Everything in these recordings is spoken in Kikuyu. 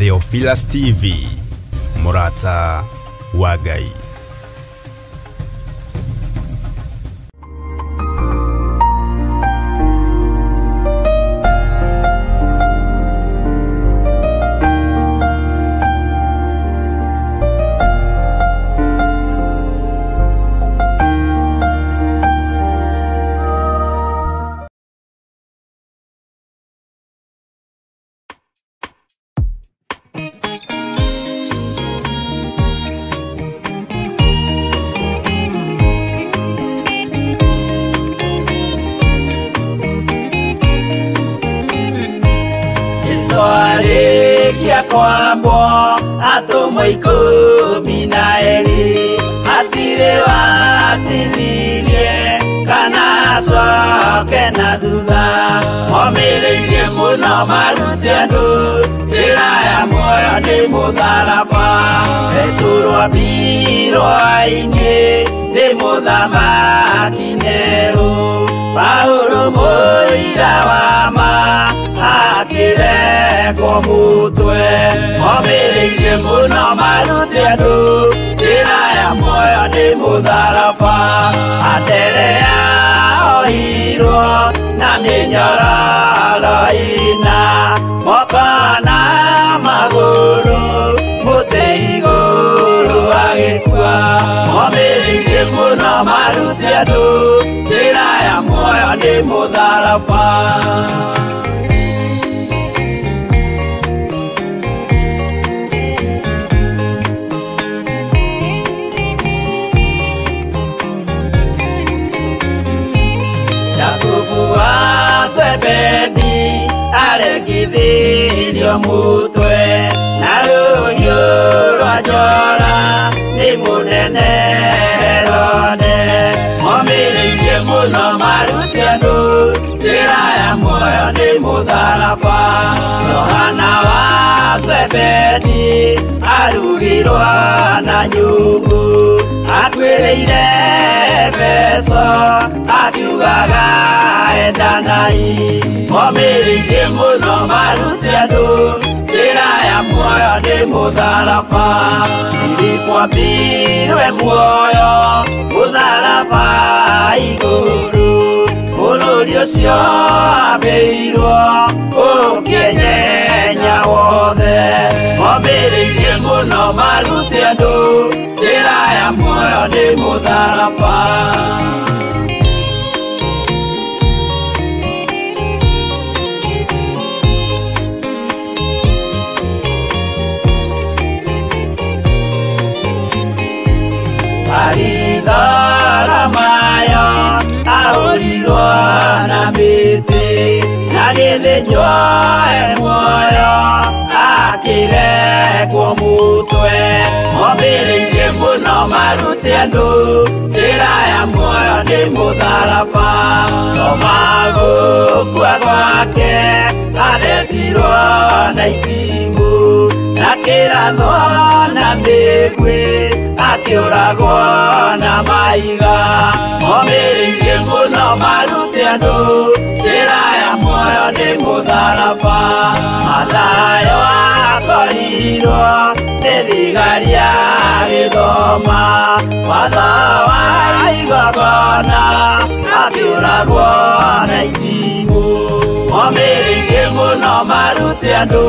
Theophilus TV, mũrata wa Ngai. Kwambwo atũmwo 12 hatirĩ watithirie kana acoke na thutha. Momĩrĩirie mũno marute andũ njĩra ya muoyo nĩ mũtharaba. Petero ambirwo-inĩ nĩ mũthamaki Nero. Paulo mũira wa ma akĩrekwo mũtwe. Momĩrĩirie mũno marute andũ njĩra ya muoyo nĩ mũtharaba. Anderea ohirwo na mĩnyororo ĩna, moko na magũrũ mũtĩ igũrũ agĩkua. Momĩrĩirie mũno marute andũ njĩra ya muoyo nĩ mũtharaba. Jakubu wa Zebedi aregithirio mũtwe na rũhiũ rwa njora nĩ mũnene Herode. Momĩrĩirie mũno marute andũ njĩra ya muoyo nĩ mũtharaba. Johana wa Zebedi arugirwo na nyũngũ, akuĩrĩire Efeso akiugaga endanai. Momĩrĩirie mũno marute andũ njĩra ya muoyo nĩ mũtharaba. Filipo ambirwe muoyo mũtharaba igũrũ, bũrũri ũcio ambĩirwo ũkĩenyenya wothe. Momĩrĩirie mũno marute andũ njĩra ya muoyo nĩ mũtharaba. Baritholomayo ahũrirwo na mĩtĩ, na gĩthĩnjwo e muoyo akĩrekwo mũtwe. Momĩrĩirie mũno marute andũ njĩra ya muoyo nĩ mũtharaba. Toma gũkua gwake athecirwo na itimũ, na kĩrathwo na mĩguĩ akĩũragwo na mahiga. Momĩrĩirie mũno marute andũ njĩra ya muoyo nĩ mũtharaba. Mathayo akorirwo nĩ thigari agĩthoma watho wa igongona, akĩũragwo na itimũ. Momĩrĩirie mũno marute andũ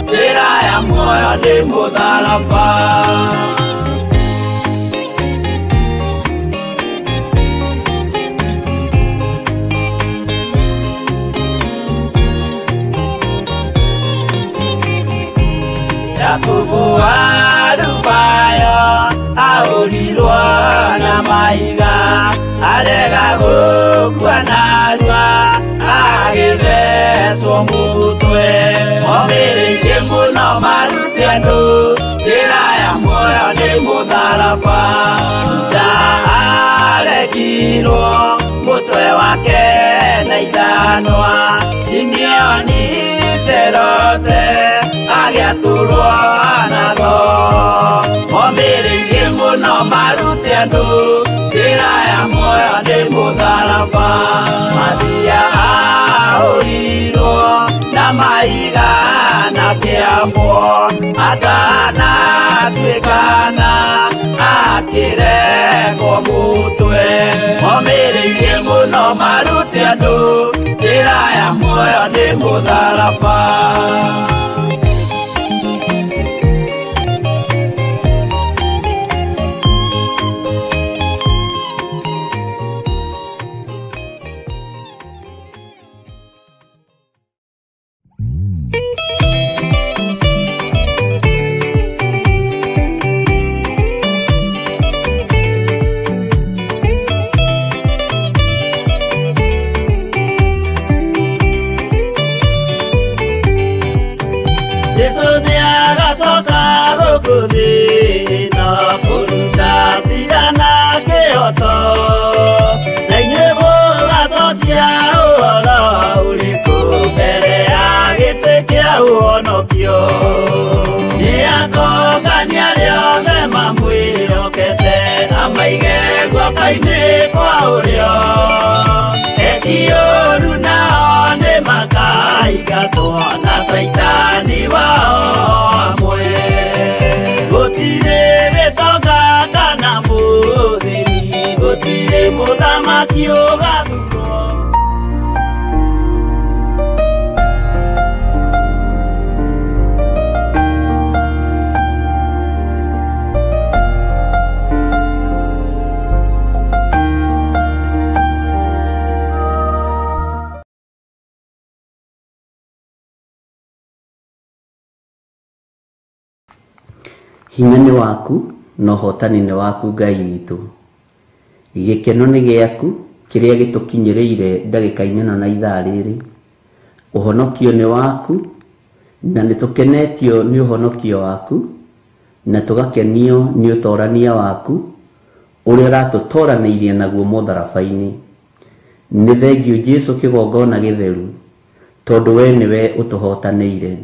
njĩra ya muoyo nĩ mũtharaba. Jakubu wa Alufayo ahũrirwo na mahiga, arega gũkua narua agĩthecwo mũtwe. Momĩrĩirie mũno marute andũ njĩra ya muoyo nĩ mũtharaba. Juda aregirwo mũtwe wake na ithanwa, Simeoni Serote agĩatũrwo na thoo. Momĩrĩirie mũno marute andũ njĩra ya muoyo nĩ mũtharaba. Mathia ahũrirwo na mahiga na kĩambwo, Thondekwo mũtwe Momĩrĩirie mũno marute andũ Njĩra ya muoyo nĩ mũtharaba. Amaige guoko-inĩ kwa ũrĩo Eki ũru nao nĩ makaingatwo na caitani wao amwe. Gũtirĩ gĩtonga kana mũthĩni, gũtirĩ mũthamaki ũgathurwo. Hinya nĩ waku na ũhotani nĩ waku Ngai witũ. Gĩkeno nĩ gĩaku kĩrĩa gĩtũkinyĩrĩire ndagĩka-inĩ ĩno na ithaa rĩrĩ. Ũhonokio nĩ waku na nĩ tũkenetio nĩ ũhonokio waku na tũgakenio nĩ ũtorania waku ũrĩa ũratũtoranĩirie naguo mũtharaba-inĩ. Nĩ thengiũ Jesũ kĩgongona gĩtheru tondũ we nĩwe ũtũhotanĩire,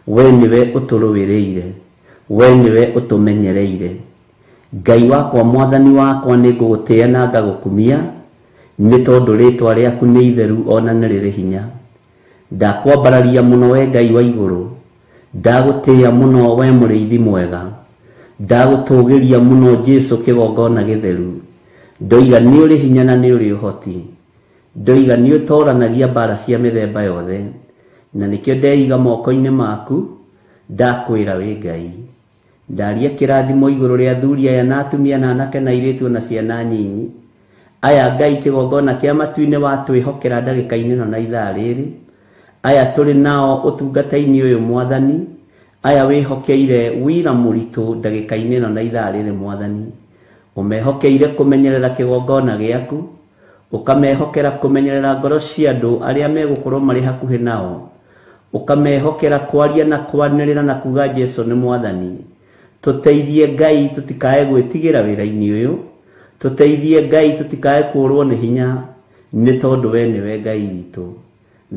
we nĩwe ũtũrũĩrĩire, we nĩwe ũtũmenyereire. Ngai wakwa mwathani wakwa nĩ ngũgũtĩĩa na ngagũkumia nĩ tondũ rĩtwa rĩaku nĩ itheru ona nĩ rĩrĩ hinya. Ndakwambararia mũno we Ngai wa igũrũ, ndagũtĩĩa mũno we mũrĩithi mwega, ndagũtũgĩria mũno Jesũ kĩgongona gĩtheru. Ndoiga nĩ ũrĩ hinya na nĩ ũrĩ ũhoti, ndoiga nĩ ũtoranagia mbara cia mĩthemba yothe, na nĩkĩo ndeiga moko-inĩ maku ndakwĩra wĩ Ngai. Ndaria kĩrathimo igũrũ rĩa athuri aya na atumia na anake na airĩtu na ciana nyinyi. Aya Ngai kĩgongona kĩa matu-inĩ watwĩhokera ndagĩka-inĩ ĩno na ithaa rĩrĩ. Aya tũrĩ nao ũtungata-inĩ ũyũ mwathani, aya wĩhokeire wĩra mũritũ ndagĩka-inĩ ĩno na ithaa rĩrĩ mwathani. Ũmehokeire kũmenyerera kĩgongona gĩaku, ũkamehokera kũmenyerera ngoro cia andũ arĩa megũkorwo marĩ hakuhĩ nao, ũkamehokera kwaria na kwanĩrĩra na kuga Jesũ nĩ mwathani. Tũteithie Ngai tũtikae gwĩtigĩra wĩra-inĩ ũyũ, tũteithie Ngai tũtikae kũũrwo nĩ hinya nĩ tondũ we nĩwe Ngai witũ.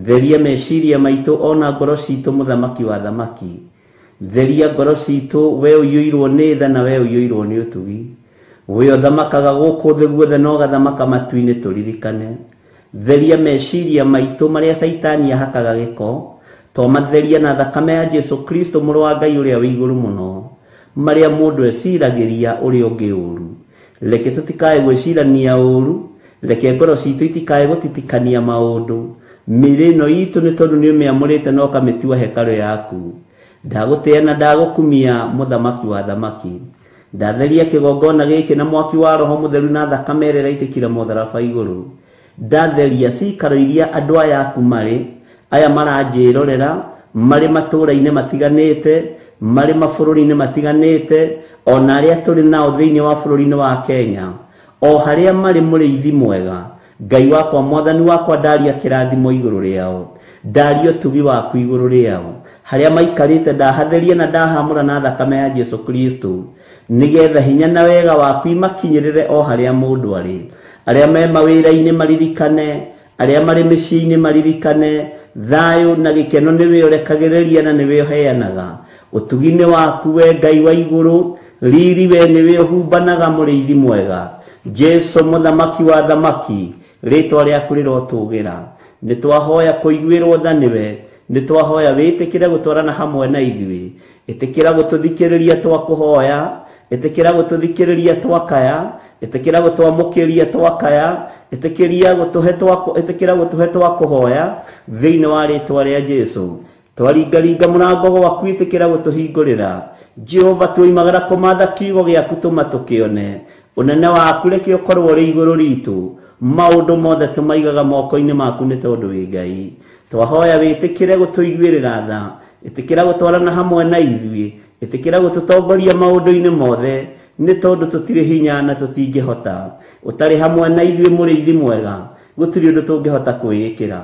Theria meciria maitũ ona ngoro citũ mũthamaki wa thamaki. Theria ngoro citũ we ũiyũirwo nĩ tha na we ũiyũirwo nĩ ũtugi. We ũthamakaga gũkũ thĩ guothe na ũgathamaka matu-inĩ tũririkane. Theria meciria maitũ marĩa caitani ahakaga gĩko, twamatheria na thakame ya Jesũ Kristo mũrũ wa Ngai ũrĩa wĩ igũrũ mũno, marĩa mũndũ eciragĩria ũrĩa ũngĩ ũru. Reke tũtikae gwĩcirania ũru, reke ngoro citũ itikae gũtitikania maũndũ. Mĩĩrĩ ĩno itũ nĩ tondũ nĩ ũmĩamũrĩte na ũkamĩtua hekarũ yaku. Ndagũtĩĩa na ndagũkumia mũthamaki wa thamaki. Ndatheria kĩgongona gĩkĩ na mwaki wa Roho Mũtheru na thakame ĩrĩa ĩraitĩkire mũtharaba igũrũ. Ndatheria cikaro iria andũ aya aku marĩ, aya maranjĩrorera marĩ matũũra-inĩ matiganĩte, marĩ mabũrũri-inĩ matiganĩte, ona arĩa tũrĩ nao thĩinĩ wa bũrũri-inĩ wa Kenya, o harĩa marĩ mũrĩithi mwega. Ngai wakwa mwathani wakwa ndaria kĩrathimo igũrũ rĩao, ndaria ũtugi waku igũrũ rĩao, harĩa maikarĩte ndahatheria na ndahamũra na thakame ya Jesũ Kristo, nĩgetha hinya na wega waku imakinyĩrĩre o harĩa mũndũ arĩ. Arĩa me mawĩra-inĩ maririkane, arĩa marĩ mĩciĩ-inĩ maririkane, thayũ na gĩkeno nĩwe ũrekagĩrĩria na nĩwe ũheanaga. Ũtugi-inĩ waku we Ngai wa igũrũ, riri we nĩwe ũhumbanaga mũrĩithi mwega. Jesũ mũthamaki wa thamaki, rĩtwa rĩaku rĩrotũgĩra. Nĩ twahoya kũiguĩrwo tha nĩwe, nĩ twahoya wĩtĩkĩre gũtwarana hamwe na ithuĩ, ĩtĩkĩra gũtũthikĩrĩria twakũhoya, Ĩtĩkĩra gũtũthikĩrĩria twakaya, ĩtĩkĩra gũtwamũkĩria twakaya, ĩtĩkĩria gũtũhe ĩtĩkĩra gũtũhe twakũhoya thĩinĩ wa rĩtwa rĩa Jesũ. Twaringaringa mũrango gwaku, ĩtĩkĩra gũtũhingũrĩra. Jehova, tuoimagara kũmatha kiugo gĩaku tũma tũkĩone. Ũnene waku reke ũkorwo ũrĩ igũrũ ritũ. Maũndũ mothe tũmaigaga moko-inĩ maku nĩ tondũ wĩ Ngai. Twahoya wĩtĩkĩre gũtũiguĩrĩra tha, ĩtĩkĩra gũtwarana hamwe na ithuĩ, ĩtĩkĩra gũtũtongoria maũndũ-inĩ mothe, nĩ tondũ tũtirĩ hinya na tũtingĩhota. Ũtarĩ hamwe na ithuĩ mũrĩithi mwega, gũtirĩ ũndũ tũngĩhota kwĩĩkĩra.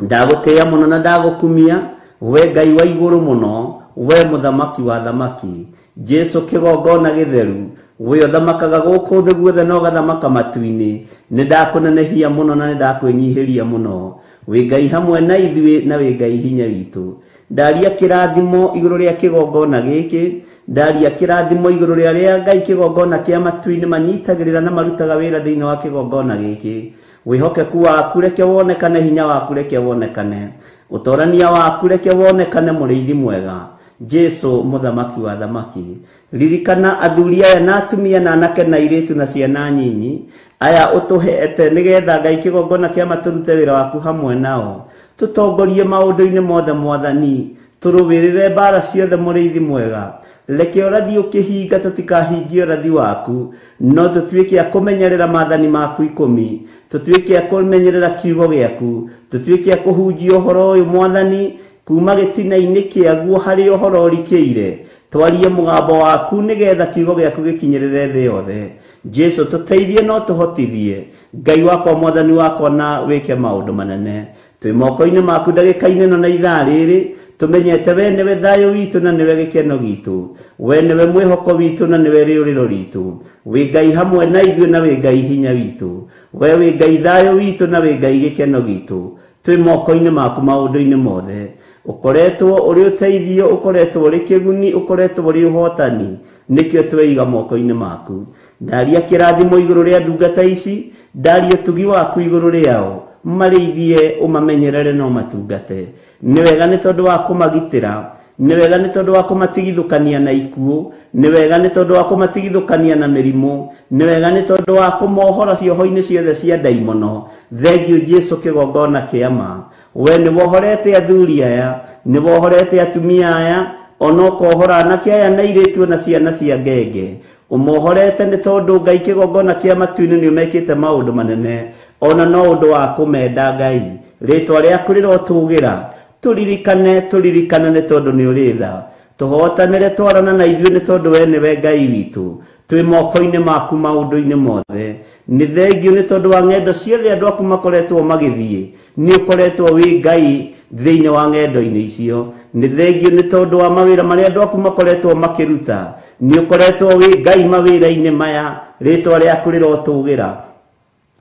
Ndagũtĩĩa mũno na ndagũkumia, we Ngai wa igũrũ mũno, we mũthamaki wa thamaki. Jesũ kĩgongona gĩtheru, we ũthamakaga gũkũ thĩ guothe na ũgathamaka matu-inĩ. Nĩ ndakũnenehia mũno na nĩ ndakwĩnyihĩria mũno. Wĩ Ngai hamwe na ithuĩ na wĩ Ngai hinya witũ. Ndaria kĩrathimo igũrũ rĩa kĩgongona gĩkĩ, ndaria kĩrathimo igũrũ rĩa arĩa Ngai kĩgongona kĩa matu-inĩ manyitagĩrĩra na marutaga wĩra thĩinĩ wa kĩgongona gĩkĩ. Wĩhokeku waku reke wonekane, hinya waku reke wonekane, ũtorania waku reke wonekane, mũrĩithi mwega. Jesũ mũthamaki wa thamaki. Ririkana athuri aya na atumia na anake na airĩtu na ciana nyinyi aya ũtũhete nĩgetha Ngai kĩgongona kĩa matũrute wĩra waku hamwe nao. Tũtongorie maũndũ-inĩ mothe Mwathani, tũrũĩrĩre mbara ciothe mũrĩithi mwega. Reke ũrathi ũkĩhinga tũtikahingie ũrathi waku, no tũtuĩke a kũmenyerera maathani maku 10, tũtuĩke a kũmenyerera kiugo gĩaku, tũtuĩke a kũhunjia ũhoro ũyũ Mwathani kuma gĩtina-inĩ kĩaguo harĩa ũhoro ũrikĩire. Twarie mũgambo waku nĩgetha kiugo gĩaku gĩkinyĩrĩre thĩ yothe. Jesũ tũteithie no tũhotithie. Ngai wakwa, Mwathani wakwa, na wĩke maũndũ manene. Twĩ moko-inĩ maku ndagĩka-inĩ ĩno na ithaa rĩrĩ, tũmenyete we nĩwe thayũ witũ na nĩwe gĩkeno gitũ, we nĩwe mwĩhoko witũ na nĩwe rĩũrĩro ritũ. Wĩ Ngai hamwe na ithuĩ na wĩ Ngai hinya witũ, we wĩ Ngai thayũ witũ na wĩ Ngai gĩkeno gitũ. Twĩ moko-inĩ maku maũndũ-inĩ mothe. Ũkoretwo ũrĩ ũteithio, ũkoretwo ũrĩ kĩguni, ũkoretwo ũrĩ ũhotani, nĩkĩo tweiga moko-inĩ maku. Ndaria kĩrathimo igũrũ rĩa ndungata ici, ndaria ũtugi waku igũrũ rĩao, marĩithie ũmamenyerere no matungate. Nĩ wega nĩ tondũ wa kũmagitĩra, nĩ wega nĩ tondũ wa kũmatigithũkania na ikuũ, nĩ wega nĩ tondũ wa kũmatigithũkania na mĩrimũ, nĩ wega nĩ tondũ wa kũmohora cioho-inĩ ciothe cia ndaimono. Thengiũ Jesũ kĩgongona kĩa ma. We nĩ wohorete athuri aya, nĩ wohorete atumia aya, ona ũkohora anake aya na airĩtu na ciana cia ngenge. Ũmohorete nĩ tondũ Ngai kĩgongona kĩa matu-inĩ nĩ ũmekĩte maũndũ manene, ona no ũndũ wa kũmenda Ngai. Rĩtwa rĩaku rĩrotũgĩra. Tũririkane, tũririkane nĩ tondũ nĩ ũrĩ tha. Tũhotanĩre twarana na ithuĩ nĩ tondũ we nĩwe Ngai witũ. Twĩ moko-inĩ maku maũndũ-inĩ mothe. Nĩ thengiũ nĩ tondũ wa ng'endo ciothe andũ aku makoretwo magĩthiĩ. Nĩ ũkoretwo wĩ Ngai thĩinĩ wa ng'endo-inĩ icio. Nĩ thengiũ nĩ tondũ wa mawĩra marĩa andũ aku makoretwo makĩruta. Nĩ ũkoretwo wĩ Ngai mawĩra-inĩ maya. Rĩtwa rĩaku rĩrotũgĩra.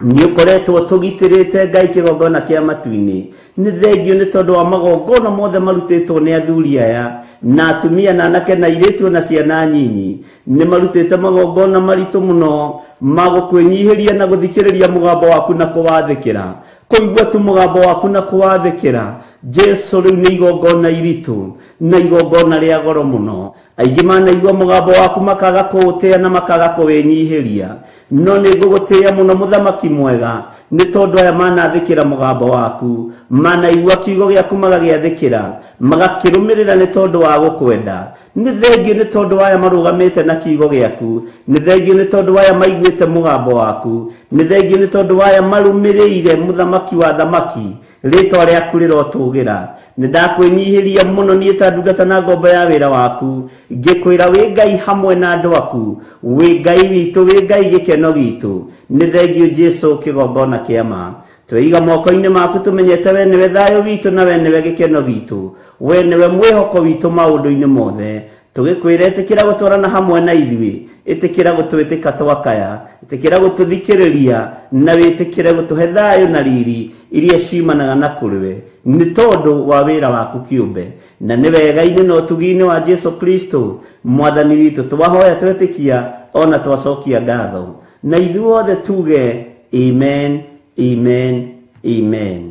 Nĩ ũkoretwo tũgitĩrĩte Ngai kĩgongona kĩa matu-inĩ. Nĩ thengiũ nĩ tondũ wa magongona mothe marutĩtwo nĩ athuri aya na atumia na anake na airĩtu na ciana nyinyi. Nĩ marutĩte magongona maritũ mũno ma gũkwĩnyihĩria na gũthikĩrĩria mũgambo waku na kũwathĩkĩra. Kũigua tu mũgambo waku na kũwathĩkĩra. Jesũ rĩu nĩ igongona iritũ na igongona rĩa goro mũno. Aingĩ manaigua mũgambo waku makaga kũũtĩĩa na makaga kũwĩnyihĩria. No nĩ ngũgũtĩĩa mũno mũthamaki mwega, nĩ tondũ aya manathĩkĩra mũgambo waku, manaigua kiugo gĩaku magagĩathĩkĩra, magakĩrũmĩrĩra nĩ tondũ wa gũkwenda. Nĩ thengiũ nĩ tondũ aya marũgamĩte na kiugo gĩaku, nĩ thengiũ nĩ tondũ aya maiguĩte mũgambo waku, nĩ thengiũ nĩ tondũ aya marũmĩrĩire mũthamaki wa thamaki. Rĩtwa rĩaku rĩrotũgĩra. Nĩ ndakwĩnyihĩria mũno niĩ ta ndungata na ngombo ya wĩra waku, ngĩkwĩra wĩ Ngai hamwe na andũ aku, wĩ Ngai witũ, wĩ Ngai gĩkeno gitũ. Nĩ thengiũ Jesũ kĩgongona kĩa ma. Tweiga moko-inĩ maku tũmenyete we nĩwe thayũ witũ na we nĩwe gĩkeno gitũ, we nĩwe mwĩhoko witũ maũndũ-inĩ mothe. Tũgĩkwĩra ĩtĩkĩra gũtwarana hamwe na ithuĩ, ĩtĩkĩra gũtwĩtĩka twakaya, ĩtĩkĩra gũtũthikĩrĩria na wĩtĩkĩre gũtũhe thayũ na riri iria ciumanaga na kũrĩ we nĩ tondũ wa wĩra waku kĩũmbe. Na nĩ wega-inĩ na ũtugi-inĩ wa Jesũ Kristo Mwathani witũ twahoya twetĩkia ona twacokia ngatho. Na ithuothe tuge amen, amen, amen.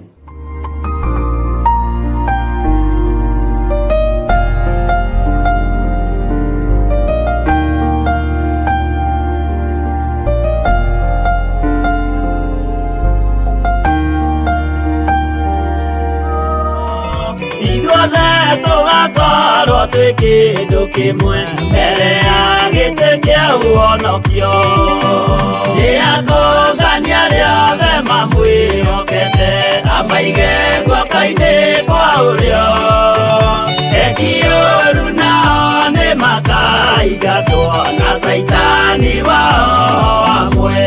Ithuothe tũgakorwo twĩ kĩndũ kĩmwe mbere ya gĩtĩ kĩa ũhonokio. Nĩakũngania arĩa othe mamwĩhokete, amaige guoko-inĩ kwa ũrĩo. Eki ũũru nao nĩmakaingatwo na Caitani wao hamwe.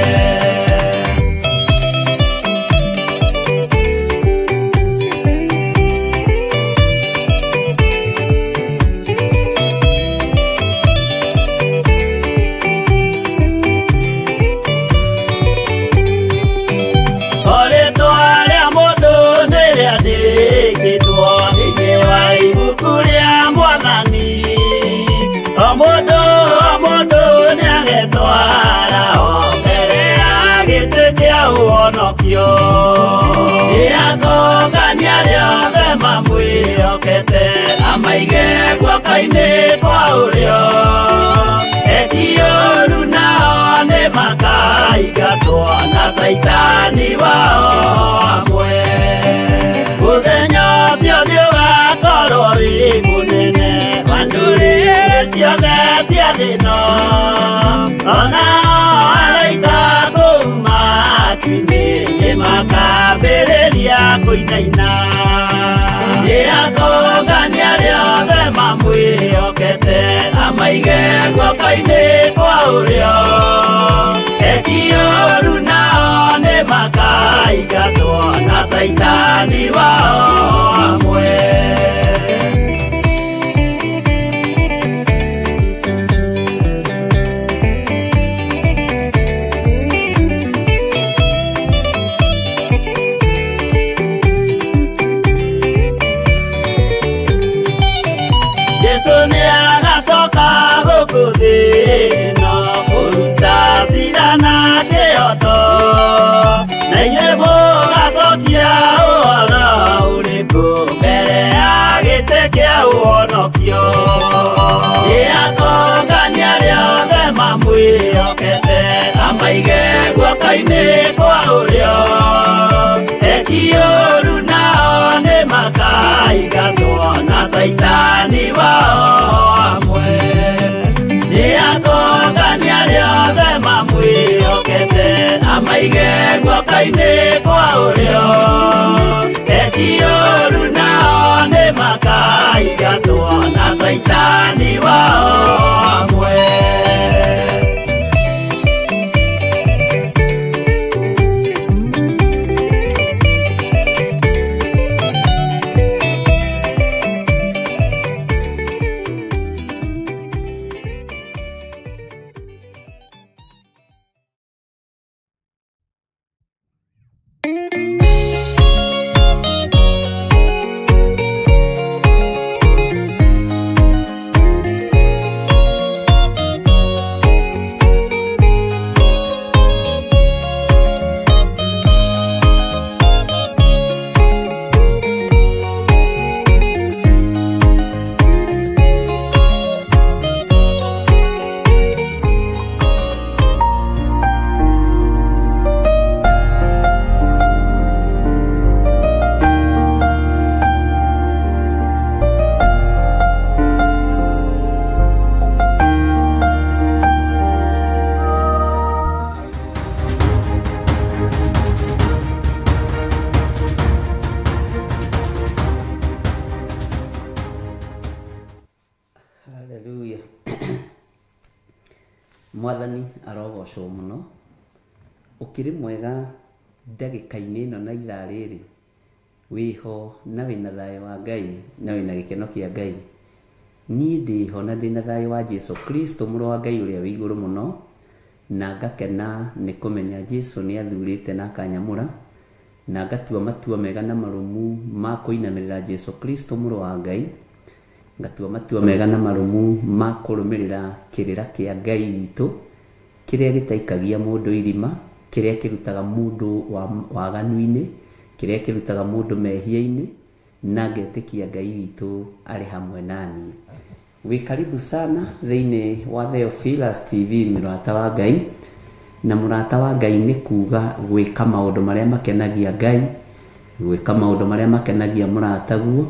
Mũndũ nĩagetwara o mbere ya gĩtĩ kĩa ũhonokio. Nĩakũngania arĩa othe mamwĩhokete, amaige guoko-inĩ kwa ũrĩo. Eki ũũru nao nĩmakaingatwo na Caitani wao hamwe. Mũthenya ũcio nĩũgakorwo wĩ mũnene wa ndũrĩrĩ ciothe cia thĩ ĩno. Ona araika kũu matu-inĩ nĩmakambĩrĩria kũinaina. Nĩakũngania arĩa othe mamwĩhokete, amaige guoko-inĩ kwa ũrĩo. Eki ũũru nao nĩmakaingatwo na Caitani wao hamwe. Jesu nĩagacoka gũkũ thĩ ĩno kũruta cira na kĩhooto, na inyuĩ mũgacokia ũhoro ũrĩkũ mbere ya gĩtĩ kĩa ũhonokio. Nĩakũngania arĩa othe mamwĩhokete, amaige guoko-inĩ kwa ũrĩo. Eki ũũru nao nĩmakaingatwo na Caitani wao hamwe. Nĩakũngania arĩa othe mamwĩhokete, amaige guoko-inĩ kwa ũrĩo. Eki ũũru nao nĩmakaingatwo na Caitani wao hamwe. Haleluya. Mwathani arogocwo muno. Ukiri mwega ndagĩka-inĩ ĩno na ithaa rĩrĩ, wĩho na wĩna thayũ wa Ngai na wĩna gĩkeno kĩa Ngai. Niĩ ndĩho na ndĩna thayũ wa Jesu Kristo mũrũ wa Ngai ũrĩa wĩ igũrũ mũno, na ngakena nĩ kũmenya Jesu nĩ athurĩte na akanyamũra, na ngatua matua mega na marũmu ma kũinamĩrĩra Jesu Kristo mũrũ wa Ngai, ngatua matua mega na marũmu ma kũrũmĩrĩra kĩrĩra kĩa Ngai witũ, kĩrĩa gĩtaikagia mũndũ irima, kĩrĩa kĩrutaga mũndũ waganu-inĩ, kĩrĩa kĩrutaga mũndũ mehia-inĩ, na ngetĩkia Ngai witũ arĩ hamwe naniĩ. Wĩ karibu sana thĩinĩ wa Theophilus TV, mũrata wa Ngai. Na mũrata wa Ngai nĩ kuga gwĩka maũndũ marĩa makenagia Ngai, gwĩka maũndũ marĩa makenagia mũrataguo,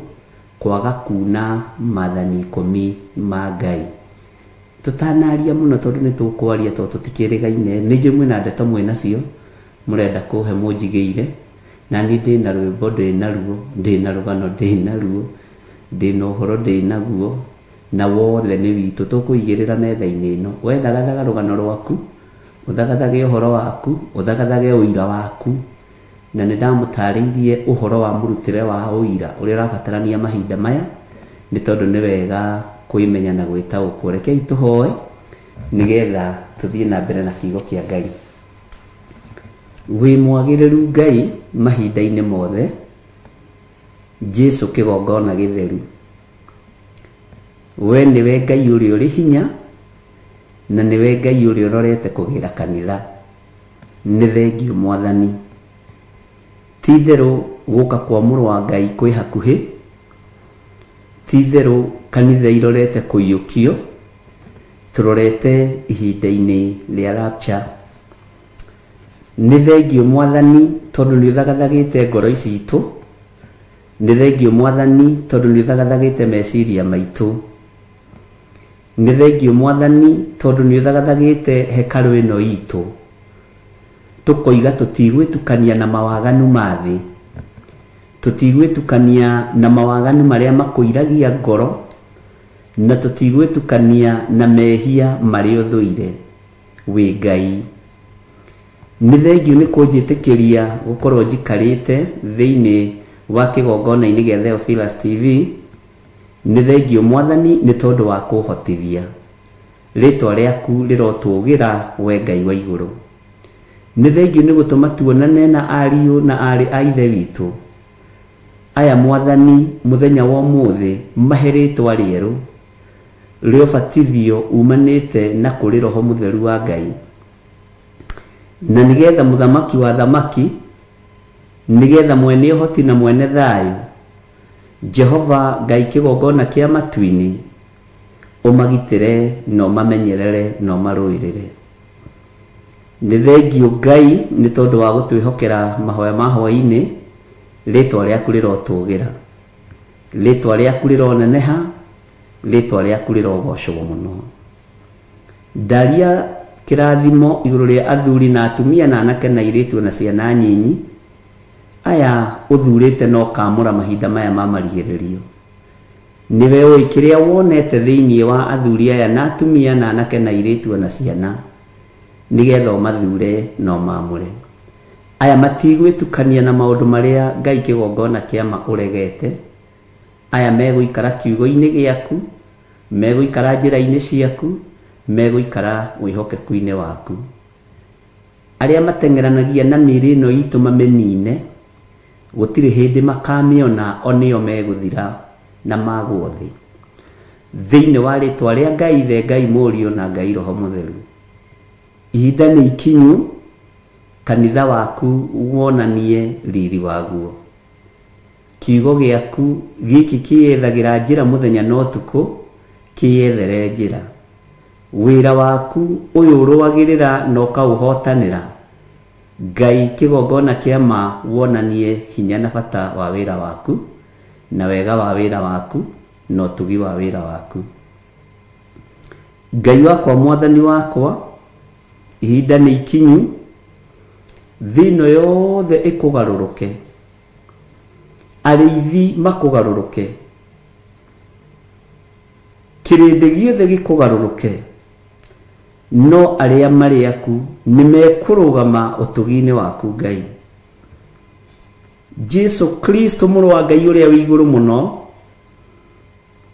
Kwaga kuna maathani 10 ma Ngai. Tutanaria muno tondu ni tukwaria to tutikirigaine ni njũĩ mwĩna ndeto mwĩnacio mũrenda kũhe mũnjigĩire na niĩ ndĩna rwĩmbo ndĩnaruo ndĩna rũgano ndĩnaruo ndĩna ũhoro ndĩnaguo na wothe nĩ witũ tũkũigĩrĩra metha-inĩ ĩno. We thagathaga rũgano rwaku, ũthagathage ũhoro waku, ũthagathage ũira waku, na nĩ ndamũtarĩirie ũhoro wa mũrutĩre wa ũira ũrĩa ũrabatarania mahinda maya nĩ tondũ nĩ wega kwĩmenya na gwĩtaũkwo. Rekei tũhoe nĩgetha tũthiĩ na mbere na kiugo kĩa Ngai. Wĩ mwagĩrĩru Ngai mahinda-inĩ mothe, Jesu kĩgongona gĩtheru. We nĩwe Ngai ũrĩa ũrĩ hinya na nĩwe Ngai ũrĩa ũrorete kũgĩra kanitha. Nĩ thengio Mwathani. Ti itherũ gũka kwa mũrũ wa Ngai kwĩ hakuhĩ, ti itherũ kanitha irorete kũiyũkio, tũrorete ihinda-inĩ rĩa rapture. Nĩ thengio Mwathani tondũ nĩ ũthagathagĩte ngoro ici itũ, nĩ thengio Mwathani tondũ nĩ ũthagathagĩte meciria maitũ, nĩ thengio Mwathani tondũ nĩ ũthagathagĩte hekarũ ĩno itũ, tũkoiga tũtigwĩtukania na mawaganu ma thĩ, tũtigwĩtukania na mawaganu marĩa makũiragia ngoro, na tũtigwĩtukania na mehia marĩa ũthũire. Wĩ Ngai. Nĩ thengio nĩ kũnjĩtĩkĩria gũkorwo njikarĩte thĩinĩ wa kĩgongona-inĩ gĩa Theophilus TV. Nĩ thengio Mwathani nĩ tondũ wa kũhotithia. Rĩtwa rĩaku rĩrotũgĩra we Ngai wa igũrũ. Nĩ thengio nĩ gũtũma tuonane na ariũ na aarĩ a ithe witũ aya Mwathani mũthenya wa ũmũthĩ mahe rĩtwa rĩerũ rĩa ũbatithio umanĩte na kũrĩ Roho Mũtheru wa Ngai, na nĩgetha mũthamaki wa thamaki, nĩgetha mwene ũhoti na mwene thayũ, Jehova Ngai kĩgongona kĩa matu-inĩ, ũmagitĩre na ũmamenyerere na ũmarũĩrĩre. Nĩ thengio Ngai nĩ tondũ wa gũtwĩhokera mahoya ma hwaĩ-inĩ. Rĩtwa rĩaku rĩrotũgĩra, rĩtwa rĩaku rĩroneneha, rĩtwa rĩaku rĩrogocwo mũno. Ndaria kĩrathimo igũrũ rĩa athuri na atumia na anake na airĩtu na ciana nyinyi aya ũthurĩte na ũkamũra mahinda maya ma marigĩrĩrio. Nĩwe ũĩ kĩrĩa wonete thĩinĩ wa athuri aya na atumia na anake na airĩtu na ciana, nĩgetha ũmathure na ũmamũre. Aya matigwĩtukania na maũndũ marĩa Ngai kĩgongona kĩa ma ũregete. Aya megũikara kiugo-inĩ gĩaku, megũikara njĩra-inĩ ciaku, megũikara wĩhokeku-inĩ waku. Arĩa mateng'eranagia na mĩĩrĩ ĩno itũ mamĩnine, gũtirĩ hĩndĩ makamĩona, o nĩo megũthira na magwo thĩ. Thĩinĩ wa rĩtwa rĩa Ngai Ithe, Ngai Mũriũ na Ngai Roho Mũtheru. Ihinda nĩ ikinyu kanitha waku wonanie riri waguo. Kiugo gĩaku gĩkĩ kĩyethagĩra njĩra mũthenya na ũtukũ, kĩyethere njĩra. Wĩra waku ũyũ ũrũagĩrĩra na ũkaũhotanĩra, Ngai kĩgongona kĩa ma wonanie hinya na bata wa wĩra waku, na wega wa wĩra waku, na ũtugi wa wĩra waku. Ngai wakwa, Mwathani wakwa, ihinda nĩ ikinyu thĩ ĩno yothe ĩkũgarũrũke, arĩithi makũgarũrũke, kĩrĩndĩ gĩothe gĩkũgarũrũke, no arĩa marĩ aku nĩ mekũrũgama ũtugi-inĩ waku Ngai. Jesu Kristo mũrũ wa Ngai ũrĩa wĩ igũrũ mũno,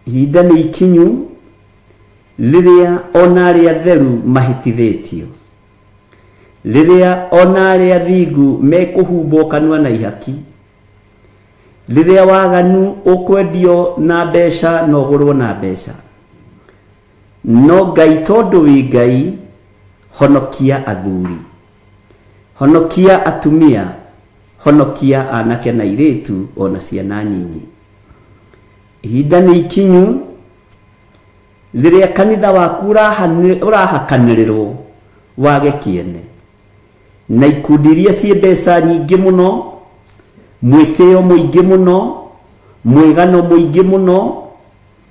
ihinda nĩ ikinyu rĩrĩa ona arĩa atheru mahĩtithĩtio, rĩrĩa ona arĩa athingu mekũhumbwo kanua na ihaki, rĩrĩa waganu ũkwendio na mbeca na ũgũrwo na mbeca. No Ngai tondũ wĩ Ngai, honokia athuri, honokia atumia, honokia anake na airĩtu ona ciana nyinyi. Ihinda nĩ ikinyu rĩrĩa kanitha waku ũrahakanĩrĩrwo wage kĩene, na ikundi iria ciĩ mbeca nyingĩ mũno, mwĩtĩo mũingĩ mũno, Mwĩgano mũingĩ mũno,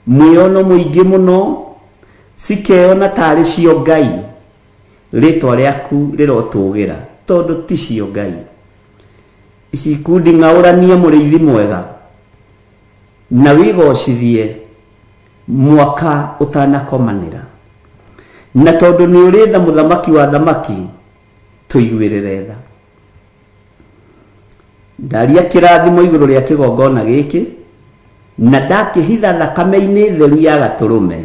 mwĩono mũingĩ mũno, cikeyona tarĩ cio Ngai. Rĩtwa rĩaku rĩrotũgĩra tondũ ti cio Ngai. Ici ikundi ng'aũranie mũrĩithi mwega na wĩgocithie mwaka ũtanakomanĩra, na tondũ nĩ ũrĩ tha mũthamaki wa thamaki, tũiguĩrĩre tha. Ndaria kĩrathimo igũrũ rĩa kĩgongona gĩkĩ na ndakĩhitha thakame-inĩ theru ya gatũrũme,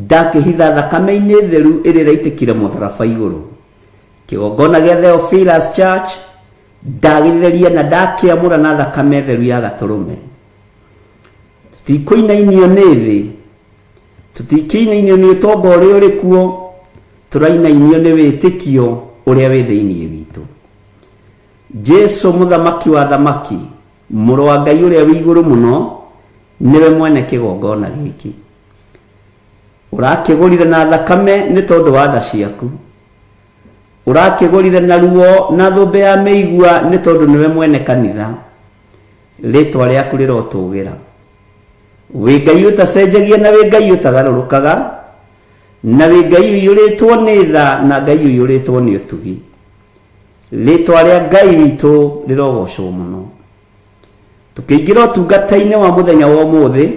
ndakĩhitha thakame-inĩ theru ĩrĩa ĩraitĩkire mũtharaba igũrũ. Kĩgongona gĩa Theophilus Church ndagĩtheria na ndakĩamũra na thakame theru ya gatũrũme. Tũtikũinainio nĩ thĩ, tũtikĩinainio nĩ ũtonga ũrĩa ũrĩ kuo, tũrainainio nĩ wĩtĩkio ũrĩa wĩ thĩinĩ witũ. Jesu mũthamaki wa thamaki, mũrũ wa Ngai ũrĩa wĩ igũrũ mũno, nĩwe mwene kĩgongona gĩkĩ. Ũrakĩgũrire na thakame nĩ tondũ wa tha ciaku, ũrakĩgũrire na ruo na thũmbĩ ya mĩigua nĩ tondũ nĩwe mwene kanitha. Rĩtwa rĩaku rĩrotũgĩra. Wĩ Ngai ũtacenjagia na wĩ Ngai ũtagarũrũkaga, na wĩ Ngai ũiyũrĩtwo nĩ tha na Ngai ũiyũrĩtwo nĩ ũtugi. Rĩtwa rĩa Ngai witũ rĩrogocwo mũno. Tũkĩingĩra ũtungata-inĩ wa mũthenya wa ũmũthĩ,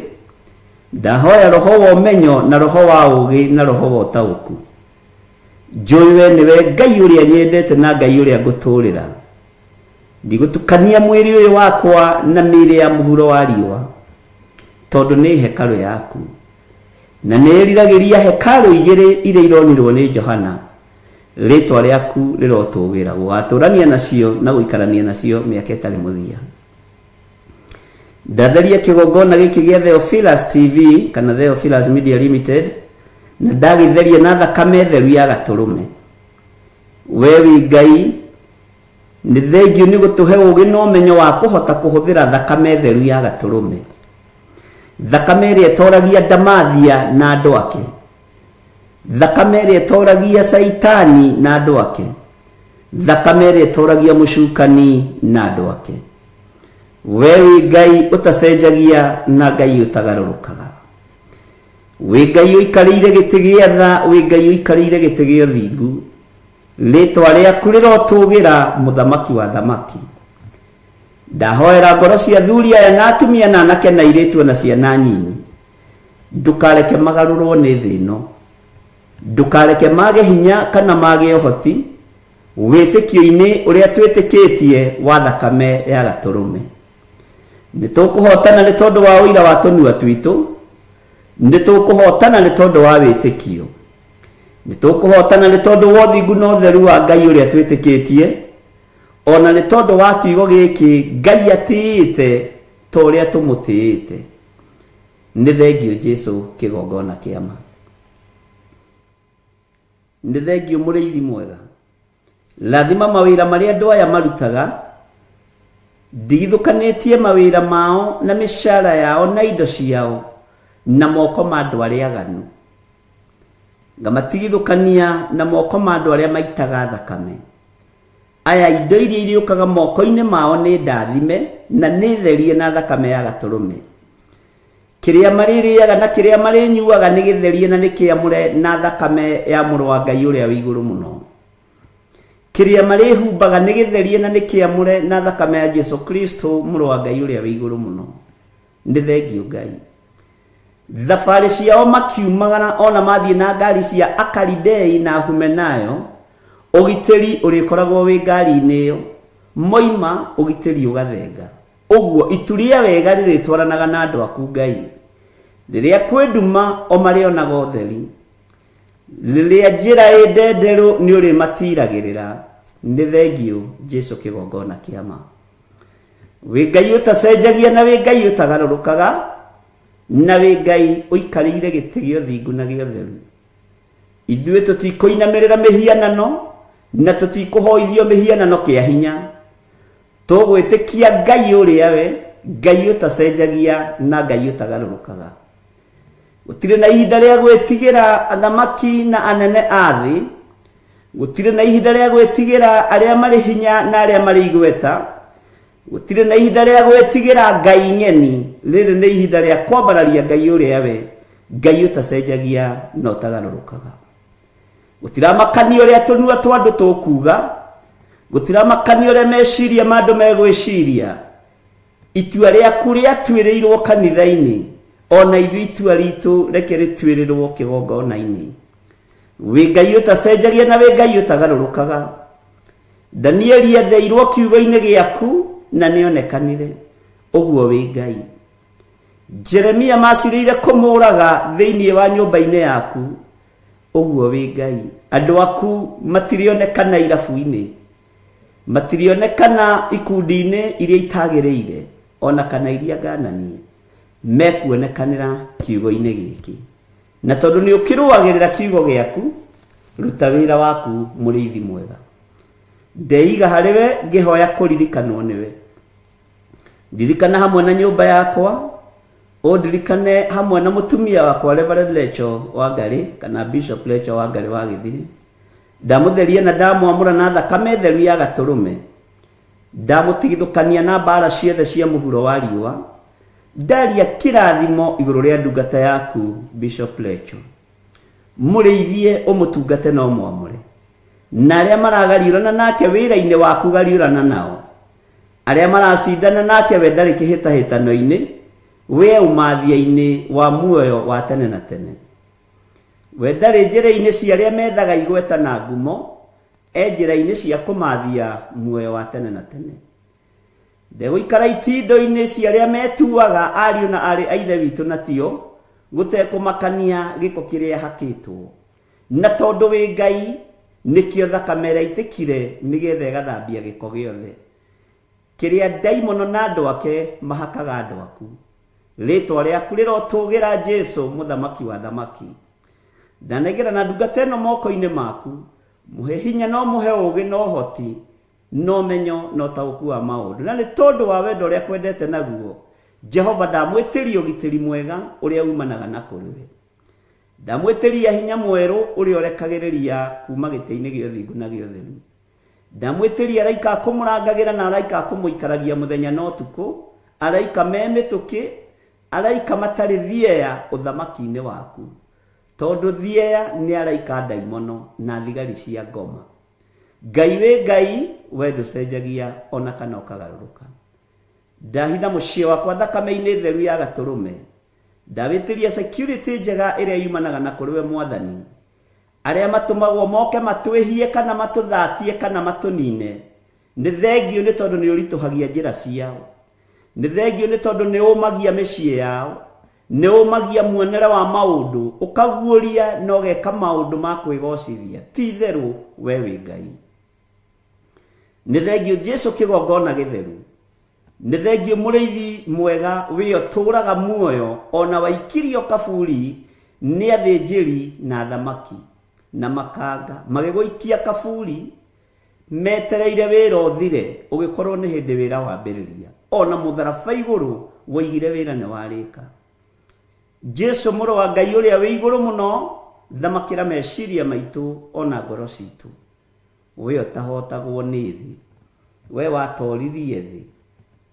ndahoya roho wa ũmenyo na roho wa ũũgĩ na roho wa ũtaũku. Njũĩ we nĩwe Ngai ũrĩa nyendete na Ngai ũrĩa ngũtũũrĩra. Ndigũtukania mwĩrĩ ũyũ wakwa na mĩĩrĩ ya mũhuro wa riũa, tondũ nĩ hekarũ yaku, na nĩ ĩriragĩria hekarũ igĩrĩ iria ironirwo nĩ Johana. Rĩtwa rĩaku rĩrotũgĩra, gũgatũrania nacio na gũikarania nacio mĩaka ĩtarĩ mũthia. Ndatheria kĩgongona gĩkĩ gĩa Theophilus TV kana Theophilus Media Limited, na ndagĩtheria na thakame theru ya gatũrũme. We wĩ Ngai, nĩ thengiũ nĩ gũtũhe ũũgĩ na ũmenyo wa kũhota kũhũthĩra thakame theru ya gatũrũme, thakame ĩrĩa ĩtoragia ndamathia na andũ ake, thakame ĩrĩa ĩtoragia Caitani na andũ ake, thakame ĩrĩa ĩtoragia mũcukani na andũ ake. We wĩ Ngai ũtacenjagia na Ngai ũtagarũrũkaga. Wĩ Ngai ũikarĩire gĩtĩ gĩa tha, wĩ Ngai ũikarĩire gĩtĩ gĩa ũthingu. Rĩtwa rĩaku rĩrotũgĩra, mũthamaki wa thamaki. Ndahoera ngoro cia athuri aya na atumia na anake na airĩtu na ciana nyinyi, ndũkareke magarũrwo nĩ thĩ ĩno, ndũkareke mage hinya kana mage ũhoti wĩtĩkio-inĩ ũrĩa twĩtĩkĩtie wa thakame ya gatũrũme. Nĩ tũkũhotana nĩ tondũ wa ũira wa tũnua twitũ, nĩ tũkũhotana nĩ tondũ wa wĩtĩkio, nĩ tũkũhotana nĩ tondũ wa ũthingu na ũtheru wa Ngai ũrĩa twĩtĩkĩtie, ona nĩ tondũ wa kiugo gĩkĩ Ngai atĩĩte ta ũrĩa tũmũtĩĩte. Nĩ thengiũ Jesu kĩgongona kĩa ma. Nĩ thengiũ mũrĩithi mwega. Rathima mawĩra marĩa andũ aya marutaga, ndigithũkanĩtie mawĩra mao na mĩcara yao na indo ciao na moko ma andũ arĩa aganu. Ngamatigithũkania na moko ma andũ arĩa maitaga thakame. Aya indo iria irĩũkaga moko-inĩ mao nĩ ndathime na nĩ therie na thakame ya gatũrũme. Kĩrĩa marĩrĩaga na kĩrĩa marĩnyuaga nĩ gĩtherie na nĩ kĩamũre na thakame ya mũrũ wa Ngai ũrĩa wĩ igũrũ mũno. Kĩrĩa marĩhumbaga nĩ gĩtherie na nĩ kĩamũre na thakame ya Jesu Kristo mũrũ wa Ngai ũrĩa wĩ igũrũ mũno. Nĩ thengiũ Ngai. Thabarĩ ciao makiumagara ona mathiĩ na ngari cia Akaridei na Humenayo, ũgitĩri ũrĩkoragwo wĩ ngari-inĩ ĩyo. Moima ũgitĩri ũgathenga. Ũguo itu rĩa wega rĩrĩtwaranaga na andũ aku Ngai. Rĩrĩa kwĩ nduma o marĩonaga ũtheri. Rĩrĩa njĩra ĩ ndenderũ nĩ ũrĩmatiragĩrĩra. Nĩ thengiũ Jesu kĩgongona kĩa ma. Wĩ Ngai ũtacenjagia na wĩ Ngai ũtagarũrũkaga, na wĩ Ngai ũikarĩire gĩtĩ gĩa ũthingu na gĩa ũtheru. Ithuĩ tũtikũinamĩrĩra mĩhianano na tũtikũhoithio mĩhianano kĩa hinya. Tũgwĩtĩkia Ngai ũrĩa we, Ngai ũtacenjagia na Ngai ũtagarũrũkaga. Gũtirĩ na ihinda rĩa gwĩtigĩra athamaki na anene a thĩ, gũtirĩ na ihinda rĩa gwĩtigĩra arĩa marĩ hinya na arĩa marĩ igweta. Gũtirĩ na ihinda rĩa gwĩtigĩra Ngai ng'eni, rĩrĩ nĩ ihinda rĩa kwambararia Ngai ũrĩa we Ngai ũtacenjagia na ũtagarũrũkaga. Gũtiramakania ũrĩa tũnua twa andũ tũkuga, gũtiramakania ũrĩa meciria ma andũ megwĩciria. Itua rĩaku rĩatuĩrĩirwo kanitha-inĩ, ona ithuĩ itua ritũ reke rĩtuĩrĩrwo kĩgongona-inĩ. Wĩ Ngai ũtacenjagia na wĩ Ngai ũtagarũrũkaga. Danieli etheirwo kiugo-inĩ gĩaku na nĩonekanire, ũguo wĩ Ngai. Jeremia macirĩire kũmũraga thĩinĩ wa nyũmba-inĩ yaku, ũguo wĩ Ngai. Andũ aku matirionekana irabu-inĩ, matirionekana ikundi-inĩ iria itagĩrĩire, ona kana iria ngananie, mekuonekanĩra kiugo-inĩ gĩkĩ. Na tondũ nĩ ũkĩrũagĩrĩra kiugo gĩaku, ruta wĩra waku mũrĩithi mwega. Ndeiga harĩ we ngĩhoya kũririkanwo nĩwe. Ndirikana hamwe na nyũmba yakwa, ũndirikane hamwe na mũtumia wakwa Reverend Lecho Wangari kana Bishop Lecho Wangari wa Gĩthiri. Ndamũtheria na ndamwamũra na thakame theru ya gatũrũme. Ndamũtigithũkania na mbara ciothe cia mũhuro wa riũa. Ndaria kĩrathimo igũrũ rĩa ndungata yaku Bishop Lecho. Mũrĩithie ũmũtungate na ũmwamũre. Na arĩa maragariũrana nake wĩra-inĩ waku gariũrana nao. Arĩa maracindana nake we ndarĩ kĩhĩtahĩtano-inĩ, we ũmathia-inĩ wa muoyo wa tene na tene. We ndarĩ njĩra-inĩ cia arĩa methaga igweta na ngumo, e njĩra-inĩ cia kũmathia muoyo wa tene na tene. Ndegũikara itindo-inĩ cia arĩa metuaga ariũ na aarĩ a Ithe witũ na tio, gũtekũmakania gĩko kĩrĩa hakĩtwo. Na tondũ wĩ Ngai, nĩkĩo thakame ĩrĩa ĩitĩkire nĩgetha ĩgathambia gĩko gĩothe kĩrĩa ndaimono na andũ ake mahakaga andũ aku. Rĩtwa rĩaku rĩrotũgĩra Jesũ mũthamaki wa thamaki. Ndanengera na ndungata ĩno moko-inĩ maku, mũhe hinya no mũhe ũũgĩ na ũhoti, na ũmenyo na ũtaũku wa maũndũ. Na nĩ tondũ wa wendo ũrĩa kwendete naguo, Jehova ndamwĩtĩria ũgitĩri mwega ũrĩa umanaga na kũrĩ we. Ndamwĩtĩria hinya mwerũ ũrĩa ũrekagĩrĩria kuma gĩtĩ-inĩ gĩa ũthingu na gĩa ũtheru. Ndamwĩtĩria araika a kũmũrangagĩra na araika a kũmũikaragia mũthenya na ũtukũ, araika me mĩtũkĩ, araika matarĩ thieya ũthamaki-inĩ waku. Tondũ thieya nĩ araika ndaimono na thigari cia ngoma. Ngai wĩ Ngai, we ndũcenjagia ona kana ũkagarũrũka. Ndahitha mũciĩ wakwa thakame-inĩ theru ya gatũrũme. Ndawĩtĩria security njega ĩrĩa yumanaga na kũrĩ we Mwathani. Arĩa matũmagwo moke matwĩhie kana matũthatie kana matũnine, nĩ thengio nĩ tondũ nĩ ũritũhagia njĩra ciao. Nĩ thengio nĩ tondũ nĩ ũmagia mĩciĩ yao, nĩ ũmagia muonere wa maũndũ, ũkaguũria na ũgeka maũndũ ma kwĩgocithia. Ti itherũ we wĩ Ngai. Nĩ thengio Jesũ kĩgongona gĩtheru. Nĩ thengio mũrĩithi mwega wĩ ũtũũraga muoyo ona waikirio kaburi nĩ athĩnjĩri na athamaki na makanga magĩgũikia kaburi metereire wĩra ũthire, ũgĩkorwo nĩ hĩndĩ wĩra wambĩrĩria. Ona mũtharaba igũrũ woigire wĩra nĩ warĩka. Jesũ mũrũ wa Ngai ũrĩa wĩ igũrũ mũno, thamakĩra meciria maitũ ona ngoro citũ. We ũtahotagwo nĩ thĩ, we watoririe thĩ,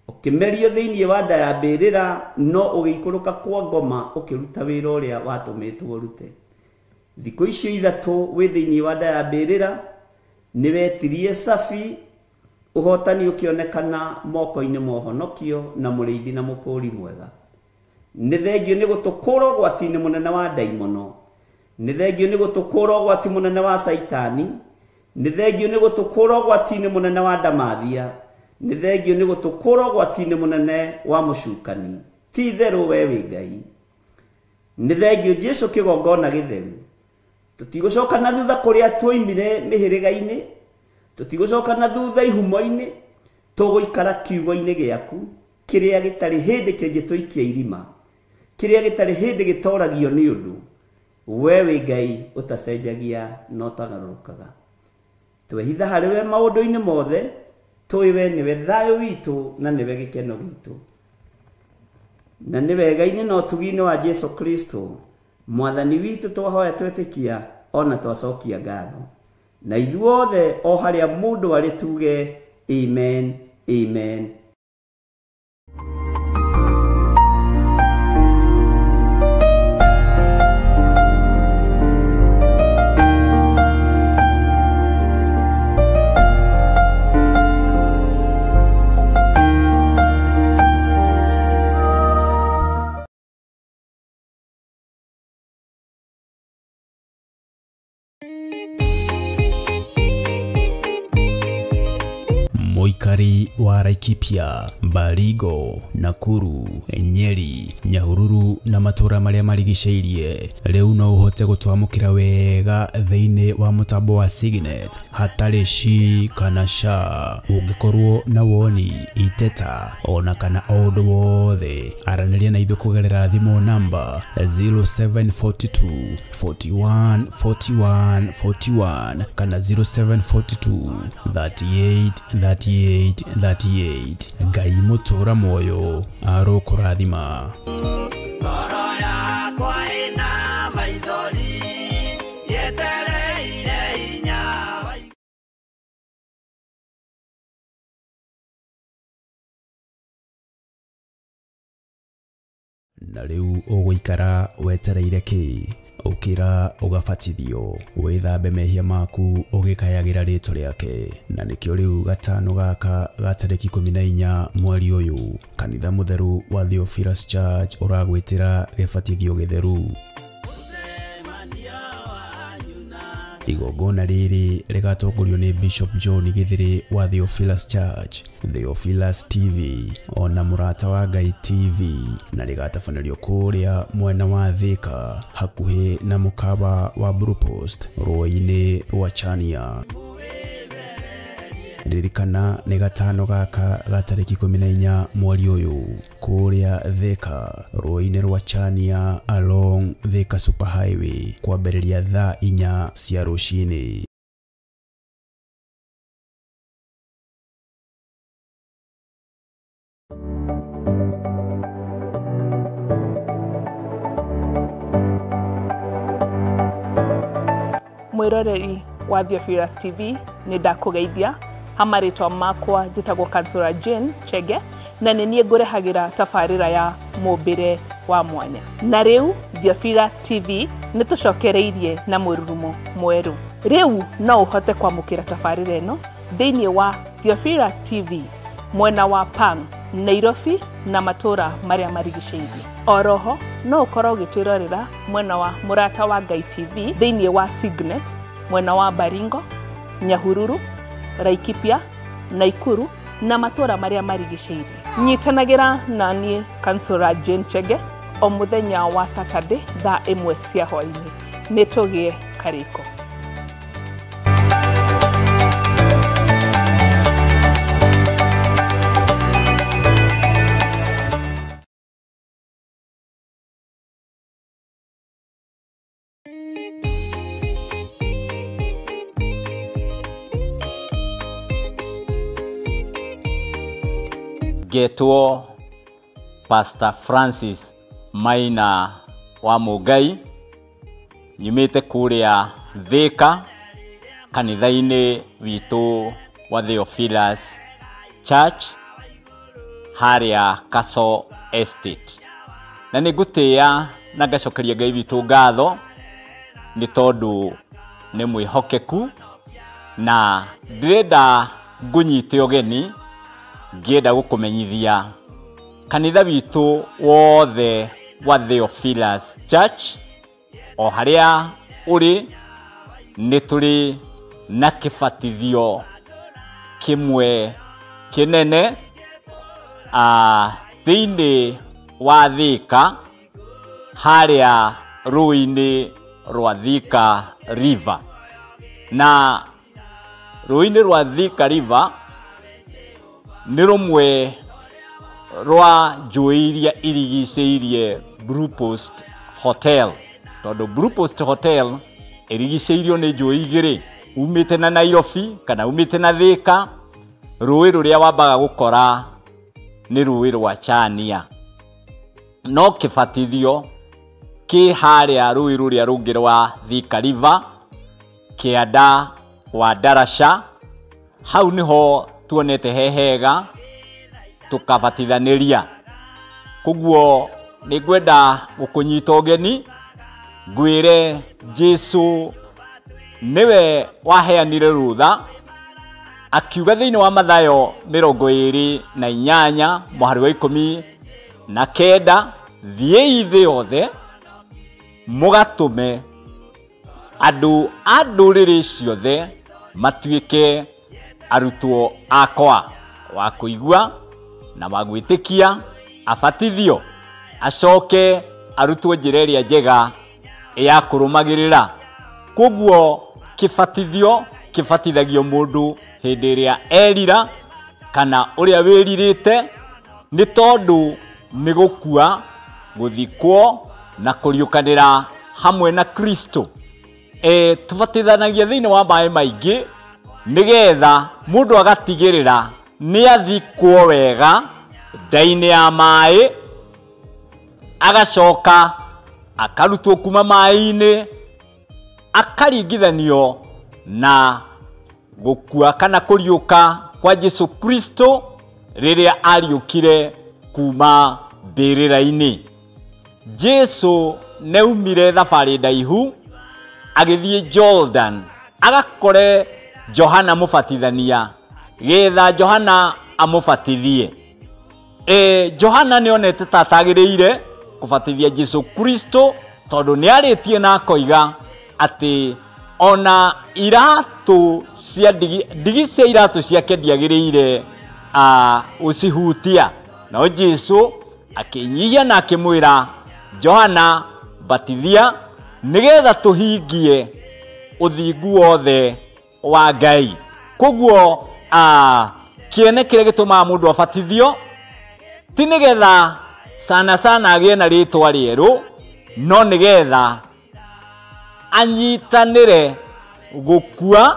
ũkĩmerio thĩinĩ wa nda ya mbĩrĩra, no ũgĩikũrũka kwa ngoma ũkĩruta wĩra ũrĩa watũmĩtwo ũrute. Thikũ icio ithatũ wĩ thĩinĩ wa nda ya mbĩrĩra, nĩ wetirie cabi, ũhotani ũkĩonekana moko-inĩ ma ũhonokio na mũrĩithi na mũkũũri mwega. Nĩ thengio nĩ gũtũkũra ũgwati-inĩ mũnene wa ndaimono, nĩ thengio nĩ gũtũkũra ũgwati mũnene wa Caitani, nĩ thengio nĩ gũtũkũra ũgwati-inĩ mũnene wa ndamathia, nĩ thengio nĩ gũtũkũra ũgwati-inĩ mũnene wa mũcukani. Ti itherũ we wĩ Ngai. Nĩ thengio Jesũ kĩgongona gĩtheru. Tũtigũcoka na thutha kũrĩa twoimire mĩhĩrĩga-inĩ, tũtigũcoka na thutha ihumo-inĩ, tũgũikara kiugo-inĩ gĩaku kĩrĩa gĩtarĩ hĩndĩ kĩngĩtũikia irima, kĩrĩa gĩtarĩ hĩndĩ gĩtoragio nĩ ũndũ. We wĩ Ngai ũtacenjagia na ũtagarũrũkaga. Twehitha harĩ we maũndũ-inĩ mothe, tũĩ we nĩwe thayũ witũ na nĩwe gĩkeno gitũ. Na nĩ wega-inĩ na ũtugi-inĩ wa Jesũ Kristo Mwathani witũ twahoya twetĩkia ona twacokia ngatho. Na ithuothe o harĩa mũndũ arĩ tuge amen, amen. Mũikari wa Laikipia, Baringo, Nakuru, Nyeri, Nyahururu na matũũra marĩa marigicĩirie rĩu no ũhote gũtwamũkĩra wega thĩinĩ wa mũtambo wa Signet hatarĩ shi kana sha. Ũngĩkorwo na woni, iteta ona kana o ũndũ wothe, aranĩria na ithuĩ kũgerera thimũ namba 0742 41 41 41 kana 0742 38 38 38. Ngai mũtũra muoyo arokũrathima. Ngoro yakwa ĩna maithori yetereire hinya wa Na rĩu ũgũikara wetereire kĩ? Ũkĩra ũgabatithio, wĩthambe mehia maku ũgĩkayagĩra rĩtwa rĩake. Na nĩkĩo rĩu gatano gaka ga tarĩki 14 mweri ũyũ, kanitha mũtheru wa Theophilus Church ũragwĩtĩra gĩbatithio gĩtheru. Igongona rĩrĩ rĩgatongorio nĩ Bishop John Githiri wa Theophilus Church, Theophilus TV ona Mũrata wa Ngai TV, na rĩgatabanĩrio kũrĩa mwena wa Thika hakuhĩ na mũkawa wa Blue Post rũĩ-inĩ rwa Chania. Ririkana nĩ gatano gaka ga tarĩki 14 mweri ũyũ kũrĩa Thika rũĩ-inĩ rwa Chania along Thika Super Highway kwambĩrĩria thaa 4 cia rũcinĩ. Mwĩroreri wa Theophilus TV, nĩ ndakũgeithia. Hamarĩtwa makwa njĩtagwo Kansura Jane Chege, na nĩ niĩ ngũrehagĩra tabarĩra ya mũmbĩre wa mwanya. Na rĩu Theophilus TV nĩ tũcokereirie na mũrurumo mwerũ. Rĩu no ũhote kwamũkĩra tabarĩra ĩno thĩinĩ wa Theophilus TV mwena wa Pang, Nairobi na matũũra marĩa marigicĩirie. Oroho no ũkorwo ũgĩtwĩrorera mwena wa Mũrata wa Ngai TV thĩinĩ wa Signet mwena wa Baringo, Nyahururu, Laikipia, Naikuru na matũũra marĩa marigicĩirie. Nyitanagĩra na niĩ Kansura Jane Chege o mũthenya wa Saturday thaa 1 cia hwaĩ-inĩ. Nĩ tũgĩe karĩko. Ngetwo Pastor Francis Maina wa Mũngai, nyumĩte kũrĩa Thika kanitha-inĩ witũ wa Theophilus Church harĩa Castle Estate. Na nĩ ngũtĩĩa na ngacokeria Ngai witũ ngatho nĩ tondũ nĩ mwĩhokeku, na ndĩrenda ngũnyite ũgeni ngĩenda gũkũmenyithia kanitha witũ wothe wa Theophilus Church o harĩa ũrĩ nĩ tũrĩ na kĩbatithio kĩmwe kĩnene thĩinĩ wa Thika harĩa rũĩ-inĩ rwa Thika River. Na rũĩ-inĩ rwa Thika River nĩ rũmwe rwa njũĩ iria irigicĩirie Blue Post Hotel, tondũ Blue Post Hotel ĩrigicĩirio nĩ njũĩ igĩrĩ, umĩte na Nairobi kana umĩte na Thika. Rũĩ rũrĩa wambaga gũkora nĩ rũĩ rwa Chania, no kĩbatithio kĩ harĩa rũĩ rũrĩa rũngĩ rwa Thika River kĩanda wa Darasha. Hau nĩho tuonete he hega tũkabatithanĩria. Koguo nĩ ngwenda gũkũnyita ũgeni ngwĩre Jesu nĩwe waheanire rũtha akiuga thĩinĩ wa Mathayo 28 mũhari wa 19, thiĩi thĩ yothe mũgatũme andũ a ndũrĩrĩ ciothe matuĩke arutwo akwa. wa kũigua na wa gwĩtĩkia abatithio acoke arutwo njĩra ĩrĩa njega ya kũrũmagĩrĩra. Koguo kĩbatithio kĩbatithagio mũndũ hĩndĩ ĩrĩa erira kana ũrĩa wĩrirĩte, nĩ tondũ nĩ gũkua, gũthikwo na kũriũkanĩra hamwe na Kristo. Tũbatithanagia thĩinĩ wa maĩ maingĩ nĩgetha mũndũ agatigĩrĩra nĩ athikwo wega nda-inĩ ya maĩ, agacoka akarutwo kuma maĩ-inĩ, akaringithanio na gũkua kana kũriũka kwa Jesu Kristo rĩrĩa ariũkire kuma mbĩrĩra-inĩ. Jesu nĩaumire thabarĩ ndaihu agĩthiĩ Jordan agakore Johana mũbatithania getha Johana amũbatithie. Johana nĩonete ta atagĩrĩire kũbatithia Jesu Kristo tondũ nĩarĩtie na akoiga atĩ ona iratũ cia ndigi cia iratũ ciake ndiagĩrĩire ũcihutia. No Jesu akĩnyihia na akĩmwĩra Johana, batithia nĩgetha tũhingie ũthingu wothe wa Ngai. Koguo kĩene kĩrĩa gĩtũmaga mũndũ abatithio ti nĩgetha sana sana agĩe na rĩtwa rĩerũ, no nĩgetha anyitanĩre gũkua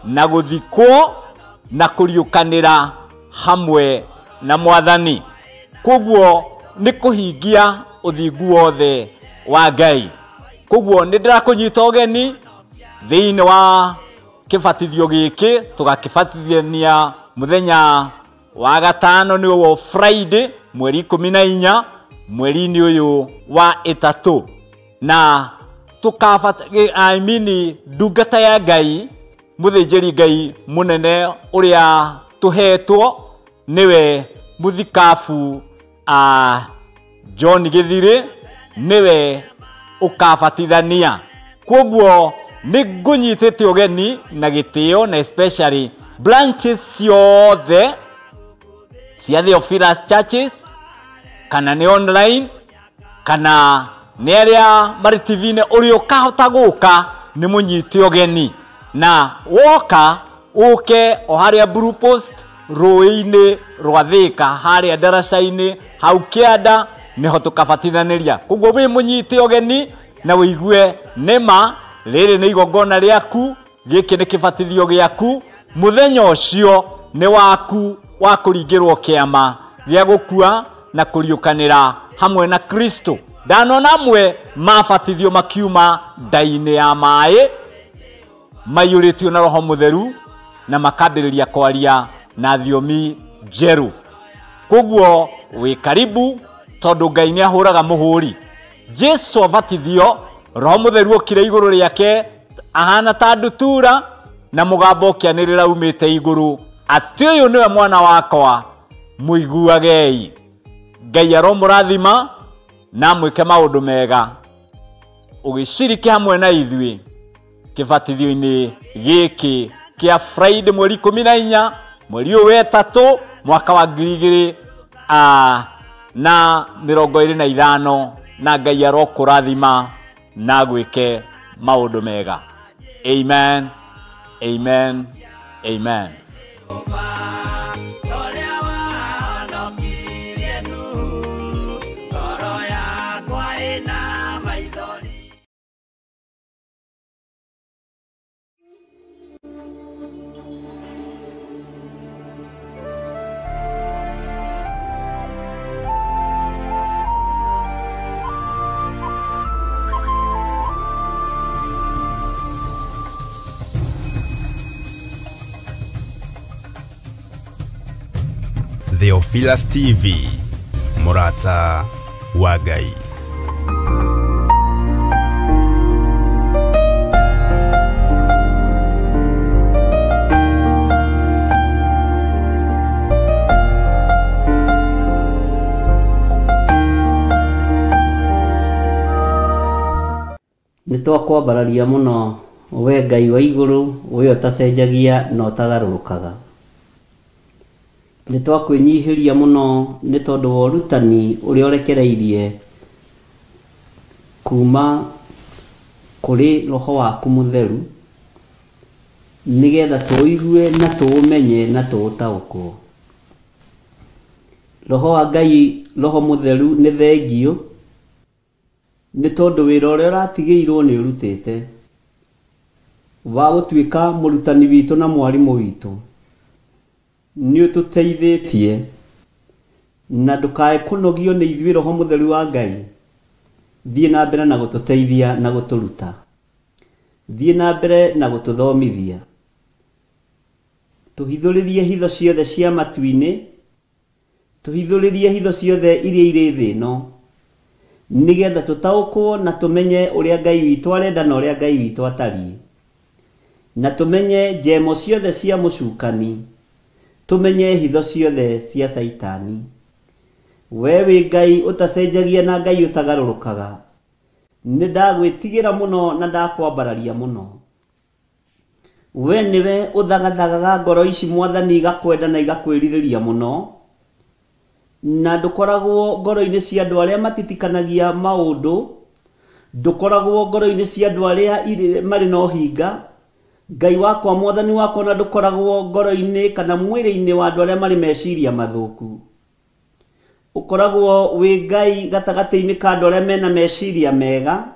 na gũthikwo na kũriũkanĩra hamwe na Mwathani. Koguo nĩ kũhingia ũthingu wothe wa Ngai. Koguo nĩ ndĩrakũnyita ũgeni thĩinĩ wa kĩbatithio gĩkĩ, tũgakĩbatithania mũthenya wa gatano nĩguo Friday mweri 14 mweri-inĩ ũyũ wa 3, na ndungata ya Ngai mũthĩnjĩri Ngai mũnene ũrĩa tũhetwo nĩwe mũthikabu John Gĩthirĩ nĩwe ũkabatithania. Koguo nĩ ngũnyitĩte ũgeni na gĩtĩo, na especially branches ciothe cia Theophilus Churches, kana nĩ online kana nĩ arĩa marĩ TV-inĩ, ũrĩa ũkahota gũka nĩ mũnyite ũgeni, na woka ũke o harĩa Blue Post rũĩ-inĩ rwa Thĩka harĩa ndaraca-inĩ hau kĩanda nĩho tũkabatithanĩria. Koguo wĩ mũnyite ũgeni na wĩigue nĩma rĩrĩ nĩ igongona rĩaku, gĩkĩ nĩ kĩbatithio gĩaku, mũthenya ũcio nĩ waku wa kũringĩrwo kĩama gĩa gũkua na kũriũkanĩra hamwe na Kristo. Ndanona amwe mabatithio makiuma nda-inĩ ya maĩ maiyũrĩtio na Roho Mũtheru na makambĩrĩria kwaria na thiomi njerũ. Koguo wĩ karibu tondũ Ngai nĩ ahũraga mũhũri. Jesu abatithio, Roho Mũtheru okire igũrũ rĩake ahana ta ndutura, na mũgambo ũkĩanĩrĩra umĩte igũrũ atĩ ũyũ nĩwe mwana wakwa, mũiguagei. Ngai aromũrathima na mwĩke maũndũ mega ũgĩciriki hamwe na ithuĩ kĩbatithio-inĩ gĩkĩ kĩa Friday mweri 14 mweri ũyũ wa 3 mwaka wa 2025, na Ngai arokũrathima na gwĩke maũndũ mega. Amen, amen, amen. Theophilus TV, Murata wa Ngai. Nĩ twakwambararia mũno we Ngai wa igũrũ, we ũtacenjagia na ũtagarũrũkaga. Nĩ twakwĩnyihĩria mũno nĩ tondũ wa ũrutani ũrĩa ũrekereirie kuma kũrĩ roho waku mũtheru, nĩgetha tũigue na tũũmenye na tũũtaũkwo. Roho wa Ngai, roho mũtheru, nĩ thengiũ nĩ tondũ wĩra ũrĩa ũratigĩirwo nĩ ũrutĩte wa gũtuĩka mũrutani witũ na mwarimũ witũ. Nĩ ũtũteithĩtie na ndũkae kũnogio nĩ ithuĩ roho mũtheru wa Ngai. Thiĩ na mbere na gũtũteithia na gũtũruta, thiĩ na mbere na gũtũthomithia, tũhithũrĩrie hitho ciothe cia matu-inĩ, tũhithũrĩrie hitho ciothe iria irĩ thĩ ĩno, nĩgetha tũtaũkwo na tũmenye ũrĩa Ngai witũ arenda na ũrĩa Ngai witũ atariĩ, na tũmenye njemo ciothe cia mũcukani, tũmenye hitho ciothe cia Caitani. We wĩ Ngai ũtacenjagia na Ngai ũtagarũrũkaga. Nĩ ndagwĩtigĩra mũno na ndakwambararia mũno. We nĩwe ũthagathagaga ngoro ici Mwathani, igakwenda na igakwĩrirĩria mũno, na ndũkoragwo ngoro-inĩ cia andũ arĩa matitikanagia maũndũ, ndũkoragwo ngoro-inĩ cia andũ arĩa marĩ na ũhinga. Ngai wakwa, Mwathani wakwa, na ndũkoragwo ngoro-inĩ kana mwĩrĩ-inĩ wa andũ arĩa marĩ meciria mathũku. Ũkoragwo wĩ Ngai gatagatĩ-inĩ ka andũ arĩa mena meciria mega,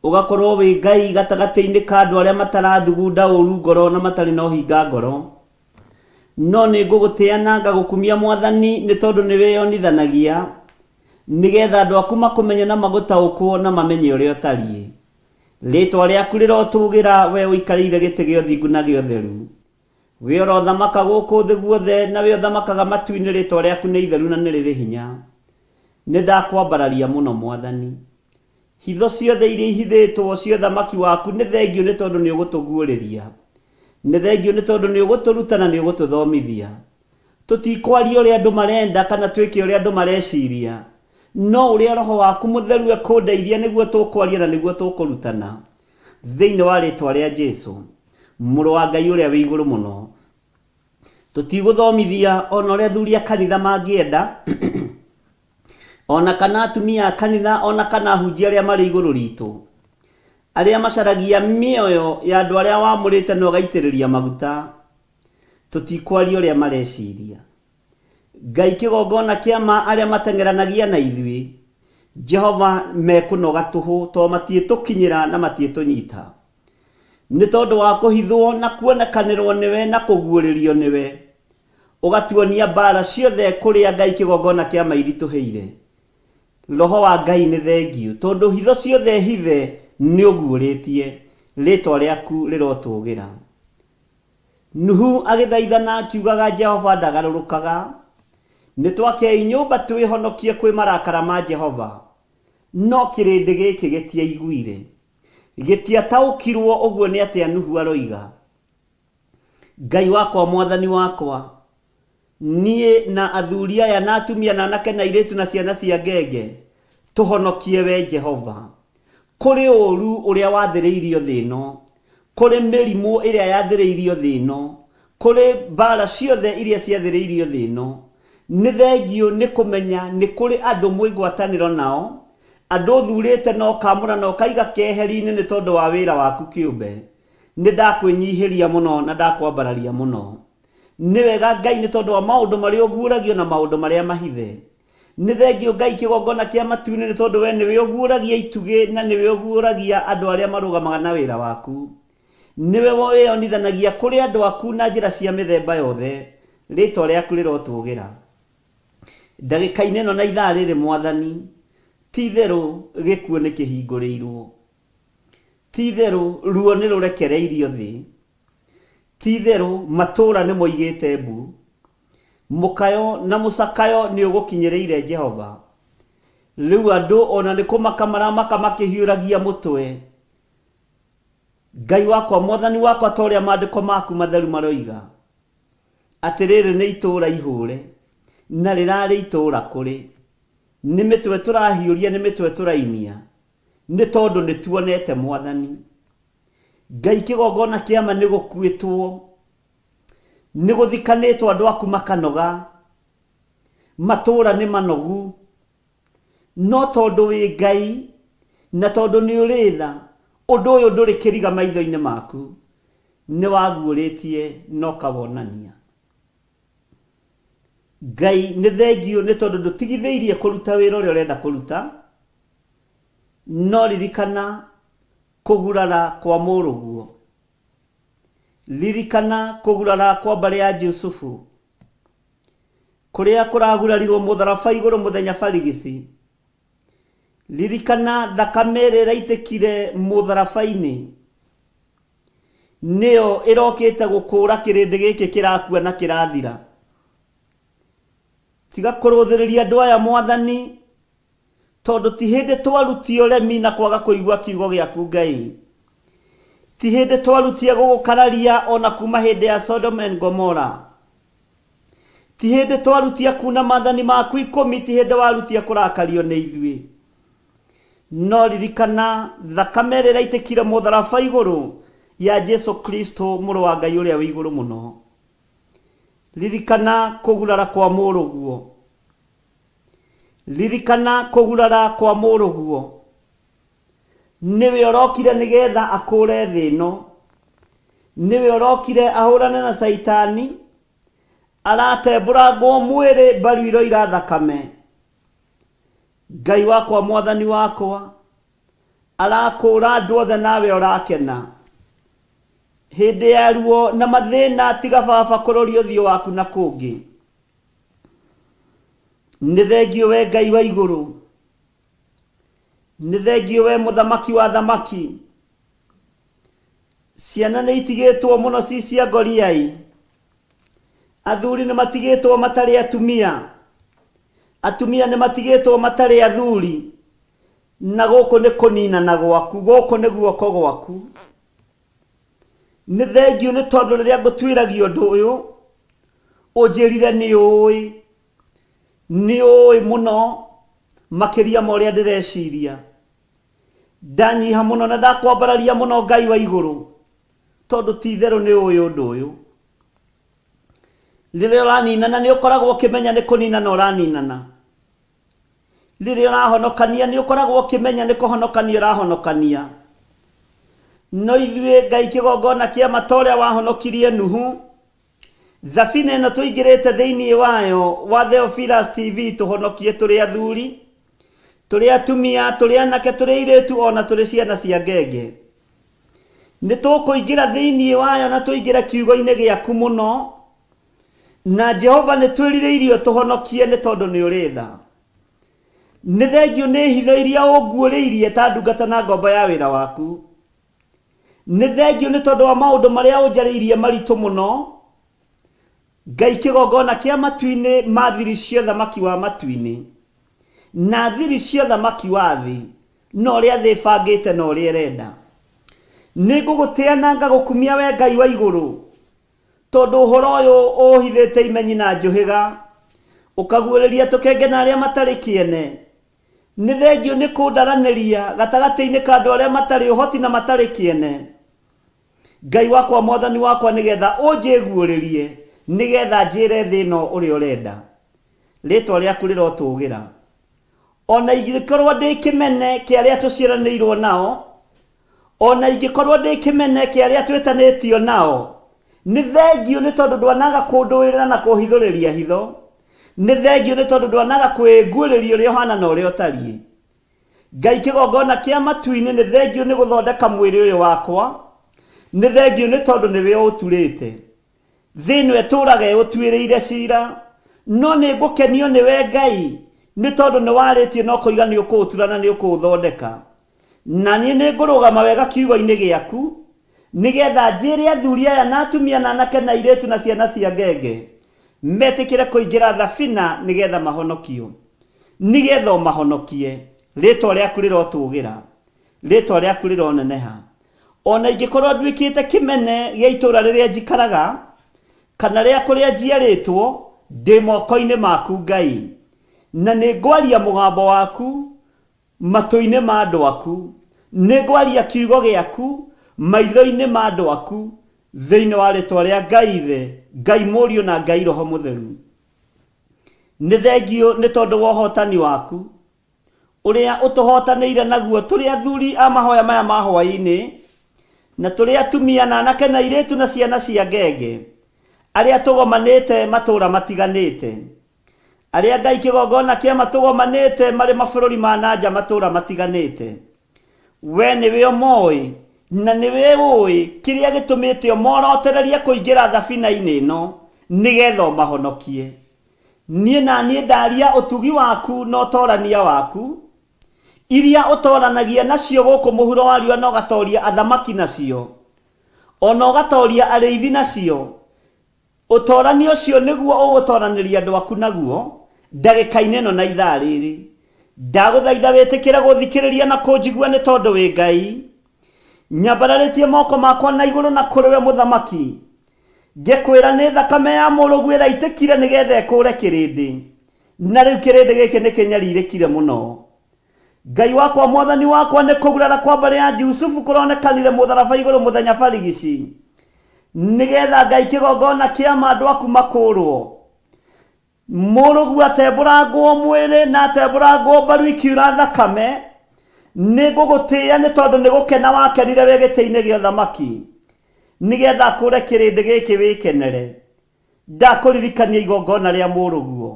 ũgakorwo wĩ Ngai gatagatĩ-inĩ ka andũ arĩa matarathugunda ũru ngoro na matarĩ na ũhinga ngoro. No nĩ ngũgũtĩa na ngagũkumia Mwathani nĩ tondũ nĩ wĩyonithanagia, nĩgetha andũ aku makũmenye na magũtaũkwo na mamenye ũrĩa ũtariĩ. Rĩtwa rĩaku rĩrotũgĩra, we ũikarĩire gĩtĩ gĩa ũthingu na gĩa ũtheru. We ũrothamaka gũkũ thĩ guothe na we ũthamakaga matu-inĩ, rĩtwa rĩaku nĩ itheru na nĩ rĩrĩ hinya. Nĩ ndakwambararia mũno Mwathani. Hitho ciothe iria ihithĩtwo cia ũthamaki waku nĩ thengiũ nĩ tondũ nĩ ũgũtũguũrĩria, nĩ thengiũ nĩ tondũ nĩ ũgũtũruta na nĩ ũgũtũthomithia. Tũtikwaria ũrĩa andũ marenda kana twĩke ũrĩa andũ mareciria, no ũrĩa roho waku mũtheru ekũndeithia nĩguo tũkwaria na nĩguo tũkũrutana. Thĩinĩ wa rĩtwa rĩa Jesũ, mũrũ wa Ngai ũrĩa wĩ igũrũ mũno. Tũtigũthomithia ona ũrĩa athuri a kanitha mangĩenda, ona kana atumia a kanitha, ona kana ahunjia arĩa marĩ igũrũ ritũ, arĩa macaragia mĩoyo ya andũ arĩa wamũrĩte na ũgaitĩrĩria maguta. Tũtikwaria ũrĩa mareciria. Ngai kĩgongona kĩa ma arĩa mateng'eranagia na ithuĩ, Jehova mekũnoga tũhũ to matiĩtũkinyĩra na matiĩtũnyita, nĩ tondũ wa kũhithwo na kuonekanĩrwo nĩwe na kũguũrĩrio nĩwe. Ũgatuonia mbara ciothe kũrĩa Ngai kĩgongona kĩa ma iritũhĩire. Roho wa Ngai nĩ thengiũ tondũ hitho ciothe hithe nĩ ũguũrĩtie. Rĩtwa rĩaku rĩrotũgĩra. Nuhu agĩthaithana akiugaga Jehova ndagarũrũkaga. Nĩ twakei nyũmba twĩhonokie kwĩ marakara ma Jehova, no kĩrĩndĩ gĩkĩ gĩtiaiguire, gĩtiataũkirwo ũguo nĩ atĩa Nuhu aroiga. Ngai wakwa, Mwathani wakwa, niĩ na athuri aya na atumia na anake na airĩtu na ciana cia ngenge, tũhonokie we Jehova kũrĩ ũru ũrĩa wathĩrĩirio thĩ ĩno, kũrĩ mĩrimũ ĩrĩa yathĩrĩirio thĩ ĩno, kũrĩ mbara ciothe iria ciathĩrĩirio thĩ ĩno. Nĩ thengiũ nĩ kũmenya nĩ kũrĩ andũ mwĩ ngwatanĩro nao, andũ ũthurĩte na ũkamũra na ũkaiga keheri-inĩ nĩ tondũ wa wĩra waku kĩũmbe. Nĩ ndakwĩnyihĩria mũno na ndakwambararia mũno. Nĩ wega Ngai nĩ tondũ wa maũndũ marĩa ũguũragio na maũndũ marĩa mahithe. Nĩ thengiũ Ngai kĩgongona kĩa matu-inĩ nĩ tondũ we nĩwe ũguũragia itugĩ na nĩwe ũguũragia andũ arĩa marũgamaga na wĩra waku. Nĩwe wĩyonithanagia kũrĩ andũ aku na njĩra cia mĩthemba yothe. Rĩtwa rĩaku rĩrotũgĩra. Ndagĩka-inĩ ĩno na ithaa rĩrĩ Mwathani, ti itherũ gĩkuũ nĩ kĩhingũrĩirwo, ti itherũ ruo nĩ rũrekereirio thĩ, ti itherũ matũũra nĩ moigĩte mbu, mũkayo na mũcakayo nĩ ũgũkinyĩrĩire Jehova. Rĩu andũ ona nĩ kũmaka maramaka makĩhiũragia mũtwe. Ngai wakwa, Mwathani wakwa, ta ũrĩa maandĩko maku matheru maroiga, atĩrĩrĩ nĩ itũũra ihũre na rĩrarĩ itũũra kũrĩ, nĩ mĩtwe tũrahiũria, nĩ mĩtwe tũrainia, nĩ tondũ nĩ tuonete Mwathani. Ngai kĩgongona kĩa ma nĩ gũkuĩtwo, Nĩ gũthikanĩtwo andũ aku makanoga, matũũra nĩ manogu, no tondũ wĩ Ngai na tondũ nĩ ũrĩ tha, ũndũ ũyũ ndũrĩ kĩriga maitho-inĩ maku, nĩ waguũrĩtie na ũkawonania. Ngai nĩ thengiũ nĩ tondũ ndũtigithĩirie kũruta wĩra ũrĩa ũrenda kũruta, no ririkana kũgurara kwa mũrũguo, ririkana kũgurara kwa mbarĩ ya Jusufu, kũrĩa kũragurarirwo mũtharaba igũrũ mũthenya barigici. Ririkana thakame ĩrĩa ĩraitĩkire mũtharaba-inĩ, nĩyo ĩrokĩte gũkũra kĩrĩndĩ gĩkĩ kĩrakua na kĩrathira. Tiga kũrũthĩrĩria andũ aya Mwathani, tondũ ti hĩndĩ twarutie ũremi na kwaga kũigua kiugo gĩaku Ngai. Ti hĩndĩ twarutie gũgũkararia ona kuma hĩndĩ ya Sodom and Gomorrah. Ti hĩndĩ twarutie kuna maathani maku 10, ti hĩndĩ warutie kũrakario nĩ ithuĩ. No ririkana thakame ĩrĩa ĩraitĩkire mũtharaba igũrũ ya Jesu Kristo mũrũ wa Ngai ũrĩa wĩ igũrũ mũno. Ririkana kũgurara kwa mũrũguo, ririkana kũgurara kwa mũrũguo. Nĩwe ũrokire nĩgetha akũre thĩ ĩno, nĩwe ũrokire ahũrane na Caitani, aratembũrangwo mwĩrĩ mbaru iroira thakame. Ngai wakwa Mwathani wakwa arakũra andũ othe nawe ũrakena. Hĩndĩ ya ruo na mathĩna tiga baba kũroria ũthiũ waku na kũngĩ. Nĩ thengiũ we Ngai wa igũrũ, nĩ thengiũ we mũthamaki wa thamaki. Ciana nĩ itigĩtwo mũno ci cia ngoriai, athuri nĩ matigĩtwo matarĩ atumia, atumia nĩ matigĩtwo matarĩ athuri, na gũkũ nĩ kũninana gwaku, gũkũ nĩ guoko gwaku. Nĩ thengiũ nĩ tondũ rĩrĩa ngũtuĩragia ũndũ ũyũ ũnjĩrire nĩ ũĩ, nĩ ũĩ mũno makĩria ma ũrĩa ndĩreciria. Ndanyiha mũno na ndakwambararia mũno Ngai wa igũrũ, tondũ ti itherũ nĩ ũĩ ũndũ ũyũ. Rĩrĩa ũraninana nĩ ũkoragwo ũkĩmenya nĩ kũninana ũraninana. Rĩrĩa ũrahonokania nĩ ũkoragwo ũkĩmenya nĩ kũhonokania ũrahonokania. No ithuĩ Ngai kĩgongona kĩa mata ũrĩa wahonokirie Nuhu, thabina ĩno tũingĩrĩte thĩinĩ wayo wa Theophilus TV, tũhonokie tũrĩ athuri, tũrĩ atumia, tũrĩ anake, tũrĩ airĩtu, ona tũrĩ ciana cia ngenge. Nĩ tũkũingĩra thĩinĩ wayo na tũingĩre kiugo-inĩ gĩaku mũno, na Jehova nĩ twĩrirĩirio tũhonokie nĩ tondũ nĩ ũrĩ tha. Nĩ thengiũ nĩ hitho iria ũnguũrĩirie ta ndungata na ngombo ya wĩra waku. Nĩ thengiũ nĩ tondũ wa maũndũ marĩa ũnjarĩirie maritũ mũno. Ngai kĩgongona kĩa matu-inĩ ma thiri cia ũthamaki wa matu-inĩ na thiri cia ũthamaki wa thĩ, na ũrĩa thĩ ĩbangĩte na ũrĩa ĩrenda. Nĩ ngũgũtĩa na ngagũkumia we Ngai wa igũrũ, tondũ ũhoro ũyũ ũhithĩte imenyi na njũhĩga, ũkaguũrĩria tũkenge na arĩa matarĩ kĩene. Nĩ thengiũ nĩ kũndaranĩria gatagatĩ-inĩ ka andũ arĩa matarĩ ũhoti na matarĩ kĩene. Ngai wakwa Mwathani wakwa, nĩgetha ũnjĩguũrĩrie, nĩgetha njĩre thĩ ĩno ũrĩa ũrenda. Rĩtwa rĩaku rĩrotũgĩra. Ona ingĩkorwo ndĩ kĩmene kĩa arĩa tũciaranĩirwo nao, ona ingĩkorwo ndĩ kĩmene kĩa arĩa twĩtanĩtio nao, nĩ thengiũ nĩ tondũ ndwanaga kũndũĩrĩra na kũhithũrĩria hitho. Nĩ thengiũ nĩ tondũ ndwanaga kwĩguũrĩria ũrĩa ũhana na ũrĩa ũtariĩ. Ngai kĩgongona kĩa matu-inĩ, nĩ thengiũ nĩ gũthondeka mwĩrĩ ũyũ wakwa, nĩ thengiũ nĩ tondũ nĩwe ũũturĩte. Thĩ ĩno ĩtũũraga ĩũtuĩrĩire cira, no nĩ ngũkenio nĩwe Ngai, nĩ tondũ nĩ warĩtie na ũkoiga nĩ ũkũũtura na nĩ ũkũũthondeka. Na niĩ nĩ ngũrũgama wega kiugo-inĩ gĩaku, nĩgetha njĩre athuri aya na atumia na anake na airĩtu na ciana cia ngenge metĩkĩre kũingĩra thabina nĩgetha mahonokio, nĩgetha ũmahonokie. Rĩtwa rĩaku rĩrotũgĩra, rĩtwa rĩaku rĩroneneha. Ona ingĩkorwo nduĩkĩte kĩmene gĩa itũũra rĩrĩa njikaraga kana rĩa kũrĩa njiarĩtwo, ndĩ moko-inĩ maku Ngai, na nĩ ngwaria mũgambo waku matũ-inĩ ma andũ aku, nĩ ngwaria kiugo gĩaku maitho-inĩ ma andũ aku, Thĩinĩ wa rĩtwa rĩa Ngai Ithe, Ngai Mũriũ na Ngai Roho Mũtheru. Nĩ thengio nĩ tondũ wa ũhotani waku ũrĩa ũtũhotanĩire naguo tũrĩ athuri a mahoya maya ma hwaĩ-inĩ, na tũrĩ atumia na anake na airĩtu na ciana cia ngenge arĩa tũgomanĩte matũũra matiganĩte, arĩa Ngai kĩgongona kĩama tũgomanĩte marĩ mabũrũri ma nanja matũũra matiganĩte. We nĩwe ũmoĩ na nĩwe ũĩ kĩrĩa gĩtũmĩte ũmorotererie kũingĩra thabina-inĩ ĩno nĩgetha ũmahonokie. Niĩ na niĩ ndaria ũtugi waku na ũtorania waku iria ũtoranagia nacio gũkũ mũhuro wa riũa na ũgatoria athamaki nacio ona ũgatoria arĩithi nacio. Ũtorani ũcio nĩguo ũgũtoranĩria andũ aku naguo ndagĩka-inĩ ĩno na ithaa rĩrĩ. Ndagũthaitha wĩtĩkĩre gũthikĩrĩria na kũnjigua nĩ tondũ wĩ Ngai. Nyambararĩtie moko makwa na igũrũ na kũrĩ we mũthamaki, ngĩkwĩra nĩ thakame ya mũrũguo ĩraitĩkire nĩgetha ĩkũre kĩrĩndĩ, na rĩu kĩrĩndĩ gĩkĩ nĩ kĩnyarirĩkire mũno. Ngai wakwa mwathani wakwa, nĩ kũgurara kwa mbarĩ ya Jusufu kũronekanire mũtharaba igũrũ mũthenya barigici, nĩgetha Ngai kĩgongona kĩama andũ aku makũrwo. Mũrũguo atembũrangwo mwĩrĩ na atembũrangwo mbaru ikiura thakame. Nĩ ngũgũtĩĩa nĩ tondũ nĩ gũkena wakenire wĩ gĩtĩ-inĩ gĩa ũthamaki, nĩgetha kũre kĩrĩndĩ gĩkĩ wĩkenere. Ndakũririkania igongona rĩa mũrũguo.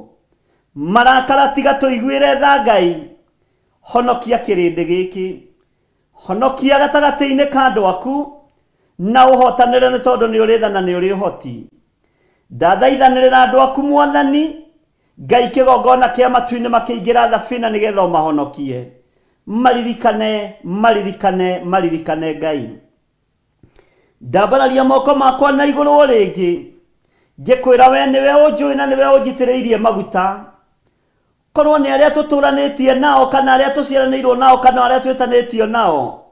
Marakara tiga tũiguĩre tha Ngai, honokia kĩrĩndĩ gĩkĩ, honokia gatagatĩ-inĩ ka andũ aku na ũhotanĩre nĩ tondũ nĩ ũrĩ tha na nĩ ũrĩ ũhoti. Ndathaithanĩrĩra andũ aku mwathani Ngai kĩgongona kĩa matu-inĩ makĩingĩra thabina nĩgetha ũmahonokie. Maririkane, maririkane, maririkane Ngai. Ndambararia moko makwa na igũrũ o rĩngĩ ngĩkwĩra we nĩwe ũnjũĩ na nĩwe ũnjitĩrĩirie maguta. Korwo nĩ arĩa tũtũranĩtie nao kana arĩa tũciaranĩirwo nao kana arĩa twĩtanĩtio nao,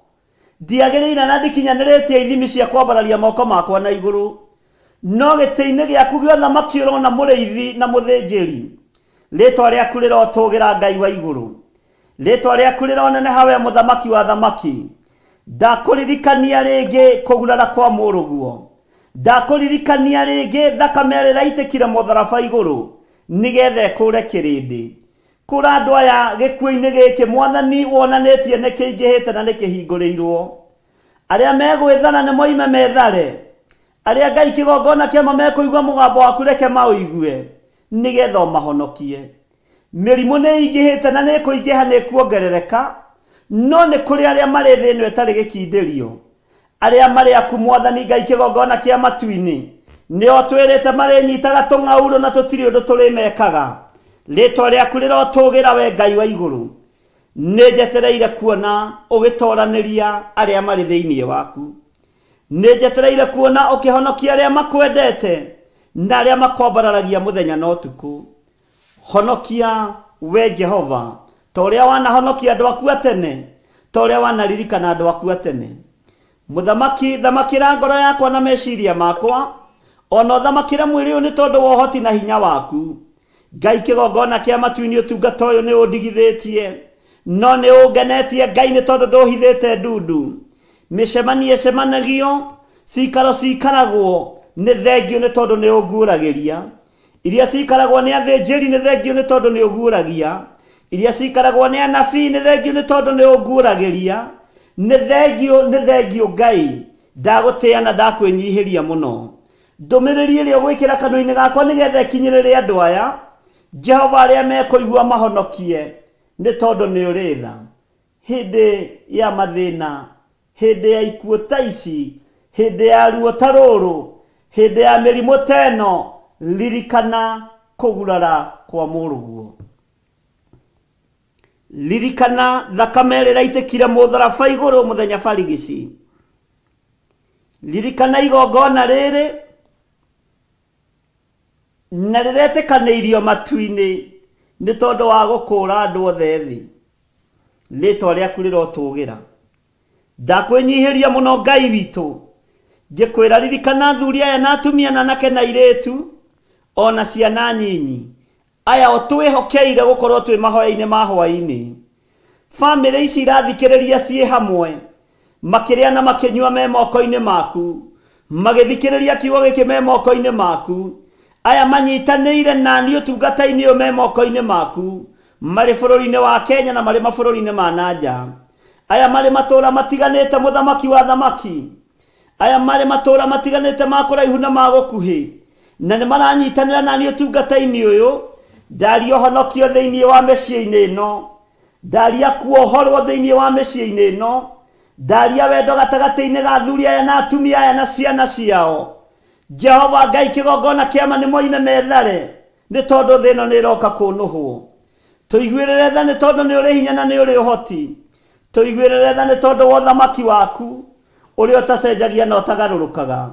ndiagĩrĩire na ndikinyanĩrĩtie ithimi cia kwambararia moko makwa na igũrũ. No gĩtĩ-inĩ gĩaku gĩa ũthamaki ũrona mũrĩithi na mũthĩnjĩri. Rĩtwa rĩaku rĩrotũgĩra Ngai wa igũrũ, rĩtwa rĩaku rĩroneneha we mũthamaki wa thamaki. Ndakũririkania rĩngĩ kũgurara kwa mũrũguo, ndakũririkania rĩngĩ thakame ĩrĩa ĩraitĩkire mũtharaba igũrũ nĩgetha ĩkũre kĩrĩndĩ. Kũra andũ aya gĩkuũ-inĩ gĩkĩ mwathani wonanĩtie nĩ kĩingĩhĩte na nĩ kĩhingũrĩirwo. Arĩa megwĩthara nĩ moime methare, arĩa Ngai kĩgongona kĩama mekũigua mũgambo waku reke maũigue nĩgetha ũmahonokie. Mĩrimũ nĩ ĩingĩhĩte na nĩ ĩkũingĩha nĩ ĩkuongerereka, no nĩ kũrĩ arĩa marĩ thĩ ĩno ĩtarĩ gĩkindĩrio, arĩa marĩ aku mwathani Ngai kĩgongona kĩa matu-inĩ nĩo twĩrĩte marĩnyitaga tũng'aurũ na tũtirĩ ũndũ tũrĩmekaga. Rĩtwa rĩaku rĩrotũgĩra we Ngai wa igũrũ. Nĩ njetereire kuona ũgĩtoranĩria arĩa marĩ thĩinĩ waku, nĩ njetereire kuona ũkĩhonokia arĩa makwendete na arĩa makwambararagia mũthenya na ũtukũ. Honokia we Jehova ta ũrĩa wanahonokia andũ aku a tene, ta ũrĩa wanaririkana andũ aku a tene. Mũthamaki, thamakĩra ngoro yakwa na meciria makwa, ona ũthamakĩre mwĩrĩ ũyũ nĩ tondũ wa ũhoti na hinya waku. Ngai kĩgongona kĩa matu-inĩ ũtungata ũyũ nĩ ũndigithĩtie, no nĩ ũngenetie Ngai nĩ tondũ ndũhithĩte ndundu. Mĩcemanio ĩcemanagio, cikaro cikaragwo nĩ thengio nĩ tondũ nĩ ũnguũragĩria. Iria cikaragwo nĩ athĩnjĩri nĩ thengio nĩ tondũ nĩ ũguũragia. Iria cikaragwo nĩ anabii nĩ thengio nĩ tondũ nĩ ũnguũragĩria. Nĩ thengio, nĩ thengio Ngai, ndagũtĩĩa na ndakwĩnyihĩria mũno. Ndũmĩrĩri ĩrĩa ũgwĩkĩra kanua-inĩ gakwa nĩgetha ĩkinyĩrĩre andũ aya, Jehova arĩa mekũigua mahonokie nĩ tondũ nĩ ũrĩ tha. Hĩndĩ ya mathĩna, hĩndĩ ya ikuũ ta ici, hĩndĩ ya ruo ta rũrũ, hĩndĩ ya mĩrimũ ta ĩno, ririkana kũgurara kwa mũrũguo. Ririkana thakame ĩrĩa ĩraitĩkire mũtharaba igũrũ mũthenya barigici. Ririkana igongona rĩrĩ na rĩretĩkanĩirio matu-inĩ nĩ tondũ wa gũkũra andũ othe thĩ. Rĩtwa rĩaku rĩrotũgĩra. Ndakwĩnyihĩria mũno Ngai witũ, ngĩkwĩra ririkana athuri aya na atumia na anake na airĩtu ona ciana nyinyi aya ũtwĩhokeire gũkorwo twĩ mahoya-inĩ ma hwaĩ-inĩ. Bamĩrĩ ici irathikĩrĩria ciĩ hamwe makĩrĩa na makĩnyua me moko-inĩ maku. Magĩthikĩrĩria kiugo gĩkĩ me moko-inĩ maku. Aya manyitanĩire na niĩ ũtungata-inĩ ũyũ me moko-inĩ maku. Marĩ bũrũri-inĩ wa Kenya na marĩ mabũrũri-inĩ ma nanja. Aya marĩ matũũra matiganĩte mũthamaki wa thamaki. Aya marĩ matũũra matiganĩte ma kũraihu na ma gũkuhĩ. Na nĩ maranyitanĩra na niĩ ũtungata-inĩ ũyũ. Ndaria ũhonokio thĩinĩ wa mĩciĩ-inĩ ĩno. Ndaria kuohorwo thĩinĩ wa mĩciĩ-inĩ ĩno. Ndaria wendo gatagatĩ-inĩ ga athuri aya na atumia aya na ciana ciao. Jehova Ngai kĩgongona kĩama nĩ moime methare nĩ tondũ thĩ ĩno nĩ ĩroka kũnũhwo. Tũiguĩrĩre tha nĩ tondũ nĩ ũrĩ hinya na nĩ ũrĩ ũhoti. Tũiguĩrĩre tha nĩ tondũ wa ũthamaki waku ũrĩa ũtacenjagia na ũtagarũrũkaga.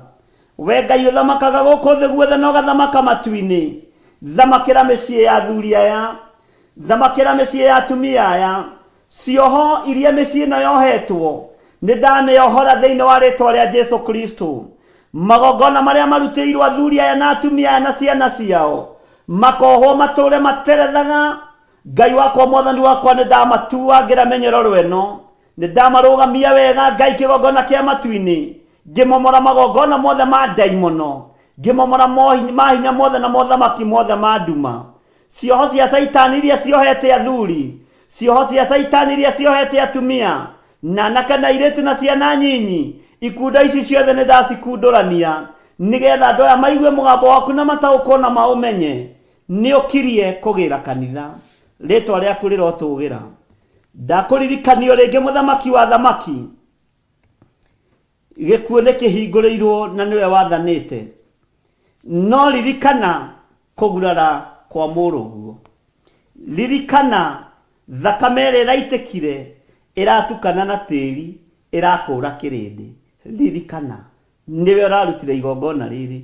We Ngai ũthamakaga gũkũ thĩ guothe na ũgathamaka matu-inĩ. Thamakĩra mĩciĩ ya athuri aya, thamakĩra mĩciĩ ya atumia aya. Cioho iria mĩciĩ ĩno yohetwo nĩ ndamĩohora thĩinĩ wa rĩtwa rĩa Jesu Kristo. Magongona marĩa marutĩirwo athuri aya na atumia aya na ciana ciao makohwo matũre materethaga. Ngai wakwa mwathani wakwa nĩ ndamatuangĩra mĩnyororo ĩno, nĩ ndamarũgamia wega Ngai kĩgongona kĩa matu-inĩ, ngĩmomora magongona mothe ma ndaimono, ngĩmomora mahinya mothe na mothamaki mothe ma nduma. Cioho cia caitani iria ciohete athuri, cioho cia caitani iria ciohete atumia na anake na airĩtu na ciana nyinyi, ikundo ici ciothe nĩ ndacikundũrania nĩgetha andũ aya maigue mũgambo waku na mataũkwo na maũmenye nĩ ũkirie kũgĩra kanitha. Rĩtwa rĩaku rĩrotũgĩra. Ndakũririkanio rĩngĩ mũthamaki wa thamaki, gĩkuũ nĩ kĩhingũrĩirwo na nĩwe wathanĩte. No ririkana kũgurara kwa mũrũguo. Ririkana thakame ĩrĩa ĩraitĩkire ĩratukana na tĩri ĩrakũra kĩrĩndĩ. Ririkana nĩwe ũrarutire igongona rĩrĩ,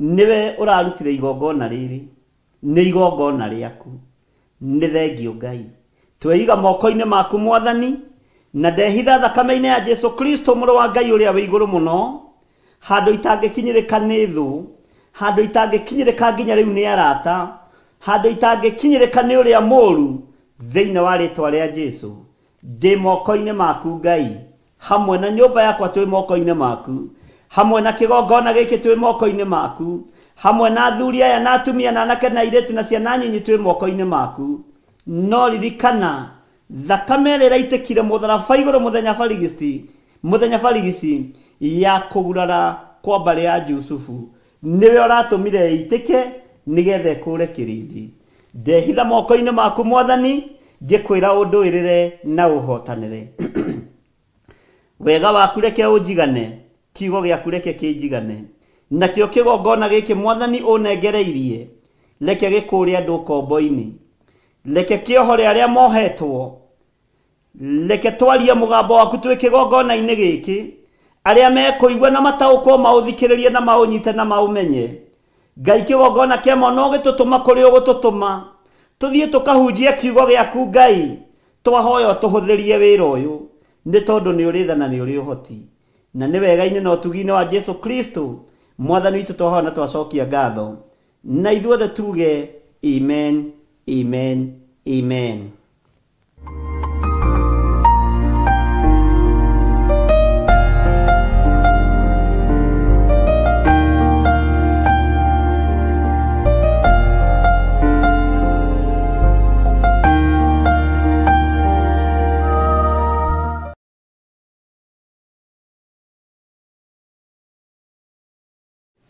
nĩwe ũrarutire igongona rĩrĩ, nĩ igongona rĩaku. Nĩ thengio Ngai. Tweiga moko-inĩ maku mwathani, na ndehitha thakame-inĩ ya Jesu Kristo mũrũ wa Ngai ũrĩa wĩ igũrũ mũno, handũ itangĩkinyĩrĩka nĩ thũ, handũ itangĩkinyĩrĩka nginya rĩu nĩ arata, handũ itangĩkinyĩrĩka nĩ ũrĩa mũũru, thĩinĩ wa rĩtwa rĩa Jesu. Ndĩ moko-inĩ maku Ngai, hamwe na nyũmba yakwa twĩ moko-inĩ maku, hamwe na kĩgongona gĩkĩ twĩ moko-inĩ maku, hamwe na athuri aya na atumia na anake na airĩtu na ciana nyinyi twĩ moko-inĩ maku. No ririkana thakame ĩrĩa ĩraitĩkire mũtharaba igũrũ mũthenya barigici ya kũgurara kwa mbarĩ ya Jusufu, nĩwe ũratũmire ĩitĩke nĩgetha ĩkũre kĩrĩndĩ. Ndehitha moko-inĩ maku mwathani, ngĩkwĩra ũndũĩrĩre na ũhotanĩre. Wega waku reke ũnjigane, kiugo gĩaku reke kĩnjigane, nakĩo kĩgongona gĩkĩ mwathani ũnengereirie reke gĩkũre andũ ũkombo-inĩ, reke kĩohore arĩa mohetwo, reke twarie mũgambo waku twĩ kĩgongona-inĩ gĩkĩ, arĩa mekũigua na mataũkwo maũthikĩrĩrie na maũnyite na maũmenye. Ngai kĩgongona kĩa no gĩtũtũma kũrĩ ũgũtũtũma tũthiĩ tũkahunjie kiugo gĩaku Ngai. Twahoya tũhũthĩrie wĩra ũyũ nĩ tondũ nĩ ũrĩ tha na nĩ ũrĩ ũhoti, na nĩ wega-inĩ na ũtugi-inĩ wa Jesu Kristo mwathani witũ twahoya na twacokia ngatho, na ithuothe tuge amen, amen, amen.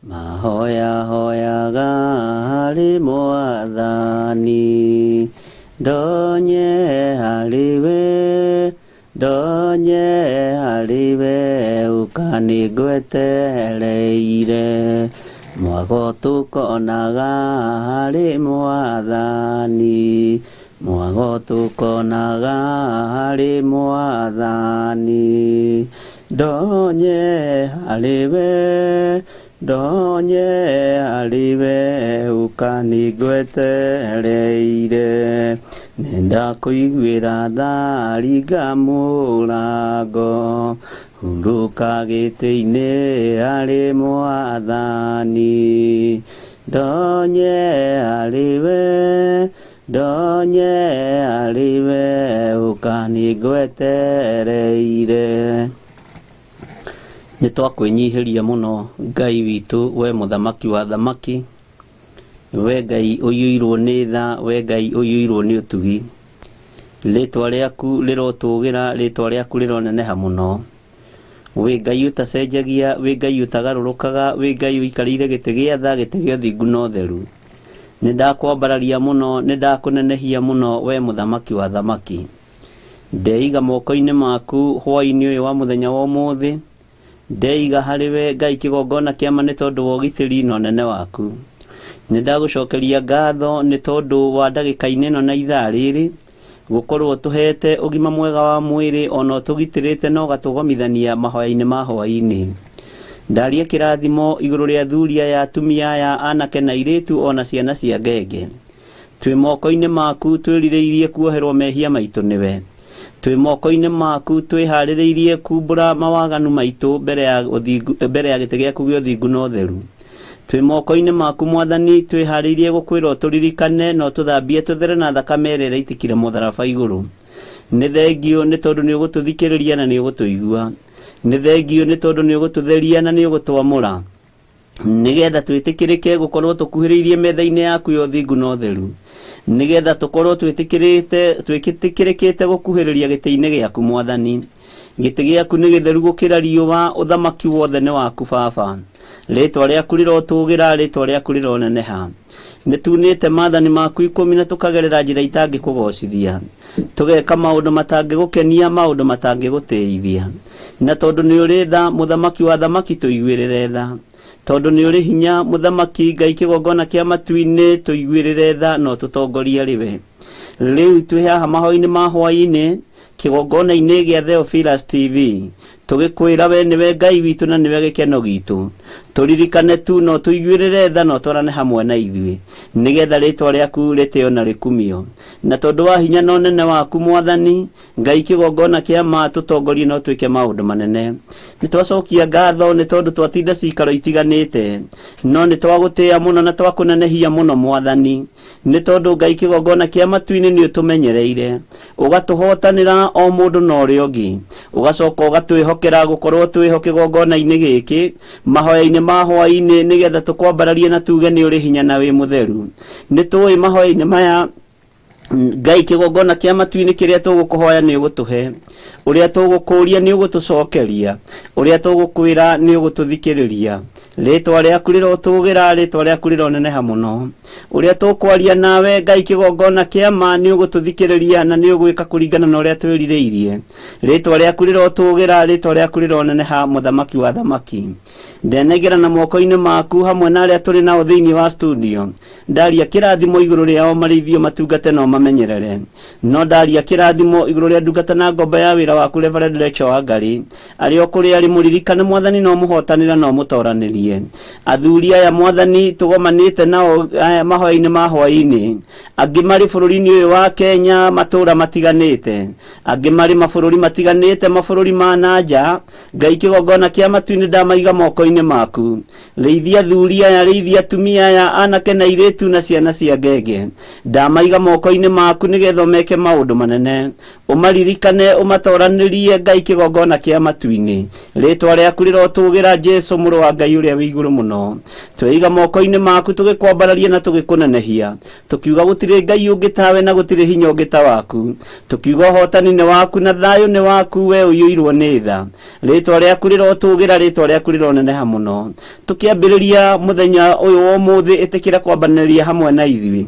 Mahoya hoyaga harĩ mwathani, ndonye harĩ we, ndonye harĩ we, ũkanĩngwetereire. Mwago tũkonaga harĩ mwathani, mwago tũkonaga harĩ mwathani, ndonye harĩ we, ndonye harĩ we, ũkanĩngwetereire. Nĩndakũiguĩra tha ringa mũrango, hurũka gĩtĩ-inĩ harĩ mwathani, ndonye harĩ we, ndonye harĩ we, ũkanĩngwetereire. Nĩ twakwĩnyihĩria mũno Ngai witũ, we mũthamaki wa thamaki, we Ngai ũiyũirwo nĩ tha, we Ngai ũiyũirwo nĩ ũtugi. Rĩtwa rĩaku rĩrotũgĩra, rĩtwa rĩaku rĩroneneha mũno. Wĩ Ngai ũtacenjagia, wĩ Ngai ũtagarũrũkaga, wĩ Ngai ũikarĩire gĩtĩ gĩa tha, gĩtĩ gĩa ũthingu na ũtheru. Nĩ ndakwambararia mũno, nĩ ndakũnenehia mũno, we mũthamaki wa thamaki. Ndeiga moko-inĩ maku hwaĩ-inĩ ũyũ wa mũthenya wa ũmũthĩ, ndeiga harĩ we Ngai kĩgongona kĩama nĩ tondũ wa ũgitĩri na ũnene waku. Nĩ ndagũcokeria ngatho nĩ tondũ wa ndagĩka-inĩ ĩno na ithaa rĩrĩ, gũkorwo tũhete ũgima mwega wa mwĩrĩ ona ũtũgitĩrĩte na ũgatũgomithania mahoya-inĩ ma hwaĩ-inĩ. Ndaria kĩrathimo igũrũ rĩa athuri aya, atumia aya, anake na airĩtu ona ciana cia ngenge. Twĩ moko-inĩ maku twĩrirĩirie kuoherwo mehia maitũ nĩwe. Twĩ moko-inĩ maku twĩharĩrĩirie kumbũra mawaganu maitũ mbere ya ũthingu, mbere ya gĩtĩ gĩaku gĩa ũthingu na ũtheru. Twĩ moko-inĩ maku mwathani, twĩharĩirie gũkwĩra ũtũririkane na ũtũthambie tũthere na thakame ĩrĩa ĩraitĩkire mũtharaba igũrũ. Nĩ thengio nĩ tondũ nĩ ũgũtũthikĩrĩria na nĩ ũgũtũigua. Nĩ thengio nĩ tondũ nĩ ũgũtũtheria na nĩ ũgũtwamũra, nĩgetha twĩtĩkĩrĩke gũkorwo tũkuhĩrĩirie metha-inĩ yaku ya ũthingu na ũtheru, nĩgetha tũkorwo twĩtĩkĩrĩkĩte gũkuhĩrĩria gĩtĩ-inĩ gĩaku mwathani. Gĩtĩ gĩaku nĩ gĩtheru gũkĩra riũa, ũthamaki wothe nĩ waku baba. Rĩtwa rĩaku rĩrotũgĩra, rĩtwa rĩaku rĩroneneha. Nĩ tunĩte maathani maku 10 na tũkagerera njĩra itangĩkũgocithia, tũgeka maũndũ matangĩgũkenia, maũndũ matangĩgũtĩithia. Na tondũ nĩ ũrĩ tha, mũthamaki wa thamaki, tũiguĩrĩre tha. Tondũ nĩ ũrĩ hinya, mũthamaki Ngai kĩgongona kĩa matu-inĩ, tũiguĩrĩre tha na ũtũtongorie arĩ we. Rĩu twĩ haha mahoya-inĩ ma hwaĩ-inĩ kĩgongona-inĩ gĩa Theophilus TV, tũgĩkwĩra we nĩwe Ngai witũ na nĩwe gĩkeno gitũ. Tũririkane tu na ũtũiguĩrĩre tha na ũtwarane hamwe na ithuĩ, nĩgetha rĩtwa rĩaku rĩtĩo na rĩkumio. Na tondũ wa hinya na ũnene waku mwathani Ngai kĩgongona kĩa ma, tũtongorie na ũtwĩke maũndũ manene. Nĩ twacokia ngatho nĩ tondũ twatinda cikaro itiganĩte, no nĩ twagũtĩĩa mũno na twakũnenehia mũno mwathani, nĩ tondũ Ngai kĩgongona kĩa matu-inĩ nĩ ũtũmenyereire, ũgatũhotanĩra o mũndũ na ũrĩa ũngĩ, ũgacoka ũgatwĩhokera gũkorwo twĩho kĩgongona-inĩ gĩkĩ mahoya-inĩ ma hwaĩ-inĩ, nĩgetha tũkwambararie na tuge nĩ ũrĩ hinya na wĩ mũtheru. Nĩ tũĩ mahoya-inĩ maya Ngai kĩgongona kĩa matu-inĩ kĩrĩa tũgũkũhoya nĩ ũgũtũhe, ũrĩa tũgũkũria nĩ ũgũtũcokeria, ũrĩa tũgũkwĩra nĩ ũgũtũthikĩrĩria. Rĩtwa rĩaku rĩrotũgĩra, rĩtwa rĩaku rĩroneneha mũno. Ũrĩa tũkwaria nawe Ngai kĩgongona kĩa ma nĩ ũgũtũthikĩrĩria na nĩ ũgwĩka kũringana na ũrĩa twĩrirĩirie. Rĩtwa rĩaku rĩrotũgĩra, rĩtwa rĩaku rĩroneneha, mũthamaki wa thamaki. Ndenengera na moko-inĩ maku hamwe na arĩa tũrĩ nao thĩinĩ wa studio. Ndaria kĩrathimo igũrũ rĩao marĩithio matungate na ũmamenyerere. No ndaria kĩrathimo igũrũ rĩa ndungata na ngombo ya wĩra waku Reverend Rachel Wangari, arĩ o kũrĩa arĩ mũririkane mwathani na ũmũhotanĩre na ũmũtoranĩrie. Athuri aya mwathani tũgomanĩte nao aya mahoya-inĩ ma hwaĩ-inĩ, angĩ marĩ bũrũri-inĩ ũyũ wa Kenya matũũra matiganĩte, angĩ marĩ mabũrũri matiganĩte, mabũrũri ma na nja. Ngai kĩgongona kĩa matu-inĩ ndamaiga moko-inĩ maku. Rĩithia athuri aya, rĩithia atumia aya, anake na airĩtu na ciana cia ngenge. Ndamaiga moko-inĩ maku nĩgetha ũmeke maũndũ manene, ũmaririkane, ũmatoranĩrie Ngai kĩgongona kĩa matu-inĩ. Rĩtwa rĩaku rĩrotũgĩra, Jesu mũrũ wa Ngai ũrĩa wĩ igũrũ mũno. Tweiga moko-inĩ maku tũgĩkwambararia na tũgĩkũnenehia, tũkiuga gũtirĩ Ngai ũngĩ tawe na gũtirĩ hinya ũngĩ ta waku, tũkiuga ũhotani nĩ waku na thayũ nĩ waku, we ũiyũirwo nĩ tha. Rĩtwa rĩaku rĩrotũgĩra, rĩtwa rĩaku rĩroneneha mũno. Tũkĩambĩrĩria mũthenya ũyũ wa ũmũthĩ, ĩtĩkĩra kwambanĩria hamwe na ithuĩ,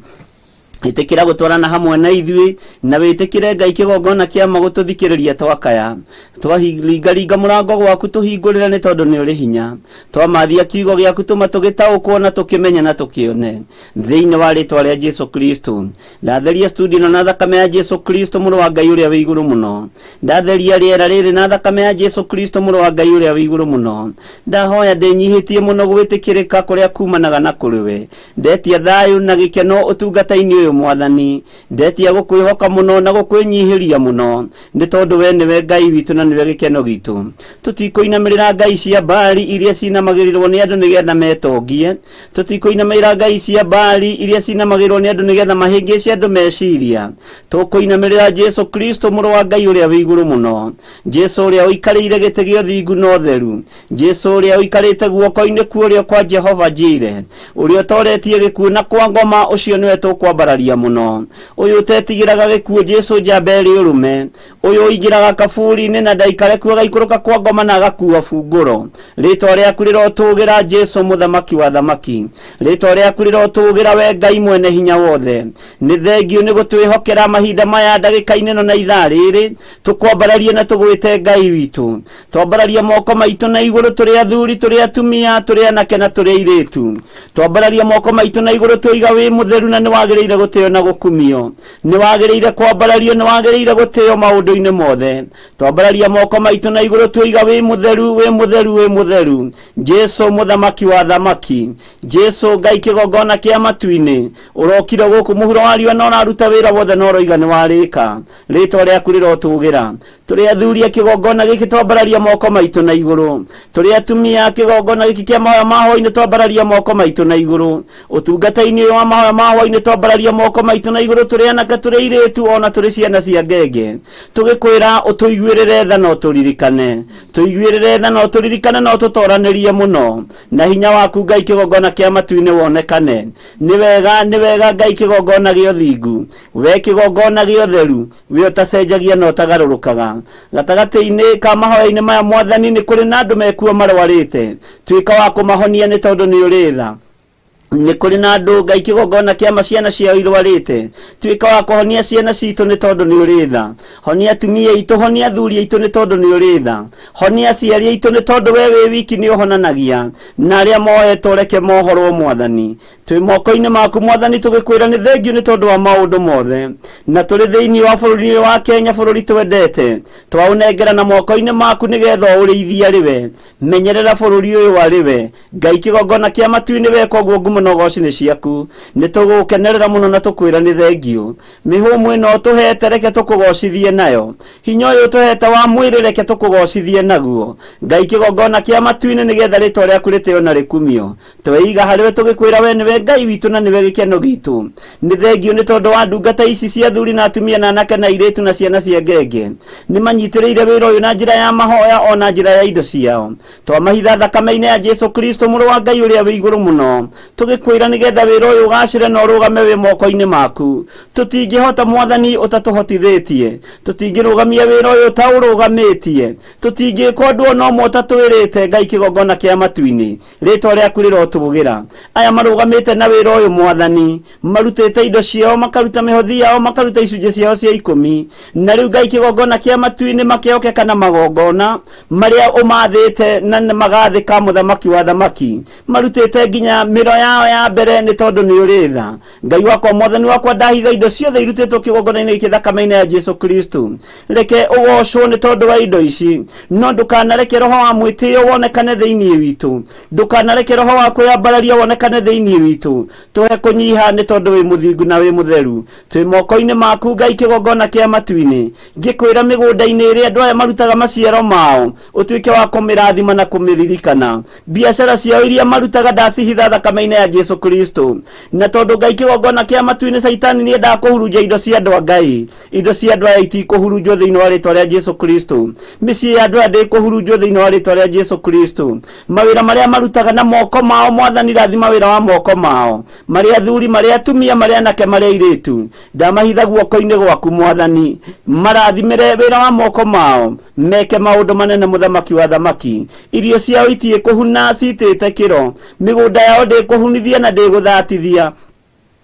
ĩtĩkĩra gũtwarana hamwe na ithuĩ, na wĩtĩkĩre Ngai kĩgongona kĩa ma gũtũthikĩrĩria twakaya. Twaringaringa mũrango gwaku tũhingũrĩre nĩ tondũ nĩ ũrĩ hinya. Twamathia kiugo gĩaku tũma tũgĩtaũkwo na tũkĩmenye na tũkĩone, thĩinĩ wa rĩtwa rĩa Jesu Kristo. Ndatheria studio ĩno na thakame ya Jesu Kristo mũrũ wa Ngai ũrĩa wĩ igũrũ mũno. Ndatheria rĩera rĩrĩ na thakame ya Jesu Kristo mũrũ wa Ngai ũrĩa wĩ igũrũ mũno. Ndahoya ndĩnyihĩtie mũno gwĩtĩkĩrĩka kũrĩa kumanaga na kũrĩ we. Ndetia thayũ na gĩkeno ũtungata-inĩ ũyũ ũyũ mwathani ndetia gũkwĩhoka mũno na gũkwĩnyihĩria mũno nĩ tondũ we nĩwe Ngai witũ na nĩwe gĩkeno gitũ. Tũtikũinamĩrĩra ngai cia Baali iria cinamagĩrĩrwo nĩ andũ nĩgetha metongie. Tũtikũinamĩrĩra ngai cia Baali iria cinamagĩrĩrwo nĩ andũ nĩgetha mahĩngĩce andũ meciria. Tũkũinamĩrĩra Jesu Kristo mũrũ wa Ngai ũrĩa wĩ igũrũ mũno, Jesu ũrĩa ũikarĩire gĩtĩ gĩa ũthingu na ũtheru, Jesu ũrĩa ũikarĩte guoko-inĩ kwa ũrĩo kwa Jehova Jire, ũrĩa ũtoretie gĩkuũ na kwa ngoma, ũcio nĩwe tũkwambararia mũno. Ũyũ ũtetigĩraga gĩkuũ, Jesu njamba ĩrĩ ũrũme, ũyũ ũingĩraga kaburi-inĩ na ndaikare kuo, agaikũrũka kwa ngoma na agakua bungũro. Rĩtwa rĩaku rĩrotũgĩra Jesu mũthamaki wa thamaki, rĩtwa rĩaku rĩrotũgĩra we Ngai mwene hinya wothe. Nĩ thengio nĩ gũtwĩhokera mahinda maya ndagĩka-inĩ ĩno na ithaa rĩrĩ, tũkwambararie na tũgwĩte Ngai witũ. Twambararia moko maitũ na igũrũ tũrĩ athuri, tũrĩ atumia, tũrĩ anake na tũrĩ airĩtu. Twambararia moko maitũ na igũrũ tũiga wĩ mũtheru na nĩ wagĩrĩire gũtĩo na gũkumio, nĩ wagĩrĩire kwambarario, nĩ wagĩrĩire gũtĩo maũndũ-inĩ mothe. Twambararia moko maitũ na igũrũ tũiga wĩ mũtheru, wĩ mũtheru, wĩ mũtheru, Jesu mũthamaki wa thamaki, Jesu Ngai kĩgongona kĩa matu-inĩ, ũrokire gũkũ mũhuro wa riũa na ũraruta wĩra wothe na ũroiga nĩ warĩka. Rĩtwa rĩaku rĩrotũgĩra. Tũrĩ athuri a kĩgongona gĩkĩ twambararia moko maitũ na igũrũ, tũrĩ atumia a kĩgongona gĩkĩ kĩa mahoya ma hwaĩ-inĩ twambararia moko maitũ na igũrũ, ũtungata-inĩ ũyũ wa mahoya ma hwaĩ-inĩ twambararia moko maitũ na igũrũ, tũrĩ anake, tũrĩ airĩtu, ona tũrĩ ciana cia ngenge, tũgĩkwĩra ũtũiguĩrĩre tha na ũtũririkane, tũiguĩrĩre tha na ũtũririkane na ũtũtoranĩrie mũno na hinya waku Ngai kĩgongona kĩa matu-inĩ wonekane. Nĩ wega, nĩ wega Ngai kĩgongona gĩa ũthingu, we kĩgongona gĩa ũtheru, we ũtacenjagia na ũtagarũrũkaga. Gatagatĩ-inĩ ka mahoya-inĩ maya mwathani nĩ kũrĩ na andũ mekuo marwarĩte, tuĩka wa kũmahonia nĩ tondũ nĩ ũrĩ tha. Nĩ kũrĩ na andũ Ngai kĩgongona kĩa ciana ciao irwarĩte, tuĩka wa kũhonia ciana citũ nĩ tondũ nĩ ũrĩ tha. Honia atumia aitũ, honia athuri aitũ nĩ tondũ nĩ ũrĩ tha. Honia aciari aitũ nĩ tondũ we wĩ wiki nĩ ũhonanagia, na arĩa moetwo reke mohorwo mwathani. Twĩ moko-inĩ maku mwathani tũgĩkwĩra nĩ thengio nĩ tondũ wa maũndũ mothe, na tũrĩ thĩinĩ wa bũrũri wa Kenya, bũrũri twendete, twaũnengera na moko-inĩ maku nĩgetha ũrĩithie arĩ we. Menyerera bũrũri ũyũ arĩ we Ngai kĩgongona kĩa matu-inĩ, we koguo ngumo na ũgoci nĩ ciaku. Nĩ tũgũkenerera mũno na tũkwĩra nĩ thengio. Mĩhũmũ ĩno ũtũhete reke tũkũgocithie nayo, hinya ũyũ ũtũhete wa mwĩrĩ reke tũkũgocithie naguo Ngai kĩgongona kĩa matu-inĩ, nĩgetha rĩtwa rĩaku rĩtĩo na rĩkumio. Tweiga harĩ we tũgĩkwĩra we nĩwe Ngai witũ na nĩwe gĩkeno gitũ. Nĩ thengio nĩ tondũ wa ndungata ici cia athuri na atumia na anake na airĩtu na ciana cia ngenge, nĩ manyitĩrĩire wĩra ũyũ na njĩra ya mahoya ona njĩra ya indo ciao. Twamahitha thakame-inĩ ya Jesu Kristo mũrũ wa Ngai ũrĩa wĩ igũrũ mũno, tũgĩkwĩra nĩgetha wĩra ũyũ ũgacĩre na ũrũgame wĩ moko-inĩ maku. Tũtingĩhota mwathani ũtatũhotithĩtie, tũtingĩrũgamia wĩra ũyũ ũtaũrũgamĩtie, tũtingĩka ũndũ ona ũmwe ũtatwĩrĩte Ngai kĩgongona kĩa matu-inĩ. Rĩtwa rĩaku rĩrotũgĩra. Aya marũgamĩte na wĩra ũyũ mwathani, marutĩte indo ciao, makaruta mĩhothi yao, makaruta icunjĩ ciao cia ikũmi, na rĩu Ngai kĩgongona kĩa matu-inĩ makĩhokeka na magongona marĩa ũmathĩte na magathĩka mũthamaki wa thamaki, marutĩte nginya mĩro yao ya mbere nĩ tondũ nĩ ũrĩ tha. Ngai wakwa mwathani wakwa, ndahitha indo ciothe irutĩtwo kĩgongona-inĩ gĩkĩ thakame-inĩ ya Jesu Kristo. Reke ũgocwo nĩ tondũ wa indo ici, no ndũkanareke roho wa mwĩtĩo wonekane thĩinĩ witũ, ndũkanareke roho wa kwĩyambararia wonekane thĩinĩ witũ. Tũhe kũnyiha nĩ tondũ wĩ mũthingu na wĩ mũtheru. Twĩ moko-inĩ maku Ngai kĩgongona kĩa matu-inĩ, ngĩkwĩra mĩgũnda-inĩ ĩrĩa andũ aya marutaga maciaro mao, ũtuĩke wa kũmĩrathima na kũmĩririkana. Biacara ciao iria marutaga ndacihitha thakame-inĩ ya Jesu Kristo. Na tondũ Ngai kĩgongona kĩa matu-inĩ, Caitani nĩendaga kũhurunja indo cia andũ a Ngai, indo cia andũ aya itikũhurunjwo thĩinĩ wa rĩtwa rĩa Jesu Kristo. Mĩciĩ ya andũ aya ndĩkũhurunjwo thĩinĩ wa rĩtwa rĩa Jesu Kristo. Mawĩra marĩa marutaga na moko mao mwathani, rathima wĩra wa moko mao, marĩ athuri, marĩ atumia, marĩ anake, marĩ airĩtu, ndamahitha guoko-inĩ gwaku mwathani, marathimĩre wĩra wa moko mao, meke maũndũ manene mũthamaki wa thamaki. Irio ciao itiĩkũhuna citĩte kĩro, mĩgũnda yao ndĩkũhunithia na ndĩgũthatithia,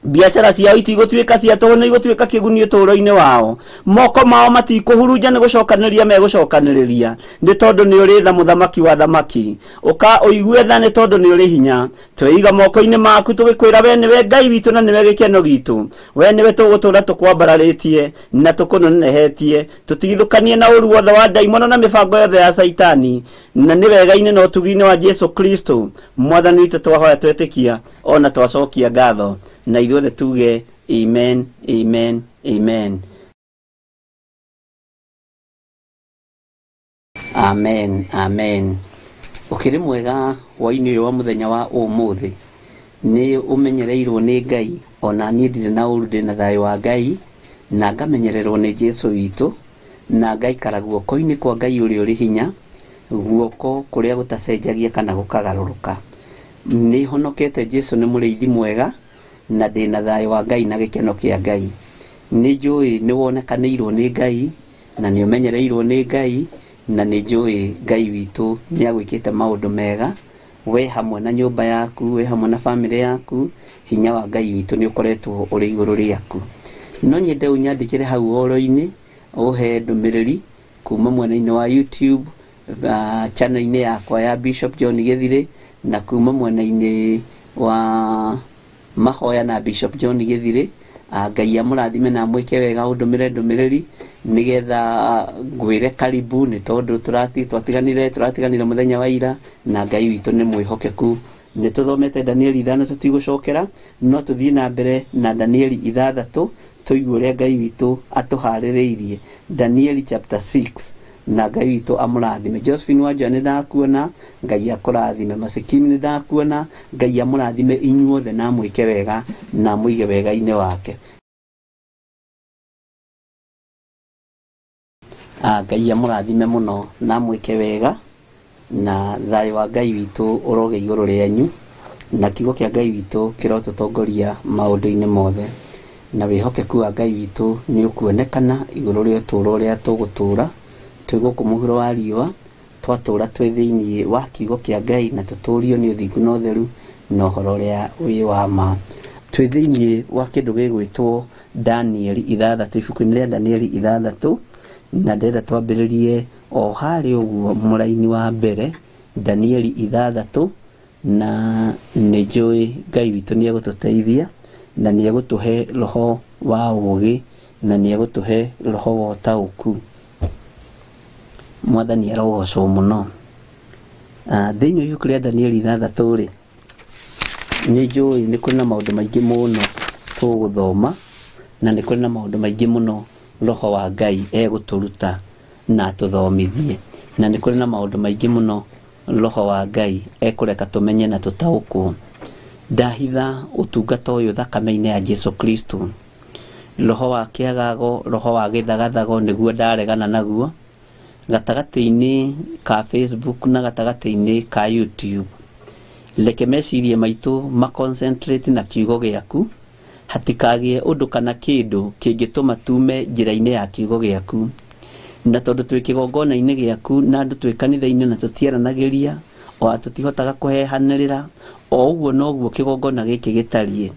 biacara ciao itigũtuĩka cia tũhũ, nĩ igũtuĩka kĩguni ũtũũro-inĩ wao. Moko mao matikũhurunja nĩ gũcokanĩrĩria megũcokanĩrĩria, nĩ tondũ nĩ ũrĩ tha mũthamaki wa thamaki. Ũka ũigue tha nĩ tondũ nĩ ũrĩ hinya. Tweiga moko-inĩ maku tũgĩkwĩra we nĩwe Ngai witũ na nĩwe gĩkeno gitũ, we nĩwe tũgũtũũra tũkwambararĩtie na tũkũnenehetie, tũtigithũkanie na ũru wothe wa ndaimono na mĩbango yothe ya Caitani, na nĩ wega-inĩ na ũtugi-inĩ wa Jesu Kristo mwathani witũ twahoya twetĩkia ona twacokia ngatho, na ithuothe tuge Amen, amen, amen. Amen, amen. Ũkĩrĩ mwega hwaĩ-inĩ ũyũ wa mũthenya wa ũmũthĩ. Nĩ ũmenyereirwo nĩ Ngai, ona niĩ ndirĩ na ũru, ndĩ na thayũ wa Ngai, na ngamenyererwo nĩ Jesũ witũ, na ngaikara guoko-inĩ kwa Ngai ũrĩa ũrĩ hinya, guoko kũrĩa gũtacenjagia kana gũkagarũrũka. Nĩ honokete, Jesũ nĩ mũrĩithi mwega, na ndĩ na thayũ wa Ngai na gĩkeno kĩa Ngai. Nĩ njũĩ nĩ wonekanĩirwo nĩ Ngai, na nĩ ũmenyereirwo nĩ Ngai, na nĩ njũĩ Ngai witũ nĩ agwĩkĩte maũndũ mega, we hamwe na nyũmba yaku, we hamwe na bamĩrĩ yaku, hinya wa Ngai witũ nĩ ũkoretwo ũrĩ igũrũ rĩaku. No nyende ũnyandĩkĩre hau ũhoro-inĩ, ũhe ndũmĩrĩri kuma mwena-inĩ wa YouTube, channel-inĩ yakwa ya Bishop John Gĩthirĩ, na kuma mwena-inĩ wa mahoya na Bishop John Gĩthirĩ. Ngai amũrathime na amwĩke wega, ũndũmĩre ndũmĩrĩri nĩgetha ngwĩre karibu, nĩ tondũ twatiganire mũthenya wa ira, na Ngai witũ nĩ mwĩhokeku. Nĩ tũthomete Danieli 5, tũtigũcokera, no tũthiĩ na mbere na Danieli 6, tũigue ũrĩa Ngai witũ atũharĩrĩirie. Danieli chapter 6, na Ngai witũ amũrathime. Josephine Wanja nĩ ndakuona, Ngai akũrathime. Masikini nĩ ndakuona, Ngai amũrathime inyuothe na amwĩke wega na amũige wega-inĩ wake. Ngai amũrathime mũno na amwĩke wega, na thayũ wa Ngai witũ ũroge igũrũ rĩanyu, na kiugo kĩa Ngai witũ kĩrotũtongoria maũndũ-inĩ mothe, na wĩhokeku wa Ngai witũ nĩ ũkuonekana igũrũ rĩa ũtũũro ũrĩa tũgũtũũra twĩ gũkũ mũhuro wa riũa, twatũũra twĩ thĩinĩ wa kiugo kĩa Ngai, na tũtũũrio nĩ ũthingu na ũtheru na ũhoro ũrĩa wĩ wa ma. Twĩ thĩinĩ wa kĩndũ gĩgwĩtwo Danieli 6, ibuku-inĩ rĩa Danieli 6, na ndĩrenda twambĩrĩrie o harĩa ũguo mũraini wa mbere, Danieli 6, na nĩ njũĩ Ngai witũ nĩ egũtũteithia, na nĩ egũtũhe roho wa ũũgĩ, na nĩ egũtũhe roho wa ũtaũku. Mwathani arogocwo mũno. Thĩinĩ wa ibuku rĩa Danieli 6 rĩ, nĩ njũĩ nĩ kũrĩ na maũndũ maingĩ mũno tũgũthoma, na nĩ kũrĩ na maũndũ maingĩ mũno roho wa Ngai egũtũruta na atũthomithie, na nĩ kũrĩ na maũndũ maingĩ mũno roho wa Ngai ekũreka tũmenye na tũtaũkwo. Ndahitha ũtungata ũyũ thakame-inĩ ya Jesu Kristo. Roho wa kĩagago, roho wa gĩthagathago nĩguo ndaregana naguo, gatagatĩ-inĩ ka Facebook na gatagatĩ-inĩ ka YouTube. Reke meciria maitũ ma-concentrate na kiugo gĩaku, hatikagĩe ũndũ kana kĩndũ kĩngĩtũma tume njĩra-inĩ ya kiugo gĩaku. Na tondũ twĩ kĩgongona-inĩ gĩaku, na andũ twĩ kanitha-inĩ na tũtiaranagĩria, o tũtihotaga kũhehanĩrĩra, o ũguo noguo kĩgongona gĩkĩ gĩtariĩ.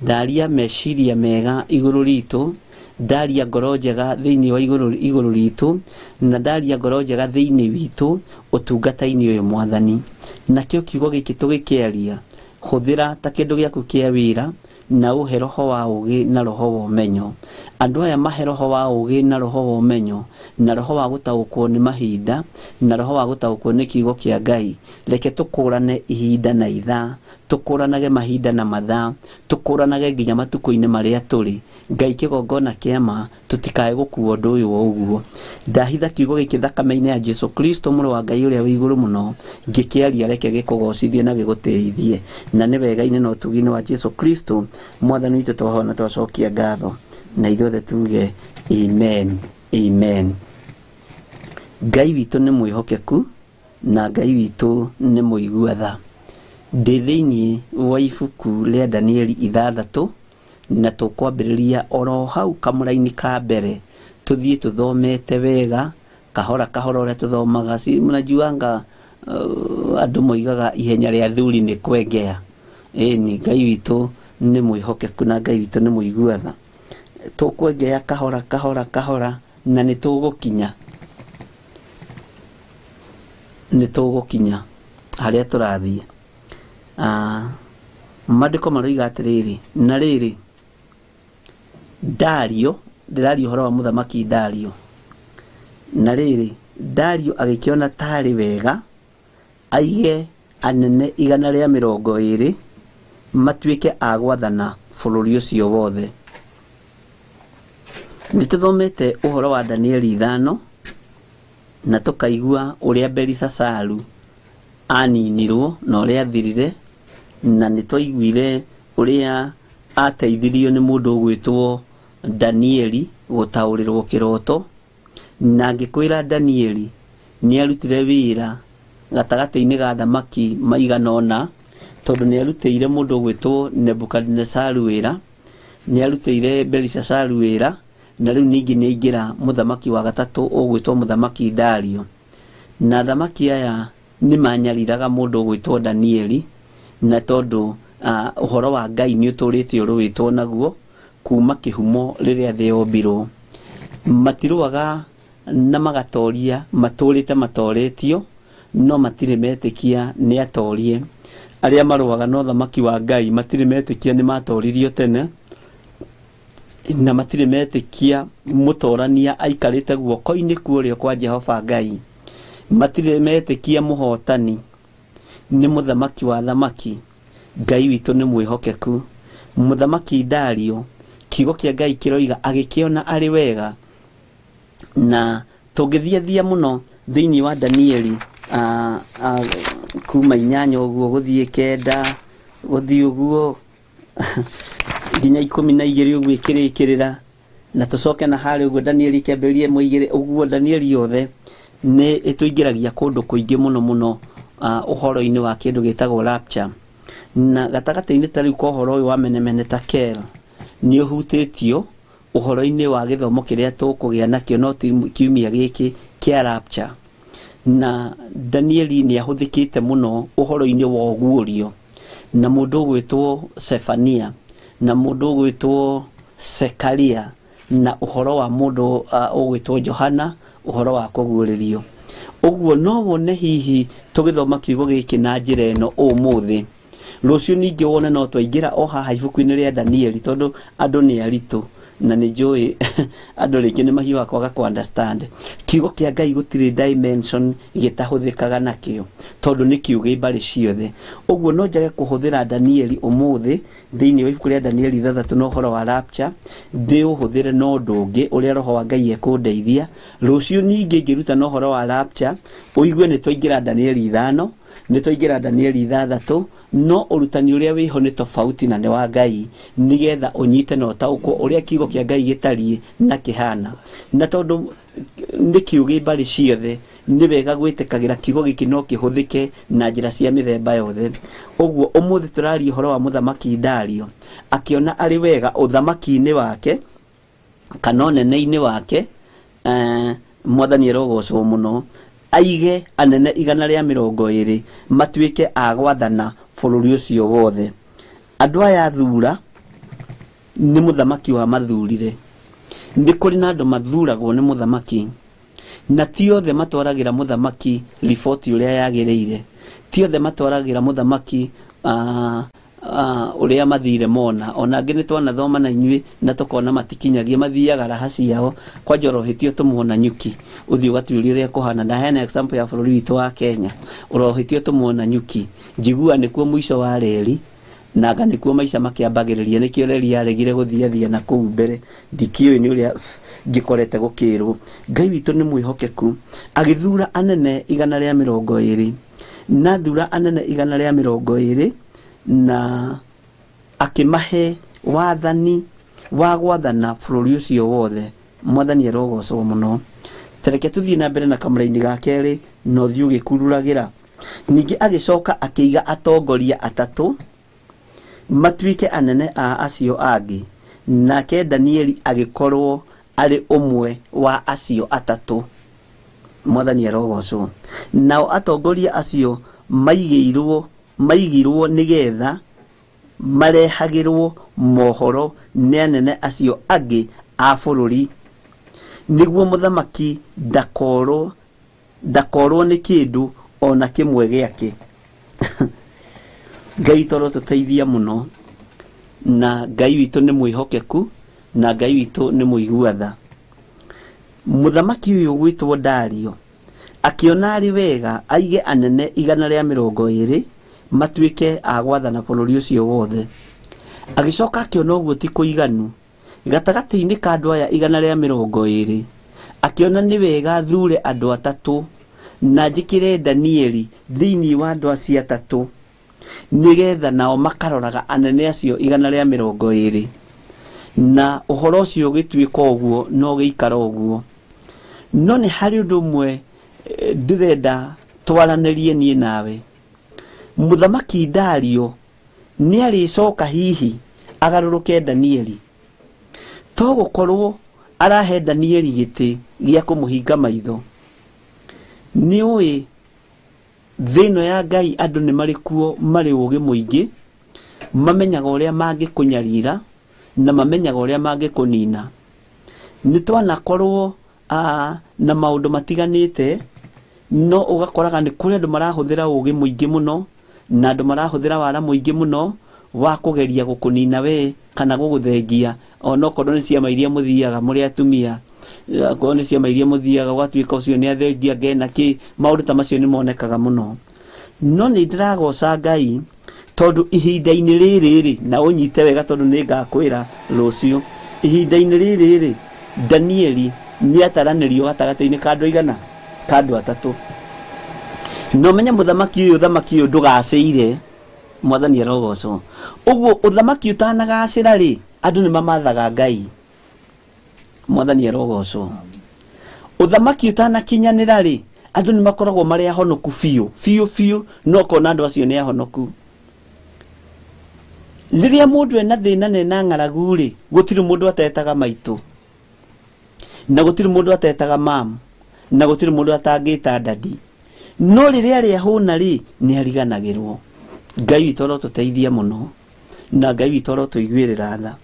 Ndaria meciria mega igũrũ ritũ, ndaria ngoro njega thĩinĩ wa igũrũ ritũ, na ndaria ngoro njega thĩinĩ witũ ũtungata-inĩ ũyũ Mwathani. Nakĩo kiugo gĩkĩ tũgĩkĩaria, hũthĩra ta kĩndũ gĩaku kĩa wĩra, na ũhe roho wa ũũgĩ na roho wa ũmenyo. Andũ aya mahe roho wa ũũgĩ na roho wa ũmenyo, na roho wa gũtaũkwo nĩ mahinda, na roho wa gũtaũkwo nĩ kiugo kĩa Ngai. Reke tũkũrane ihinda na ithaa, tũkũranage mahinda na mathaa, tũkũranage nginya matukũ-inĩ marĩa tũrĩ. Ngai kĩgongona kĩa ma, tũtikae gũkua ũndũ ũyũ o ũguo. Ndahitha kiugo gĩkĩ thakame-inĩ ya Jesu Kristo mũrũ wa Ngai ũrĩa wĩ igũrũ mũno, ngĩkĩaria reke gĩkũgocithie na gĩgũtĩithie, na nĩ wega-inĩ na ũtugi-inĩ wa Jesu Kristo Mwathani witũ twahoya na twacokia ngatho, na ithuothe tuge amen, amen. Ngai witũ nĩ mwĩhokeku, na Ngai witũ nĩ mũigua tha. Ndĩ thĩinĩ wa ibuku rĩa Danieli 6, na tũkwambĩrĩria oro hau kamũraini ka mbere, tũthiĩ tũthomete wega kahora kahora ũrĩa tũthomaga. Si mnajuanga andũ moigaga ihenya rĩa thuri nĩ kwengea. Ĩni, Ngai witũ nĩ mwĩhokeku na Ngai witũ nĩ mũigua tha. Tũkwengea kahora kahora kahora, na nĩ tũgũkinya, nĩ tũgũkinya harĩa tũrathiĩ. Maandĩko maroiga atĩrĩrĩ, na rĩrĩ Dario, ndĩraria ũhoro wa mũthamaki Dario. Na rĩrĩ Dario agĩkĩona tarĩ wega aige anene 120 matuĩke a gwathana bũrũri ũcio wothe. Nĩ tũthomete ũhoro wa Danieli 5 na tũkaigua ũrĩa Belisasaru aninirwo na ũrĩa athirire, na nĩ twaiguire ũrĩa ateithirio nĩ mũndũ ũgwĩtwo Danieli gũtaũrĩrwo kĩroto. Na ngĩkwĩra Danieli nĩ arutire wĩra gatagatĩ-inĩ ga thamaki maigana ũna, tondũ nĩ arutĩire mũndũ ũgwĩtwo Nebukadinesaru wĩra, nĩ arutĩire Belisasaru wĩra, na rĩu ningĩ nĩ aingĩra mũthamaki wa gatatũ ũgwĩtwo mũthamaki Dario. Na thamaki aya nĩ manyariraga mũndũ ũgwĩtwo Danieli, na tondũ ũhoro wa Ngai nĩ ũtũrĩte ũrũĩtwo naguo kuma kĩhumo rĩrĩa thĩ yombirwo. Matirũaga na magatoria, matũrĩte matoretio, no matirĩ metĩkia nĩ atorie. Arĩa marũaga na ũthamaki wa Ngai matirĩ metĩkia nĩ matoririo tene, na matirĩ metĩkia mũtorania aikarĩte guoko-inĩ kwa ũrĩo kwa Jehova Ngai. Matirĩ metĩkia mũhotani nĩ mũthamaki wa thamaki. Ngai witũ nĩ mwĩhokeku. Mũthamaki Dario, kiugo kĩa Ngai kĩroiga agĩkĩona arĩ wega. Na tũngĩthiathia mũno thĩinĩ wa Danieli kuma 8 ũguo gũthiĩ 9 gũthiĩ ũguo nginya 12 ũguo ĩkĩrĩkĩrĩra, na tũcoke na harĩa ũguo Danieli kĩambĩrĩria 1 ũguo Danieli yothe nĩ ĩtũingĩragia kũndũ kũingĩ mũno mũno ũhoro-inĩ wa kĩndũ gĩtagwo rapture. Na gatagatĩ-inĩ ta rĩu ka ũhoro ũyũ wa menemene ta kel nĩ ũhutĩtio ũhoro-inĩ wa gĩthomo kĩrĩa tũkũgĩa nakĩo no ti kiumia gĩkĩ kĩa rapture. Na Danieli nĩ ahũthĩkĩte mũno ũhoro-inĩ wa ũguũrio, na mũndũ ũgwĩtwo Sefania, na mũndũ ũgwĩtwo Sekaria, na ũhoro wa mũndũ ũgwĩtwo Johana, ũhoro wa kũguũrĩrio. Ũguo no wone hihi tũgĩthoma kiugo gĩkĩ na njĩra ĩno ũmũthĩ, rũciũ ningĩ wone no twaingĩra o haha ibuku-inĩ rĩa Danieli, tondũ andũ nĩ aritũ na nĩ njũĩ andũ rĩngĩ nĩ mahiũhaga kwaga kũ understand. Kiugo kĩa Ngai gũtirĩ dimension gĩtahũthĩkaga nakĩo, tondũ nĩ kiugĩ mbarĩ ciothe. Ũguo no njage kũhũthĩra Danieli ũmũthĩ thĩinĩ wa ibuku rĩa Danieli 6 na ũhoro wa rapture, ndĩũhũthĩre na ũndũ ũngĩ ũrĩa Roho wa Ngai ekũndeithia. Rũciũ ningĩ ngĩruta na ũhoro wa rapture, ũigue nĩ twaingĩra Danieli 5, nĩ twaingĩra Danieli 6, no ũrutani ũrĩa wĩho nĩ tofauti na nĩ wa Ngai, nĩgetha ũnyite na ũtaũkwo ũrĩa kiugo kĩa Ngai gĩtariĩ na kĩhana. Na tondũ nĩ kiugĩ mbarĩ ciothe, nĩ wega gwĩtĩkagĩra kiugo gĩkĩ no kĩhũthĩke na njĩra cia mĩthemba yothe. Ũguo ũmũthĩ tũraria ũhoro wa mũthamaki Dario, akĩona arĩ wega ũthamaki-inĩ wake kana ũnene-inĩ wake, mwathani arogocwo mũno, aige anene 120 matuĩke a gwathana bũrũri ũcio wothe. Andũ aya athura nĩ mũthamaki wa mathurire. Nĩ kũrĩ na andũ mathuragwo nĩ mũthamaki, na ti othe matwaragĩra mũthamaki riboti ũrĩa yagĩrĩire, ti othe matwaragĩra mũthamaki ũrĩa mathire mona. Ona angĩ nĩ twanathoma na inyuĩ na tũkona matikinyagia, mathiaga raha ciao kwanja ũrohĩtio tũmwo na nyuki, ũthiĩ ũgatuĩria ũrĩa kũhana. Ndaheana example ya bũrũri witũ wa Kenya, ũrohĩtio tũmwo na nyuki, njigua nĩkuo mũico wa reri, na anga nĩkuo maica makĩambagĩrĩria. Nĩkĩo reri yaregire gũthiathia na kũu mbere, ndikĩũĩ nĩ ũrĩa ngĩkorete gũkĩrwo. Ngai witũ nĩ mwĩhokeku, agĩthura anene 120, na thura anene 120 na akĩmahe wathani wa gwathana bũrũri ũcio wothe. Mwathani arogocwo mũno. Tereke tũthiĩ na mbere na kamũraini ga kerĩ na ũthiĩ ũgĩkururagĩra. Ningĩ agĩcoka akĩiga atongoria 3 matuĩke anene a acio angĩ, nake Danieli agĩkorwo arĩ ũmwe wa acio 3. Mwathani arogocwo. Nao atongoria acio maigirwo nĩgetha marehagĩrwo mohoro nĩ anene acio angĩ a bũrũri, nĩguo mũthamaki ndakorwo nĩ kĩndũ ona kĩmwe gĩake. Ngai witũ arotũteithia mũno, na Ngai witũ nĩ mwĩhokeku, na Ngai witũ nĩ mũigua tha. Mũthamaki ũyũ ũgwĩtwo Dario akĩona arĩ wega aige anene 120 matuĩke a gwathana bũrũri ũcio wothe. Agĩcoka akĩona ũguo ti kũiganu, Gatagatĩ-inĩ ka andũ aya 120 akĩona nĩ wega thure andũ atatũ na njĩkĩre Danieli thĩinĩ wa andũ acio atatũ, nĩgetha nao makaroraga anene acio 120. Na ũhoro ũcio ũgĩtuĩka ũguo na ũgĩikara ũguo. No nĩ harĩ ũndũ ũmwe ndĩrenda twaranĩrie niĩ nawe. Mũthamaki Dario nĩ arĩcoka hihi agarũrũke Danieli, to gũkorwo arahe Danieli gĩtĩ gĩa kũmũhinga maitho. Nĩ ũĩ thĩ ĩno ya Ngai andũ nĩ marĩ kuo marĩ ũũgĩ mũingĩ, mamenyaga ũrĩa mangĩkũnyarira na mamenyaga ũrĩa mangĩkũnina. Nĩ twanakorwo na maũndũ matiganĩte, no ũgakoraga nĩ kũrĩ andũ marahũthĩra ũũgĩ mũingĩ mũno na andũ marahũthĩra wara mũingĩ mũno wa kũgeria gũkũnina we kana gũgũthengia, onokorwo nĩ ciama iria mũthiaga mũrĩ atumia, okorwo nĩ ciama iria mũthiaga ũgatuĩka ũcio nĩ athengia ngena kĩ, maũndũ ta macio nĩ monekaga mũno. No nĩ ndĩragoca Ngai tondũ ihinda-inĩ rĩrĩ rĩ, na ũnyite wega tondũ nĩ ngakwĩra rũciũ, ihinda-inĩ rĩrĩ rĩ, Danieli nĩ ataranĩrio gatagatĩ-inĩ ka andũ aigana? Ka andũ atatũ. No menye mũthamaki ũyũ, ũthamaki ũyũ ndũgacĩire, mwathani arogocwo. Ũguo ũthamaki ũtanagacĩra rĩ, andũ nĩ mamathaga Ngai, mwathani arogocwo. Ũthamaki ũtanakinyanĩra rĩ, andũ nĩ makoragwo marĩ ahonoku biũ biũ biũ, no ũkona andũ acio nĩ ahonoku. Rĩrĩa mũndũ ena thĩna na ena ng'aragu rĩ, gũtirĩ mũndũ atetaga maitũ, na gũtirĩ mũndũ atetaga mam, na gũtirĩ mũndũ atangĩta dadi. No rĩrĩa arĩa hũna rĩ, nĩ ariganagĩrwo. Ngai witũ arotũteithia mũno, na Ngai witũ arotũiguĩrĩra tha.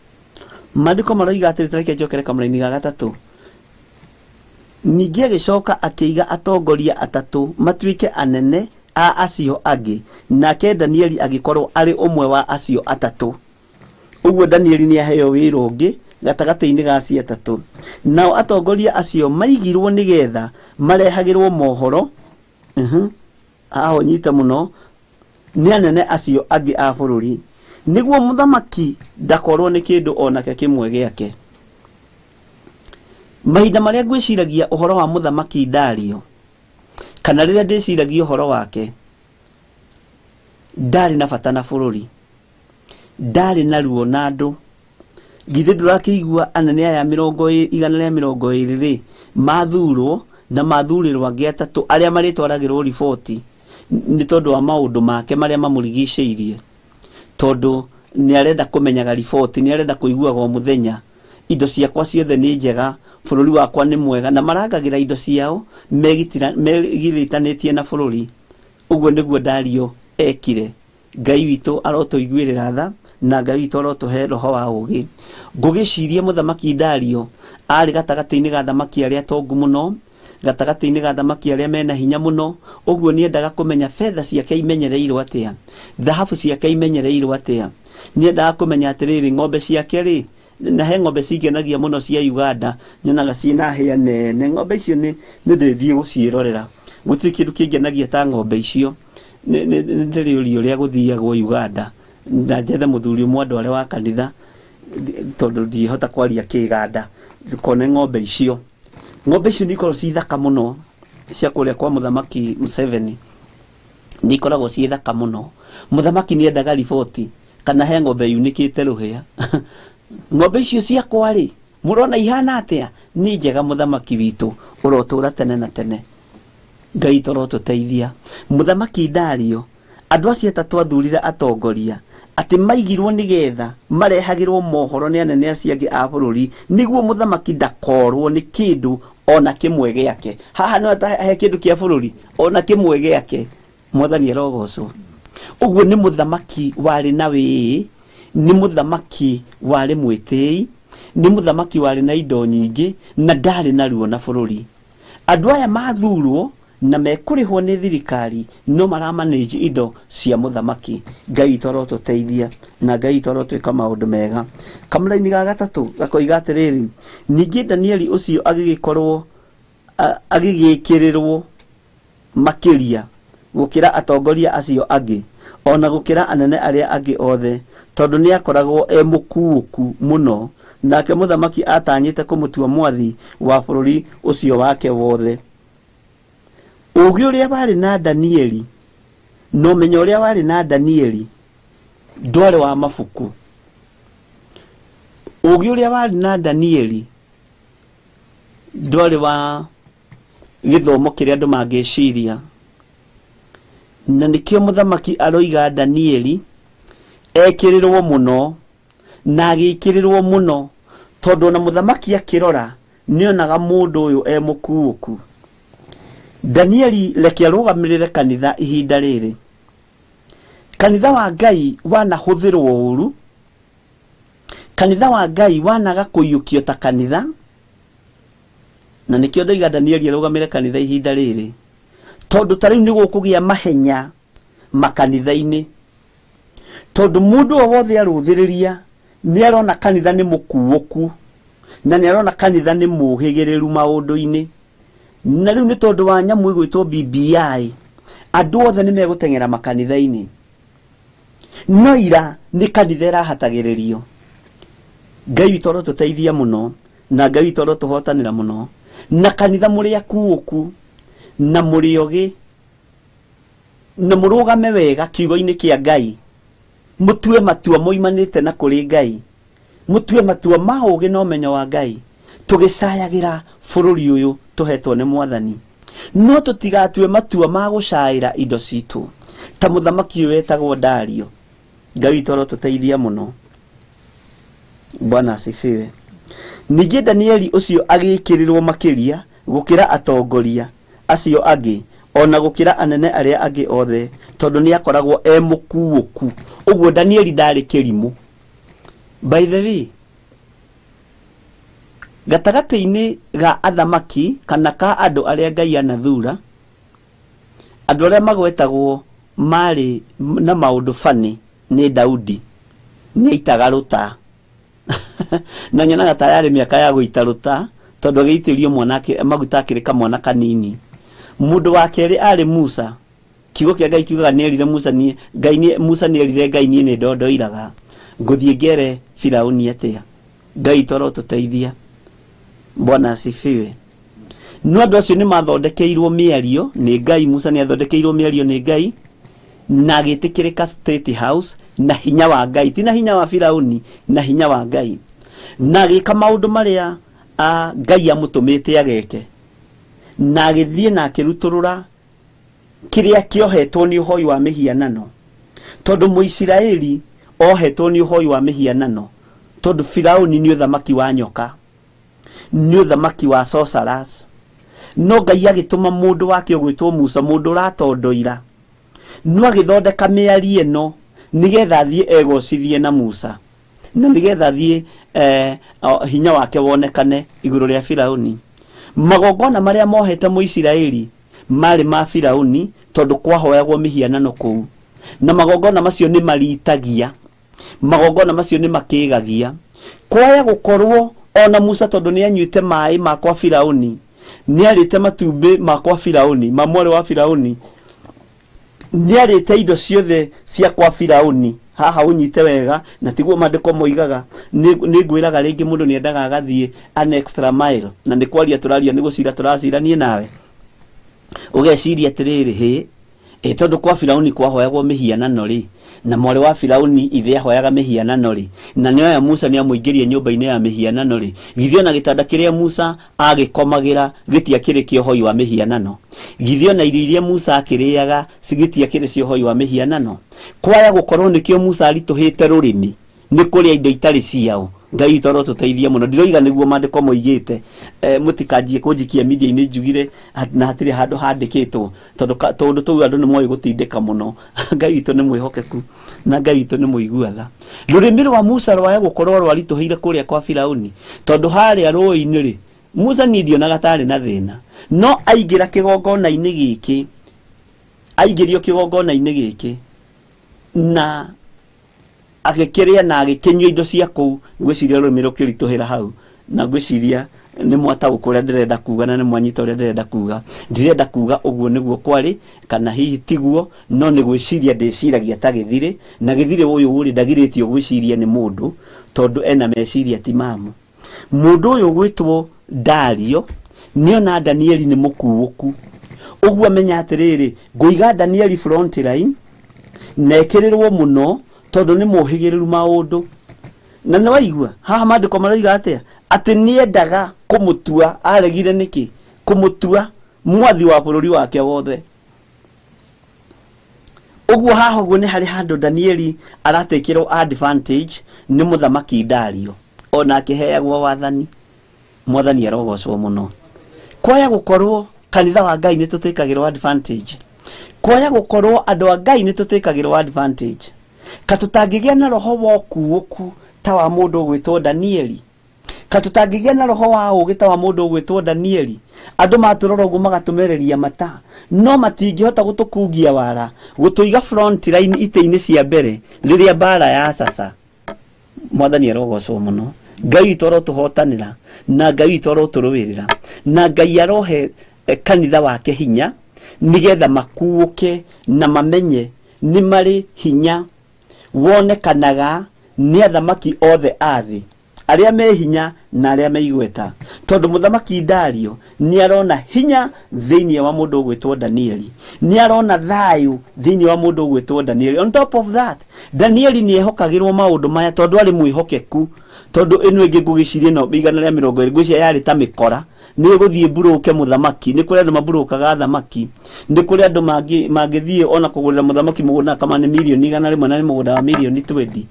Maandĩko maroiga atĩrĩ, tareke njokere kamũraini ga gatatũ. Ningĩ agĩcoka akĩiga atongoria atatũ matuĩke anene a acio angĩ, nake Danieli agĩkorwo arĩ ũmwe wa acio atatũ. Ũguo Danieli nĩ aheo wĩra ũngĩ gatagatĩ-inĩ ga acio atatũ. Nao atongoria acio maigirwo nĩgetha marehagĩrwo mohoro, haha ũnyite mũno, nĩ anene acio angĩ a bũrũri, nĩguo mũthamaki ndakorwo nĩ kĩndũ onake kĩmwe gĩake. Mahinda marĩa ngwĩciragia ũhoro wa mũthamaki Dario, kana rĩrĩa ndĩciragia ũhoro wake, ndarĩ na bata na bũrũri, ndarĩ na ruo na andũ. Githĩ ndũrakĩigua anene aya 120 rĩ, mathurwo na mathurĩrwo angĩ atatũ arĩa marĩtwaragĩrwo riboti nĩ tondũ wa maũndũ make marĩa mamũrigicĩirie, tondũ nĩ arenda kũmenyaga riboti, nĩ arenda kũiguaga o mũthenya indo ciakwa ciothe nĩ njega, bũrũri wakwa nĩ mwega, na marangagĩra indo ciao megiritanĩtie na bũrũri. Ũguo nĩguo Dario ekire. Ngai witũ arotũiguĩrĩra tha, na Ngai witũ arotũhe roho wa ũũgĩ. Ngũgĩciria mũthamaki Dario arĩ gatagatĩ-inĩ ga athamaki arĩa atongu mũno, gatagatĩ-inĩ ga athamaki arĩa mena hinya mũno. Ũguo nĩendaga kũmenya betha ciake imenyereirwo atĩa, thahabu ciake imenyereirwo atĩa. Nĩendaga kũmenya atĩrĩrĩ, ng'ombe ciake rĩ, na he ng'ombe cingenagia mũno cia Uganda, nyonaga ciĩna hĩa nene. Ng'ombe icio nĩ ndĩthiĩ gũciĩrorera, gũtirĩ kĩndũ kĩngenagia ta ng'ombe icio. Nĩ ndĩrĩũria ũrĩa gũthiagwo Uganda, na njethe mũthuri ũmwe andũ arĩa wa kanitha, tondũ ndingĩhota kwaria kĩganda, kone ng'ombe icio. Ng'ombe icio nĩ ikoragwo ciĩ thaka mũno, cia kũrĩa kwa mũthamaki Museveni, nĩ ikoragwo ciĩ thaka mũno. Mũthamaki nĩ endaga riboti kana he ng'ombe yunĩkĩte rũhĩa. Ng'ombe icio ciakwa rĩ, mũrona ihana atĩa? Nĩ njega mũthamaki witũ, ũrotũra tene na tene. Ngai tũrotũteithia. Mũthamaki Dario, andũ acio atatũ athurire atongoria atĩ maigirwo nĩgetha marehagĩrwo mohoro nĩ anene acio angĩ a bũrũri, nĩguo mũthamaki ndakorwo nĩ kĩndũ ona kĩmwe gĩake. Haha no he kĩndũ kĩa bũrũri ona kĩmwe gĩake. Mwathani arogocwo. Ũguo nĩ mũthamaki warĩ na wĩĩ, nĩ mũthamaki warĩ mwĩtĩi, nĩ mũthamaki warĩ na indo nyingĩ, na ndarĩ na ruo na bũrũri. Andũ aya mathurwo na mekũrĩhwo nĩ thirikari, no maramanage indo cia mũthamaki. Ngai witũ arotũteithia, na Ngai witũ arotwĩka maũndũ mega. Kamũraini ga gatatũ gakoiga atĩrĩrĩ, ningĩ Danieli ũcio agĩgĩkorwo agĩgĩkĩrĩrwo makĩria gũkĩra atongoria acio angĩ, ona gũkĩra anene arĩa angĩ othe, tondũ nĩ akoragwo e mũkuũku mũno Nake mũthamaki atanyĩte kũmũtua mwathi wa bũrũri ũcio wake wothe. Ũũgĩ ũrĩa warĩ na Danieli na ũmenyo ũrĩa warĩ na Danieli ndwarĩ wa mabuku. Ũũgĩ ũrĩa warĩ na Danieli ndwarĩ wa gĩthomo kĩrĩa andũ mangĩciria. Na nĩkĩo mũthamaki aroiga Danieli ekĩrĩrwo mũno na agĩkĩrĩrwo mũno, tondũ ona mũthamaki akĩrora nĩonaga mũndũ ũyũ e mũkuũku. Danieli reke arũgamĩrĩre kanitha ihinda rĩrĩ. Kanitha wa Ngai wanahũthĩrwo ũru, kanitha wa Ngai wanaga kũiyũkio ta kanitha, na nĩkĩo ndoiga Danieli arũgamĩre kanitha ihinda rĩrĩ, tondũ ta rĩu nĩ gũkũgĩa mahenya makanitha-inĩ, tondũ mũndũ o wothe arũthĩrĩria nĩ arona kanitha nĩ mũkuũku na nĩ arona kanitha nĩ mũhĩgĩrĩru maũndũ-inĩ. Na rĩu nĩ tondũ wa nyamũ ĩgwĩtwo BBI, andũ othe nĩ megũteng'era makanitha-inĩ. No ira nĩ kanitha ĩrahatagĩrĩrio. Ngai witũ arotũteithia mũno na Ngai witũ arotũhotanĩra mũno. Na kanitha mũrĩ akuũku na mũrĩ ogĩ na mũrũgame wega kiugo-inĩ kĩa Ngai, mũtue matua moimanĩte na kũrĩ Ngai, mũtue matua ma ũũgĩ na ũmenyo wa Ngai, tũgĩcayagĩra bũrũri ũyũ tũhetwo nĩ Mwathani. No tũtigatue matua ma gũcaĩra indo citũ ta mũthamaki ũyũ wetagwo Dario. Ngai witũ arotũteithia mũno. Bwana asifiwe. Ningĩ Danieli ũcio agĩkĩrĩrwo makĩria gũkĩra atongoria acio angĩ, ona gũkĩra anene arĩa angĩ othe, tondũ nĩ akoragwo e mũkuũku. Ũguo Danieli ndarĩ kĩrimũ. By the way, gatagatĩ-inĩ ga athamaki kana ka andũ arĩa Ngai anathura, andũ arĩa magwetagwo marĩ na maũndũ bani nĩ Daudi. Nĩ aitaga rũta. Na nyonaga ta yarĩ mĩaka ya gũita rũta, tondũ agĩitĩrio mwanake maguta akĩrĩ kamwana kanini. Mũndũ wa kerĩ arĩ Musa. Kiugo kĩa Ngai kiugaga nĩerire Musa niĩ Ngai nĩ Musa nĩerire Ngai niĩ nĩ ndondoiraga ngũthiĩ ngere Firaũni atĩa. Ngai tũrotũteithia. Bwana asifiwe. No andũ acio nĩ mathondekeirwo mĩario nĩ Ngai. Musa nĩ athondekeirwo mĩario nĩ Ngai na agĩtĩkĩrĩka State House na hinya wa Ngai, ti na hinya wa Firaũni, na hinya wa Ngai, na agĩka maũndũ marĩa Ngai amũtũmĩte ageke, na agĩthiĩ na akĩrutũrũra kĩrĩa kĩohetwo nĩ ũhoi wa mĩhianano, tondũ Mũisiraeli ohetwo nĩ ũhoi wa mĩhianano, tondũ Firaũni nĩ ũthamaki wa nyoka, nĩ ũthamaki wa sorcerers. No Ngai agĩtũma mũndũ wake ũgwĩtwo Musa, mũndũ ũratondoira, no agĩthondeka mĩario ĩno nĩgetha athiĩ egocithie na Musa, na nĩgetha athiĩ hinya wake wonekane igũrũ rĩa Firaũni. Magongona marĩa mohete Mũisiraeli marĩ ma Firaũni, tondũ kwahoyagwo mĩhianano kũu, na magongona macio nĩ maritagia, magongona macio nĩ makĩgagia. Kwaya gũkorwo ona Musa tondũ nĩ anyuĩte maĩ ma kwa Firaũni, nĩ arĩte matumbĩ ma kwa Firaũni, ma mwarĩ wa Firaũni, nĩ arĩte indo ciothe cia kwa Firaũni. Haha ũnyite wega, na tiguo maandĩko moigaga. Nĩ ngwĩraga rĩngĩ mũndũ nĩ endaga agathiĩ an extra mile, na nĩ kwaria tũraria, nĩ gũcira tũracira niĩ nawe. Ũgeciria atĩrĩrĩ, hĩ, tondũ kwa Firaũni kwahoyagwo mĩhianano rĩ, na mwarĩ wa Firaũni ithe ahoyaga mĩhianano rĩ, na nĩoya Musa nĩamũingĩrie nyũmba-inĩ ya mĩhianano rĩ, githĩ ona gĩtanda kĩrĩa Musa agĩkomagĩra gĩtiakĩrĩ kĩa ũhoi wa mĩhianano? Githĩ ona irio iria Musa akĩrĩaga gĩtiakĩrĩ cia ũhoi wa mĩhianano? Kwaya gũkorwo nĩkĩo Musa aritũhĩte rũrĩmĩ nĩ kũrĩa indo itarĩ ciao. Ngai witũ arotũteithia mũno. Ndiroiga nĩguo maandĩko moigĩte, mũtikanjie kũnjikia media-inĩ njugire na hatirĩ handũ handĩkĩtwo, tondũ tũndũ tũu andũ nĩ moĩ gũtindĩka mũno. Ngai witũ nĩ mwĩhokeku na Ngai witũ nĩ mũigua tha. Rũrĩmĩ rwa Musa rwaya gũkorwo rwaritũhĩire kũrĩa kwa Firaũni, tondũ harĩa rũĩ-inĩ rĩ, Musa niĩ ndionaga tarĩ na thĩna, no aingĩra kĩgongona-inĩ gĩkĩ, aingĩrio kĩgongona-inĩ gĩkĩ na agĩkĩrĩa na agĩkĩnyua indo cia kũu, ngwĩciria rũrĩmĩ rũkĩritũhĩra hau, na ngwĩciria nĩ mwataũkwo ũrĩa ndĩrenda kuga na nĩ mwanyita ũrĩa ndĩrenda kuga. Ndirenda kuga ũguo nĩguo kwarĩ kana hihi tiguo, no nĩ gwĩciria ndĩciragia ta gĩthirĩ, na gĩthirĩ ũyũ ũrĩ ndagirĩtio gwĩciria nĩ mũndũ, Tondu ena meciria ti mamu. Mundu uyu gwitwo Dario niona Danieli ni mukuuku. Uguo amenya atiriri nguiga Danieli front line nekirirwo muno tondu ni muhigiriru maundu. Na nĩ waigua haha maandĩko maroiga atĩa atĩ nĩendaga kũmũtua aregire nĩkĩ kũmũtua mwathi wa bũrũri wake wothe. Ũguo haha ũguo nĩ harĩ handũ Danieli aratekĩrwo advantage nĩ mũthamaki Dario ona akĩheagwo wathani. Mwathani arogocwo mũno. Kwaya gũkorwo kanitha wa Ngai nĩ tũtĩkagĩrwo advantage. Kwaya gũkorwo andũ a Ngai nĩ tũtĩkagĩrwo advantage. Katũtangĩgĩa na roho wa ũkuũku ta wa mũndũ ũgwĩtwo Danieli. Katũtangĩgĩa na roho wa ũũgĩ ta wa mũndũ ũgwĩtwo Danieli. Andũ matũrora ũguo magatũmereria mata no matingĩhota gũtũkungia wara gũtũiga front line itĩ-inĩ cia mbere rĩrĩa mbara ya sasa. Mwathani arogocwo mũno. Ngai witũ arotũhotanĩra na Ngai witũ arotũrũĩrĩra na Ngai arohe kanitha wake hinya nigetha makuũke na mamenye nĩ marĩ hinya wonekanaga nĩ athamaki othe a thĩ arĩa me hinya na arĩa me igweta. Tondũ mũthamaki Dario nĩ arona hinya thĩinĩ wa mũndũ ũgwĩtwo Danieli, nĩ arona thayũ thĩinĩ wa mũndũ ũgwĩtwo Danieli. On top of that, Danieli nĩ ehokagĩrwo maũndũ maya tondũ arĩ mwĩhokeku. Tondũ ĩno ĩngĩ ngũgĩciria ĩno 120 ngwĩciria yarĩ ta mĩkora nĩ ĩgũthiĩ mburũke mũthamaki. Nĩ kũrĩ andũ maburũkaga thamaki, nĩ kũrĩ andũ mangĩthiĩ ona kũgũrĩra mũthamaki mũgũnda kama nĩ mirioni 100 na nĩ mũgũnda wa mirioni 20.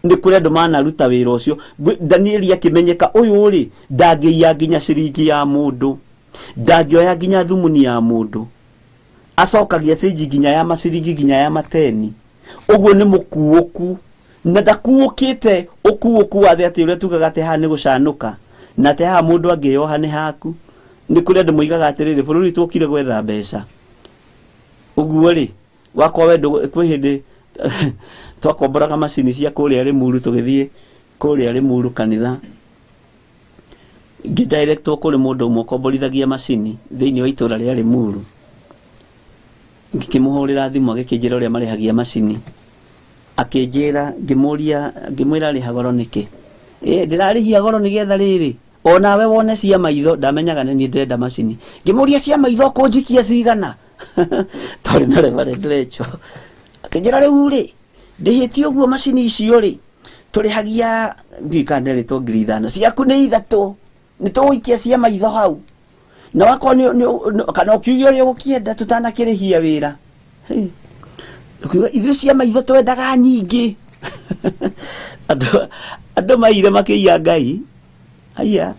Nĩ kũrĩ andũ manaruta wĩra ũcio. Danieli akĩmenyeka ũyũ rĩ ndangĩiya nginya ciringi ya mũndũ, ndangĩoya nginya thumuni ya mũndũ, acokagia cĩnji nginya ya maciringi nginya ya mateni. Ũguo nĩ mũkuũku na ndakuũkĩte ũkuũku wa thĩ atĩ ũrĩa tugaga atĩ haha nĩ gũcanũka na atĩ haha mũndũ angĩyoha nĩ haku. Nĩ kũrĩ andũ moigaga atĩrĩrĩ bũrũri witũ ũkire gwetha mbeca. Ũguo rĩ wakwa we kwĩ hĩndĩ twakomboraga macini cia kũrĩa Rĩmuru tũgĩthiĩ kũrĩa Rĩmuru kanitha ngĩdirectwo kũrĩ mũndũ ũmwe ũkomborithagia macini thĩinĩ wa itũra rĩa Rĩmuru. Ngĩkĩmũhũrĩra thimũ agĩkĩnjĩra ũrĩa marĩhagia macini, akĩnjĩra ngĩmũria ngĩmwĩra arĩha goro nĩkĩ. Ndĩrarĩhia goro nĩgetha rĩrĩ onawe wone cia maitho. Ndamenyaga nĩ niĩ ndĩrenda macini. Ngĩmũria cia maitho kũnjikia cigana twarĩ na Reverend Rachel. Akĩnjĩra rĩu rĩ ndĩhĩtie ũguo macini icio rĩ tũrĩhagia ndiũĩ kana nderĩtwo 5,000 ciaku nĩ 3 nĩ tũgũikia cia maitho hau na wakorwo kana ũkiuge ũrĩa ũgũkĩenda tũtanakĩrĩhia wĩra. Ũkiuga ithuĩ cia maitho twendaga nyingĩ. Andũ maire makĩiya Ngai. Aya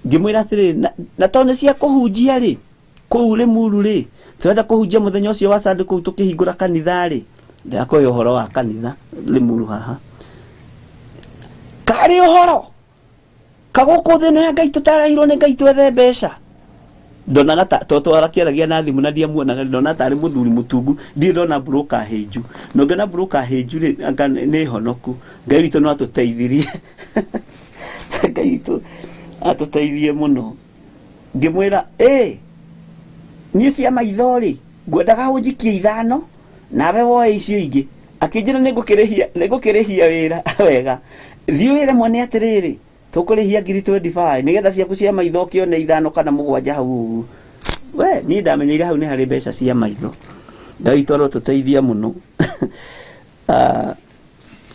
ngĩmwĩra atĩrĩrĩ na tondũ nĩ cia kũhunjia rĩ kũu Rĩmuru rĩ tũrenda kũhunjia mũthenya ũcio wa Sunday kũu tũkĩhingũra kanitha rĩ ndakũhe ũhoro wa kanitha Rĩmuru haha karĩ ũhoro kagũkũ thĩ ĩno ya Ngai tũtarehirwo nĩ Ngai twethe mbeca. Ndonaga ta to twarakĩaragia na thimũ na ndiamuonaga ndona tarĩ mũthuri mũtungu ndirĩ ndona mburũka hĩnju na ũngĩona mburũka hĩnju rĩ anga nĩ honoku. Ngai witũ no atũteithirie. Ngai witũ atũteithie mũno. Ngĩmwĩra niĩ cia maitho rĩ ngwendaga ũnjikie 5 nawe woe icio ingĩ. Akĩnjĩra nĩngũkĩrĩhia wĩra wega thiĩ wĩre mwene atĩrĩrĩ tũkũrĩhia 25,000 nĩgetha ciaku cia maitho ũkĩone 5 kana 7 hau ũguo. We niĩ ndamenyeire hau nĩ harĩ mbeca cia maitho. Ngai witũ arotũteithia mũno.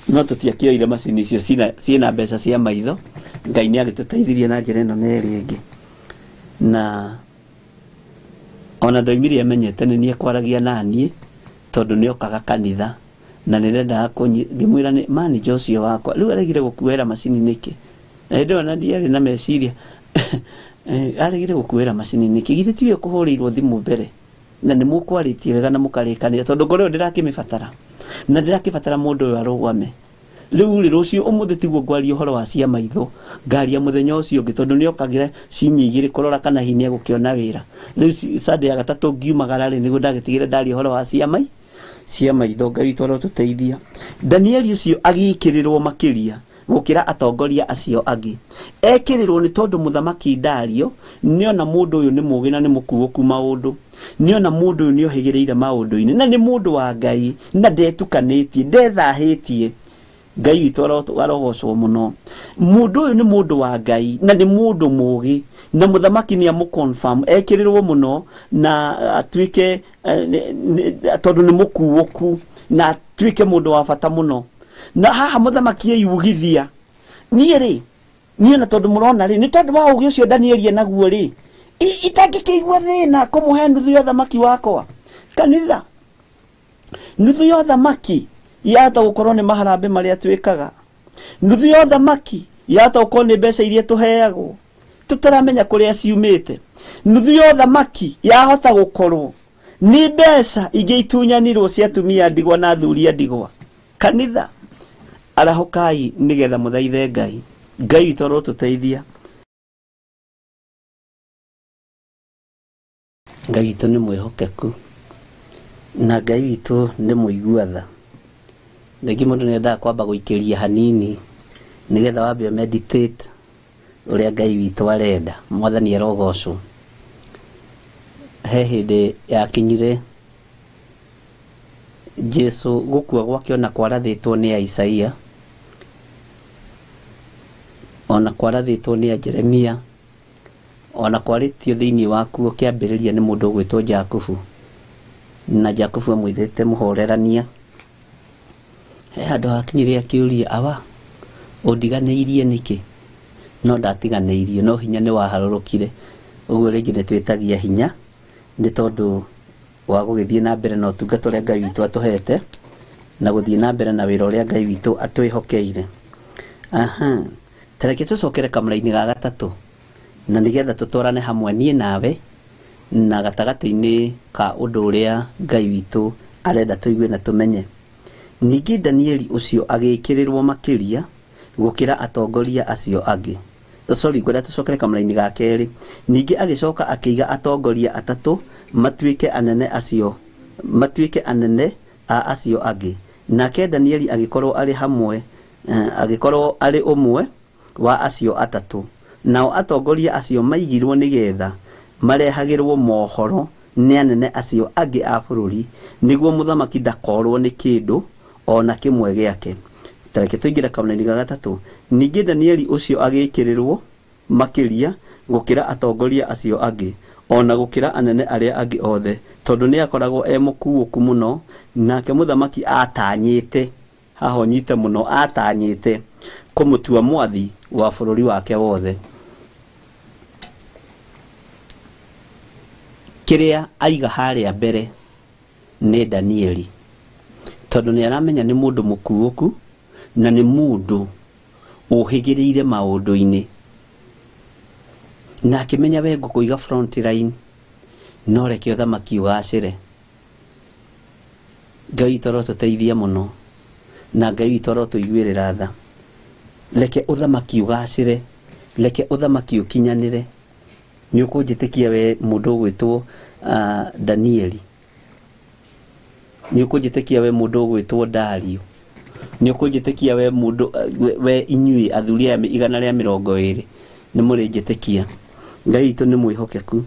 No tũtiakĩoire macini icio ciĩna mbeca cia maitho. Ngai nĩ agĩtũteithirie na njĩra ĩno na ĩrĩa ĩngĩ. Na ona ndoimire amenyete nĩ niĩ kwaragia na niĩ tondũ nĩokaga kanitha na nĩndendaga ngĩmwĩra nĩ manager ũcio wakwa rĩu aregire gũkuoera macini nĩkĩ. Na hĩndĩ ĩyo ona ndiarĩ na meciria aregire gũkuoera macini nĩkĩ, githĩ tiwe ũkũhũrĩirwo thimũ mbere na nĩ mũkwarĩtie wega na mũkarĩkanĩra tondũ ngoro ĩyo ndĩrakĩmĩbatara na ndĩrakĩbatara mũndũ ũyũ arũgame. Rĩu rĩ rũciũ ũmũthĩ tiguo ngwaria ũhoro wa cia maitho ngaria mũthenya ũcio ũngĩ tondũ nĩokagĩra ciumia 2 kũrora kana hihi nĩegũkĩona wĩra. Rĩu Sunday ya gatatũ ngiumagara rĩ nĩguo ndagĩtigĩre ndaria ũhoro wa cia maitho. Ngai witũ arotũteithia. Danieli ũcio agĩkĩrĩrwo makĩria gũkĩra atongoria acio angĩ. Ekĩrĩrwo nĩ tondũ mũthamaki Dario nĩona mũndũ ũyũ nĩ mũũgĩ na nĩ mũkuũku maũndũ, nĩona mũndũ ũyũ nĩohĩgĩrĩire maũndũ-inĩ na nĩ mũndũ wa Ngai na ndetukanĩtie ndethahĩtie. Ngai witũ arogocwo mũno. Mũndũ ũyũ nĩ mũndũ wa Ngai na nĩ mũndũ mũũgĩ, na mũthamaki nĩ amũconfirm ekĩrĩrwo mũno na atuĩke tondũ nĩ mũkuũku na atuĩke mũndũ wa bata mũno. Na haha mũthamaki eyugithia, niĩ rĩ, niĩ na tondũ mũrona rĩ, nĩ tondũ wa ũgĩ ũcio Danieli enaguo rĩ, itangĩkĩigua thĩna kũmũhe nuthu ya ũthamaki wakwa. Kanitha, nuthu ya ũthamaki yahota gũkorwo nĩ maharambĩ marĩa twĩkaga, nuthu ya ũthamaki yahota gũkorwo nĩ mbeca iria tũheagwo tũtaramenya kũrĩa ciumĩte, nuthu ya ũthamaki yahota gũkorwo nĩ mbeca ingĩ itunyanirwo cia atumia ndigwa na athuri a ndigwa. Kanitha, arahũkai nĩgetha mũthaithe Ngai. Ngai witũ arotũteithia. Ngai witũ nĩ mwĩhokeku na Ngai witũ nĩ mũigua tha. Rĩngĩ mũndũ nĩ endaga kwamba gũikĩria hanini nĩgetha wambe meditate ũrĩa Ngai witũ arenda. Mwathani arogocwo. He hĩndĩ yakinyire Jesu gũkua gwake ona kwarathĩtwo nĩ Isaia, ona kwarathĩtwo nĩ Jeremia, ona kwarĩtio thĩinĩ wakuo kĩambĩrĩria nĩ mũndũ ũgwĩtwo Jakubu, na Jakubu amwĩthĩte mũhorerania. He handũ hakinyire akĩũria, awa ũndiganĩirie nĩkĩ? No ndatiganĩirie, no hinya nĩ waharũrũkire. Ũguo rĩngĩ nĩ twĩtagia hinya nĩ tondũ wa gũgĩthiĩ na mbere na ũtungata ũrĩa Ngai witũ atũhete na gũthiĩ na mbere na wĩra ũrĩa Ngai witũ atwĩhokeire. Aha, ta reke tũcokere kamũra-inĩ ga gatatũ na nĩgetha tũtwarane hamwe niĩ nawe na gatagatĩ-inĩ ka ũndũ ũrĩa Ngai witũ arenda tũigue na tũmenye. Ningĩ Danieli ũcio agĩkĩrĩrwo makĩria gũkĩra atongoria acio angĩ. Sorry, ngwenda tũcokere kamũra-inĩ ga kerĩ. Ningĩ agĩcoka akĩiga atongoria atatũ matuĩke anene acio, matuĩke anene a acio angĩ. Nake Danieli agĩkorwo arĩ hamwe, agĩkorwo arĩ ũmwe wa acio atatũ. Nao atongoria acio maigirwo nĩgetha marehagĩrwo mohoro nĩ anene acio angĩ a bũrũri, nĩguo mũthamaki ndakorwo nĩ kĩndũ ona kĩmwe gĩake. Ta reke tũingĩre kamũra-inĩ ga gatatũ. Ningĩ Danieli ũcio agĩkĩrĩrwo makĩria gũkĩra atongoria acio angĩ, ona gũkĩra anene arĩa angĩ othe, tondũ nĩ akoragwo e mũkuũku mũno. Nake mũthamaki atanyĩte, haha ũnyite mũno, atanyĩte kũmũtua mwathi wa bũrũri wake wothe. Kĩrĩa aiga harĩa mbere nĩ Danieli, tondũ nĩ aramenya nĩ mũndũ mũkuũku na nĩ mũndũ ũhĩgĩrĩire maũndũ-inĩ, na akĩmenya we ngũkũiga front line, no reke ũthamaki ũgacĩre. Ngai witũ arotũteithia mũno na Ngai witũ arotũiguĩrĩra tha. Reke ũthamaki ũgacĩre, reke ũthamaki ũkinyanĩre. Nĩ ũkũnjĩtĩkia we mũndũ ũgwĩtwo Danieli, nĩ ũkũnjĩtĩkia we mũndũ ũgwĩtwo Dario, nĩ ũkũnjĩtĩkia we mũndũ, we inyuĩ athuri aya 120 nĩ mũrĩnjĩtĩkia. Ngai witũ nĩ mwĩhokeku.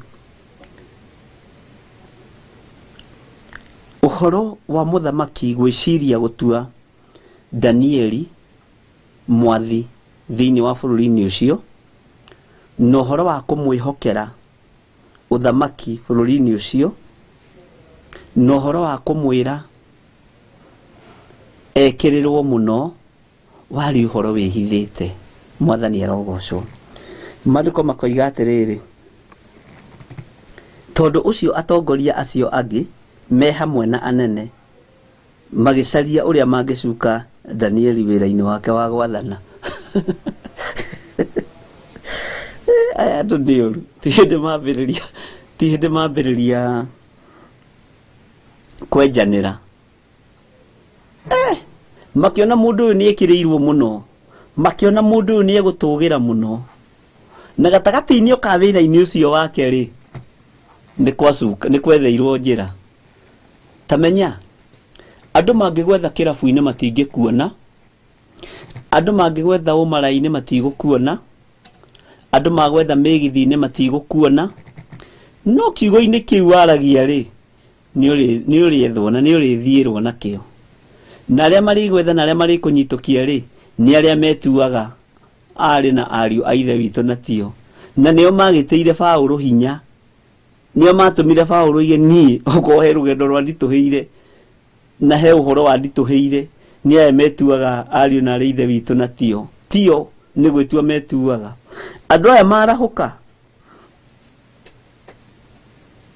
Ũhoro wa mũthamaki gwĩciria gũtua Danieli mwathi thĩinĩ wa bũrũri-inĩ ũcio, na ũhoro wa kũmwĩhokera ũthamaki bũrũri-inĩ ũcio, na ũhoro wa kũmwĩra ekĩrĩrwo mũno, warĩ ũhoro wĩhithĩte. Mwathani arogocwo. Maandĩko makoiga atĩrĩrĩ, tondũ ũcio atongoria acio angĩ me hamwe na anene magĩcaria ũrĩa mangĩcuka Danieli wĩra-inĩ wake wa gwathana. Aya andũ nĩ ũru, ti hĩndĩ mambĩrĩria, ti hĩndĩ mambĩrĩria kwenjanĩra. Makĩona mũndũ ũyũ nĩ ekĩrĩirwo mũno, makĩona mũndũ ũyũ nĩ egũtũgĩra mũno, na gatagatĩ-inĩ ka wĩra-inĩ ũcio wake rĩ, nĩ kwacuka, nĩ kwetheirwo njĩra. Ta menya andũ mangĩgwetha kĩrabu-inĩ matingĩkuona, andũ mangĩgwetha ũmara-inĩ matigũkuona, andũ magwetha mĩgithi-inĩ matigũkuona, no kiugo-inĩ kĩu waragia rĩ, nĩ ũrĩethwo na nĩ ũrĩthiĩrwo nakĩo. Na arĩa marĩgwetha na arĩa marĩkũnyitũkia rĩ nĩ arĩa metuaga aarĩ na ariũ a ithe witũ na tio. Na nĩo magĩtĩire Paũlũ hinya, nĩo matũmire Paũlũ oige niĩ okorwo he rũgendo rwa nditũhĩire na he ũhoro wa nditũhĩire nĩ aya metuaga ariũ na arĩ ithe witũ na tio. Tio nĩ gwĩtua metuaga. Andũ aya marahũka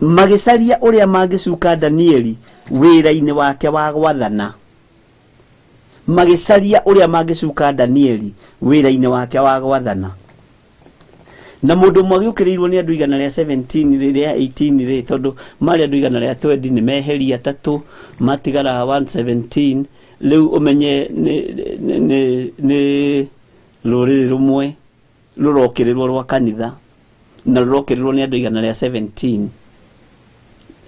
magĩcaria ũrĩa mangĩcuka Danieli wĩra-inĩ wake wa gwathana. Magĩcaria ũrĩa mangĩcuka Danieli wĩra-inĩ wake wa gwathana. Na mũndũ ũmwe agĩũkĩrĩirwo nĩ andũ igana rĩa 17 rĩa 18 rĩ, tondũ marĩ andũ igana rĩa 20 nĩ meheria atatũ matigara 117. Rĩu ũmenye nĩ rũrĩrĩ rũmwe rũrokĩrĩrwo rwa kanitha na rũrokĩrĩrwo nĩ andũ igana rĩa 17,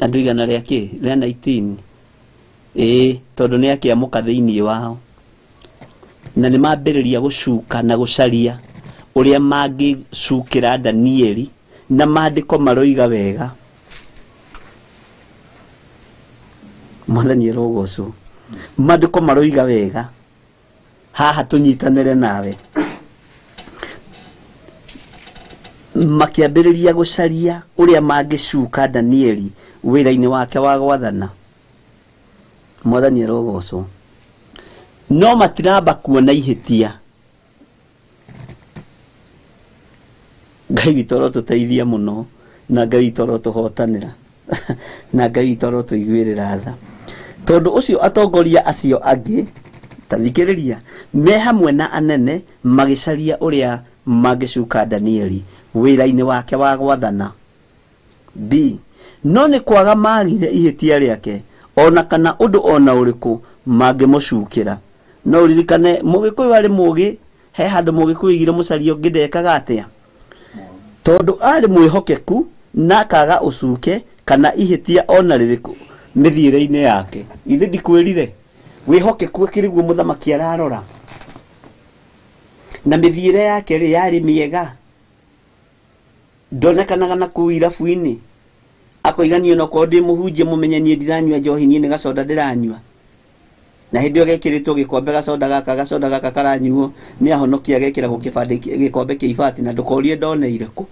andũ igana rĩa kĩ rĩa 19, ĩĩ, tondũ nĩ akĩamũka thĩinĩ wao. Na nĩ mambĩrĩria gũcuka na gũcaria ũrĩa mangĩcukĩra Danieli, na maandĩko maroiga wega. Mwathani arogocwo. Maandĩko maroiga wega, haha tũnyitanĩre nawe. Makĩambĩrĩria gũcaria ũrĩa mangĩcuka Danieli wĩra-inĩ wake wa gwathana. Mwathani arogocwo. No matiramba kuona ihĩtia. Ngai witũ arotũteithia mũno, na Ngai witũ arotũhotanĩra, na Ngai witũ arotũiguĩrĩra tha. Tondũ ũcio atongoria acio angĩ, ta thikĩrĩria, me hamwe na anene magĩcaria ũrĩa mangĩcuka Danieli wĩra-inĩ wake wa gwathana. B. No nĩ kwaga magire ihĩtia rĩake ona kana ũndũ ona ũrĩkũ mangĩmũcukĩra. No ũririkane Mũgĩkũyũ arĩ mũgĩ, he handũ Mũgĩkũyũ oigire mũcaria ũngĩ ndekaga atĩa, tondũ arĩ mwĩhokeku na akaga ũcuke kana ihĩtia ona rĩrĩkũ mĩthiĩre-inĩ yake. Ithe ndikwĩrire wĩhokeku akĩrĩ guo mũthamaki ararora, na mĩthiĩre yake rĩ yarĩ mĩega, ndonekanaga na kũu irabu-inĩ akoiga niĩ onokorwo ndĩ mũhunjia mũmenye niĩ ndiranyua njohi, niĩ nĩ gacoda ndĩranyua. Na hĩndĩ ĩyo gekĩrĩtwo gĩkombe gacoda gaka, gacoda gaka karanyuo nĩ ahonokia gekĩragwo kĩbandĩ gĩkombe kĩa ibati, na ndũkorie ndoneire kũ.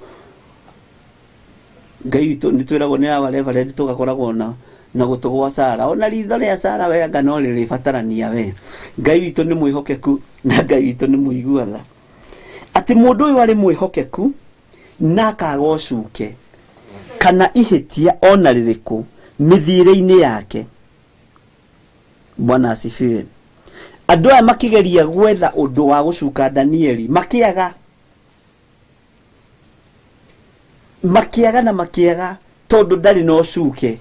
Ngai witũ nĩ twĩragwo nĩ awa reverend tũgakoragwo na gũtũ gwa Sara, ona ritho rĩa Sara we anga no rĩrĩbatarania we. Ngai witũ nĩ mwĩhokeku na Ngai witũ nĩ mũigua tha. Atĩ mũndũ ũyũ arĩ mwĩhokeku na akaga ũcuke kana ihĩtia ona rĩrĩkũ mĩthiĩre-inĩ yake. Bwana asifiwe. Andũ aya makĩgeria gwetha ũndũ wa gũcuka Danieli, makĩaga na makĩaga, tondũ ndarĩ na ũcuke,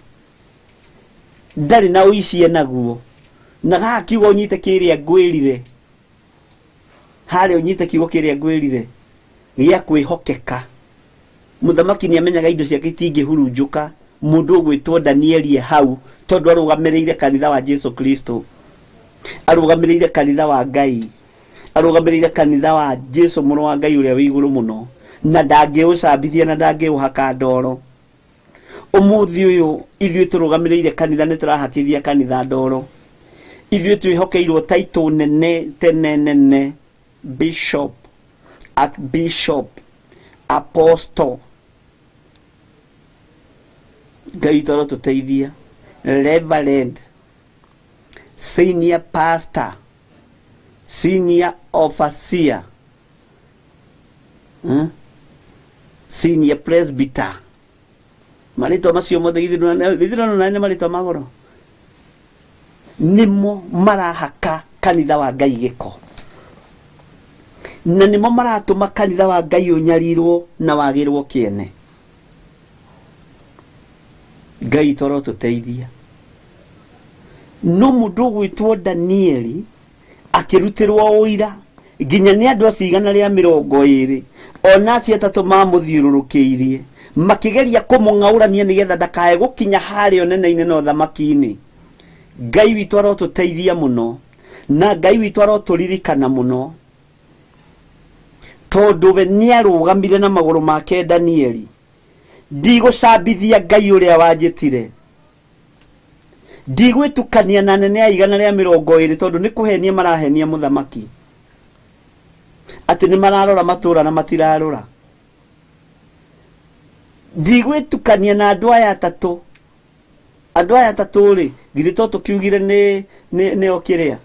ndarĩ na ũici enaguo. Na haha kiugo ũnyite kĩrĩa ngwĩrire, harĩa ũnyite kiugo kĩrĩa ngwĩrire gĩa kwĩhokeka. Mũthamaki nĩ amenyaga indo ciake itingĩhurunjũka mũndũ ũgwĩtwo Danieli e hau, tondũ arũgamĩrĩire kanitha wa Jesu Kristo, arũgamĩrĩire kanitha wa Ngai, arũgamĩrĩire kanitha wa Jesu mũrũ wa Ngai ũrĩa wĩ igũrũ mũno, na ndangĩũcambithia na ndangĩũhaka ndoro. Ũmũthĩ ũyũ ithuĩ tũrũgamĩrĩire kanitha nĩ tũrahakithia kanitha ndoro. Ithuĩ twĩhokeirwo title nene tene nene, bishop, archbishop, apostle. Ngai witũ arotũteithia. Reverend, senior pastor, senior overseer, senior presbyter. Marĩtwa macio mothe githĩ na nĩ marĩtwa ma goro, nĩmo marahaka kanitha wa Ngai gĩko, na nĩmo maratũma kanitha wa Ngai ũnyarirwo na wagĩrwo kĩene. Ngai witũ arotũteithia. No mũndũ ũgwĩtwo Danieli akĩrutĩrwo ũira nginya nĩ andũ acio igana rĩa 20 ona acio atatũ mamũthiũrũrũkĩirie makĩgeria kũmũng'aũrania nĩgetha ndakae gũkinya harĩa ũnene-inĩ na ũthamaki-inĩ. Ngai witũ arotũteithia mũno, na Ngai witũ arotũririkana mũno, tondũ we nĩarũgamire na magũrũ make Danieli. Ndigũcambithia Ngai ũrĩa wanjĩtire. Ndigwĩtukania na anene a 120 tondũ nĩ kũhenia marahenia mũthamaki atĩ nĩ mararora matũra na matirarora. Ndigwĩtukania na andũ aya atatũ. Andũ aya atatũ rĩ, githĩ to tũkiugire nĩ nĩo kĩrĩa,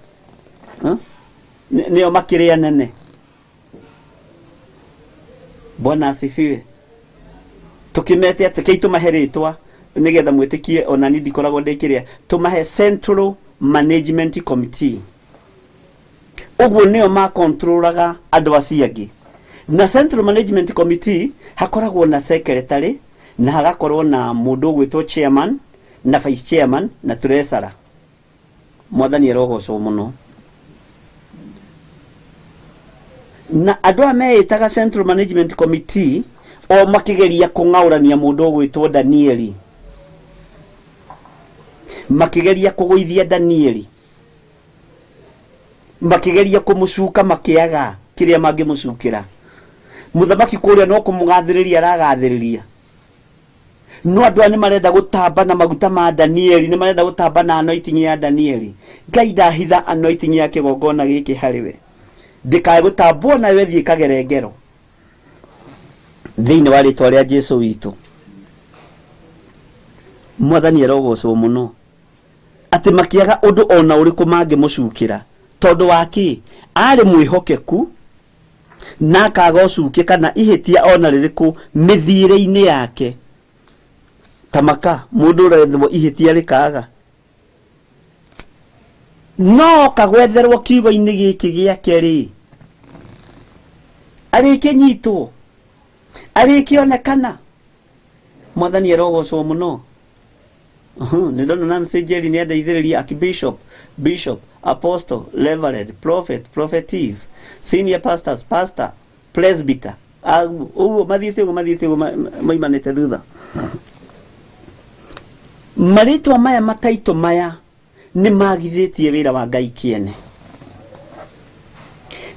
nĩo makĩrĩa nene. Bwana asifiwe. Tukimete atĩ kei tũmahe rĩtwa nĩgetha mwĩtĩkie ona niĩ ndikoragwo ndĩkĩrĩa, tũmahe Central Management Committee. Ũguo nĩo makontrolaga andũ acio angĩ. Na Central Management Committee hakoragwo na secretary na hagakorwo na mũndũ ũgwĩtwo chairman na vice chairman na treasurer. Mwathani arogocwo mũno. Na andũ aya meĩtaga Central Management Committee o makigeria kũng'aũrania mũndũ ũgwĩtwo Danieli, makigeria kũgũithia Danieli, makigeria kũmũcuka, makĩaga kĩrĩa mangĩmũcukĩra. Mũthamaki kũrĩa no kũmũgathĩrĩria aragathĩrĩria, no andũ aya nĩ marenda gũtamba na maguta ma Danieli, nĩ marenda gũtamba na anointing ya Danieli. Ngai ndahitha anointing ya kĩgongona gĩkĩ harĩ we, ndĩkae gũtambwo nawe thiĩ kagere ngero thĩinĩ wa rĩtwa rĩa Jesu witũ. Mwathani arogocwo mũno atĩ makĩaga ũndũ ona ũrĩkũ mangĩmũcukĩra, tondũ wa kĩ? Arĩ mwĩhokeku na akaga ũcuke kana ihĩtia ona rĩrĩkũ mĩthiĩre-inĩ yake. Tamaka mũndũ ũrethwo ihĩtia rĩkaga, no kagwetherwo kiugo-inĩ gĩkĩ gĩake rĩ, arĩkĩnyitwo, arĩkĩonekana. Mwathani arogocwo mũno. Nĩ ndona Nancy Njeri nĩ andeithĩrĩria, archbishop, bishop, apostle, reverend, prophet, prophetess, senior pastors, pastor, presbyter. Ũguo mathiĩte ũguo mathiĩte ũguo maimanĩte thutha. Marĩtwa maya mataitũ maya nĩ magithĩtie wĩra wa Ngai kĩene,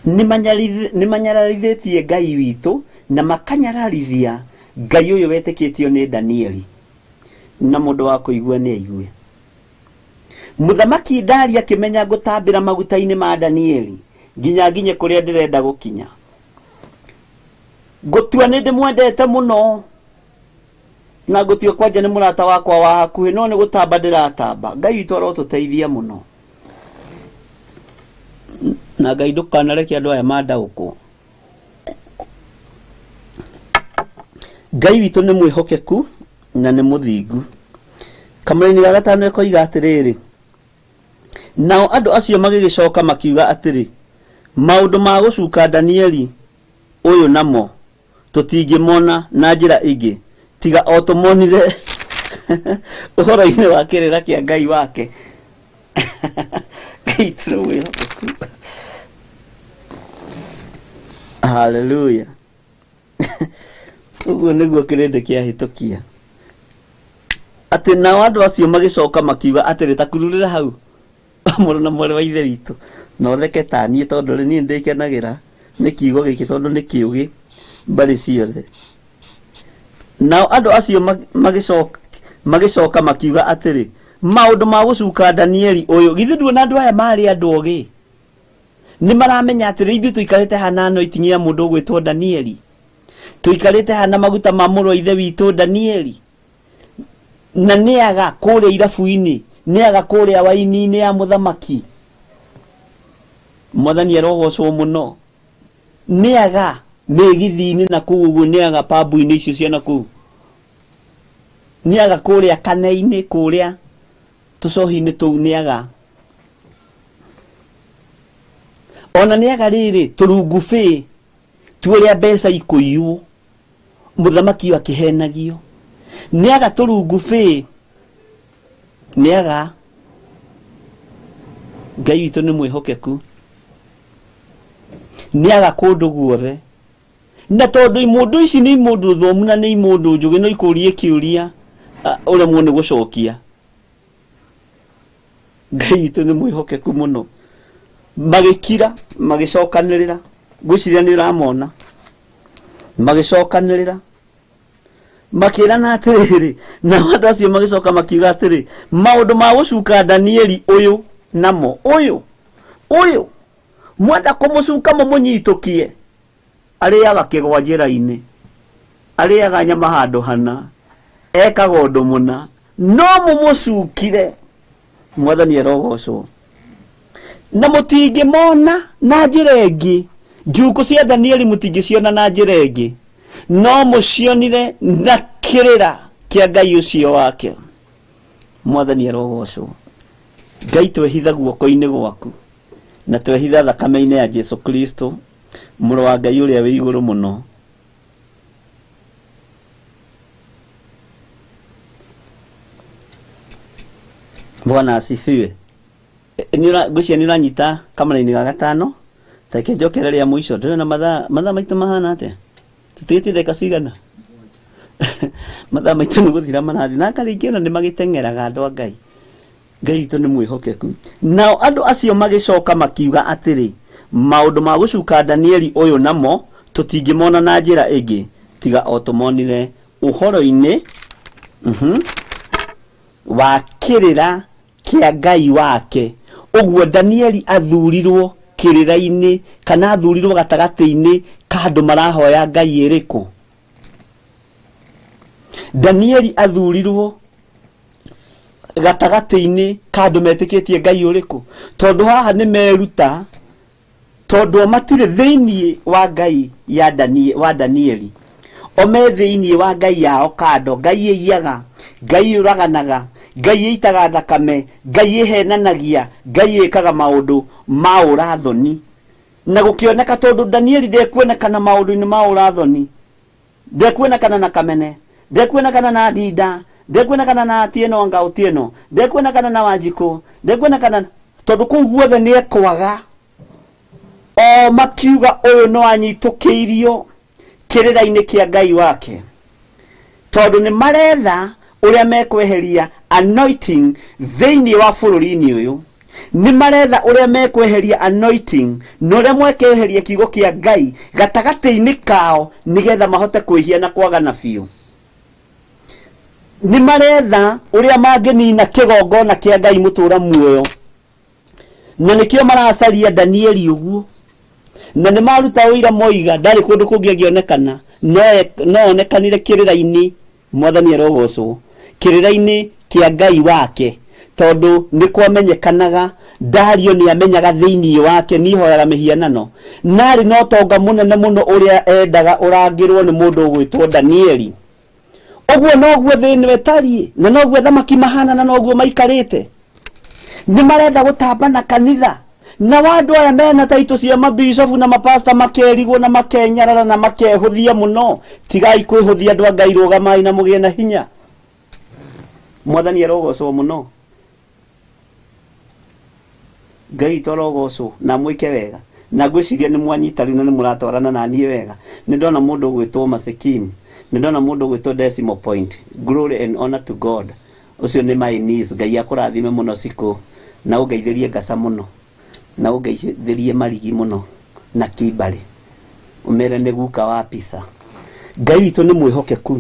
nĩ manyararithĩtie Ngai witũ na makanyararithia Ngai ũyũ wetĩkĩtio nĩ Danieli, na mũndũ wa kũigua nĩ aigue. Mũthamaki Dario akĩmenya ngũtambĩra maguta-inĩ ma Danieli nginya nginye kũrĩa ndĩrenda gũkinya. Ngũtua nĩ ndĩmwendete mũno na ngũtua kwanja nĩ mũrata wakwa wa hakuhĩ, no nĩ gũtamba ndĩratamba. Ngai witũ arotũteithia mũno, na Ngai ndũkanareke andũ aya mandaũkwo. Ngai witũ nĩ mwĩhokeku na nĩ mũthingu. Kamũraini ga gatano ĩkoiga atĩrĩrĩ, nao andũ acio magĩgĩcoka makiuga atĩrĩ, maũndũ ma gũcuka Danieli ũyũ namo tũtingĩmona na njĩra ĩngĩ tiga o tũmonire ũhoro-inĩ wa kĩrĩra kĩa Ngai wake. Ngai witũ nĩ mwĩhokeku. Hallelujah. Ũguo nĩguo kĩrĩndĩ kĩahĩtũkia. Atĩ nao andũ acio magĩcoka makiuga atĩrĩ, ta kururĩra hau mũrũ na mwarĩ wa ithe witũ, na ũtheke ta niĩ tondũ rĩ niĩ ndĩkenagĩra nĩ kiugo gĩkĩ tondũ nĩ kĩũgĩ mbarĩ ciothe. Nao andũ acio magĩcoka makiuga atĩrĩ, maũndũ ma gũcuka Danieli ũyũ, githĩ nduona andũ aya marĩ andũ ogĩ? Nĩ maramenya atĩrĩ, ithuĩ tũikarĩte haha anointing ya mũndũ ũgwĩtwo Danieli, tũikarĩte haha na maguta ma mũrũ wa ithe witũ Danieli, na nĩaga kũrĩa irabu-inĩ, nĩaga kũrĩa waini-inĩ ya mũthamaki. Mwathani arogocwo mũno. Nĩaga mĩgithi-inĩ na kũu ũguo, nĩaga pambu-inĩ icio cia na kũu, nĩaga kũrĩa kane-inĩ, kũrĩa tũcohi-inĩ tũu nĩaga. Ona nĩaga rĩrĩ tũrungubĩ tuũrĩa mbeca ikũiywo, mũthamaki ũyũ akĩhenagio. Nĩaga tũrungubĩ, nĩaga. Ngai witũ nĩ mwĩhokeku, nĩaga kũndũ guothe. Na tondũ imũndũ ici nĩ imũndũ thomu na nĩ imũndũ njũgĩ, no ikũrie kĩũria ũremwo nĩ gũcokia. Ngai witũ nĩ mwĩhokeku mũno. Magĩkira, magĩcokanĩrĩra, ngwĩciria nĩ ũramona, magĩcokanĩrĩra Makĩrana atĩrĩrĩ, nao andũ acio magĩcoka makiuga atĩrĩ, maũndũ ma gũcuka Danieli ũyũ namo ũyũ ũyũ mwenda kũmũcuka mũmũnyitũkie, arĩaga kĩgwa njĩra-inĩ, arĩaga nyama handũ hana, ekaga ũndũ mũna, no mũmũcukire. Mwathani arogocwo. Na mũtingĩmona na njĩra ĩngĩ, njuku cia Danieli mũtingĩciona na njĩra ĩngĩ, no mũcionire na kĩrĩra kĩa Ngai ũcio wake. Mwathani arogocwo. Ngai twehitha guoko-inĩ gwaku na twehitha thakame-inĩ ya Jesu Kristo, mũrũ wa Ngai ũrĩa wĩ igũrũ mũno. Bwana asifiwe. Ngwĩciria nĩ ũranyita kamera-inĩ ga gatano. Reke njokere rĩa mũico. Ndĩrona mathaa maitũ mahana atĩa? Tũtigĩtie ndagĩka cigana? Mathaa maitũ nĩ gũthira marathiĩ. Na karĩngĩ ona nĩ magĩteng'eraga andũ a Ngai. Ngai witũ nĩ mwĩhokeku. Nao andũ acio magĩcoka makiuga atĩrĩ, maũndũ ma gũcuka Danieli ũyũ namo tũtingĩmona na njĩra ĩngĩ tiga o tũmonire ũhoro-inĩ wa kĩrĩra kĩa Ngai wake. Ũguo Danieli athurirwo kĩrĩra-inĩ kana athurirwo gatagatĩ-inĩ ka andũ marahoya Ngai ĩrĩkũ? Danieli athurirwo gatagatĩ-inĩ ka andũ metĩkĩtie Ngai ũrĩkũ? Tondũ haha nĩ meruta, tondũ o matirĩ thĩinĩ wa Ngai ya wa Danieli, o me thĩinĩ wa Ngai yao kando. Ngai ĩiyaga, Ngai ĩũraganaga, Ngai ĩitaga thakame, Ngai ĩhenanagia, Ngai ĩkaga maũndũ ma ũrathoni. Na gũkĩoneka tondũ Danieli ndekuonekana maũndũ-inĩ ma ũrathoni, ndekuonekana na kamene, ndekuonekana na ndinda, ndekuonekana na Atieno anga Otieno, ndekuonekana na Wanjikũ, ndekuonekana, tondũ kũu guothe nĩ ekwaga. O makiuga ũyũ no anyitũkĩirio kĩrĩra-inĩ kĩa Ngai wake, tondũ nĩ maretha ũrĩa mekweheria anointing thĩinĩ wa bũrũri-inĩ ũyũ. Nĩ maretha ũrĩa mekweheria anointing na ũrĩa mekweheria kiugo kĩa Ngai gatagatĩ-inĩ kao, nĩgetha mahote kwĩhia na kwagana biũ. Nĩ maretha ũrĩa mangĩnina kĩgongona kĩa Ngai mũtũra muoyo, na nĩkĩo maracaria Danieli ũguo. Na nĩ maruta ũira moiga ndarĩ kũndũ kũngĩ angĩonekana, no onekanire kĩrĩra-inĩ. Mwathani arogocwo. Kĩrĩra-inĩ kĩa Ngai wake, tondũ nĩ kwamenyekanaga Dario nĩ amenyaga thĩinĩ wake nĩ hoyaga mĩhianano, narĩ no tonga mũnene mũno ũrĩa endaga ũrangĩrwo nĩ mũndũ ũgwĩtwo Danieli. Ũguo noguo thĩ ĩno ĩtariĩ, na noguo thamaki mahana, na noguo maikarĩte. Nĩ marenda gũtambana kanitha, na andũ aya mena taitũ cia mabishofu na mapasta makerigwo na makenyarara na makehũthia mũno. Tigai kwĩhũthia andũ a Ngai, rũgamai na mũgĩe na hinya. Mwathani arogocwo mũno. Ngai witũ arogocwo na mwĩke wega. Na ngwĩciria nĩ mwanyita rĩu na nĩ mũratwarana na niĩ wega. Nĩ ndona mũndũ ũgwĩtwo Masekim, nĩ ndona mũndũ ũgwĩtwo Decimal Point. Glory and honor to God. Ũcio nĩ my niece. Ngai akũrathime mũno Cikũ, na ũngeithĩrie ngaca mũno, na ũngeithĩrie marigi mũno na kimbarĩ, ũmere nĩ guka wa pizza. Ngai witũ nĩ mwĩhokeku,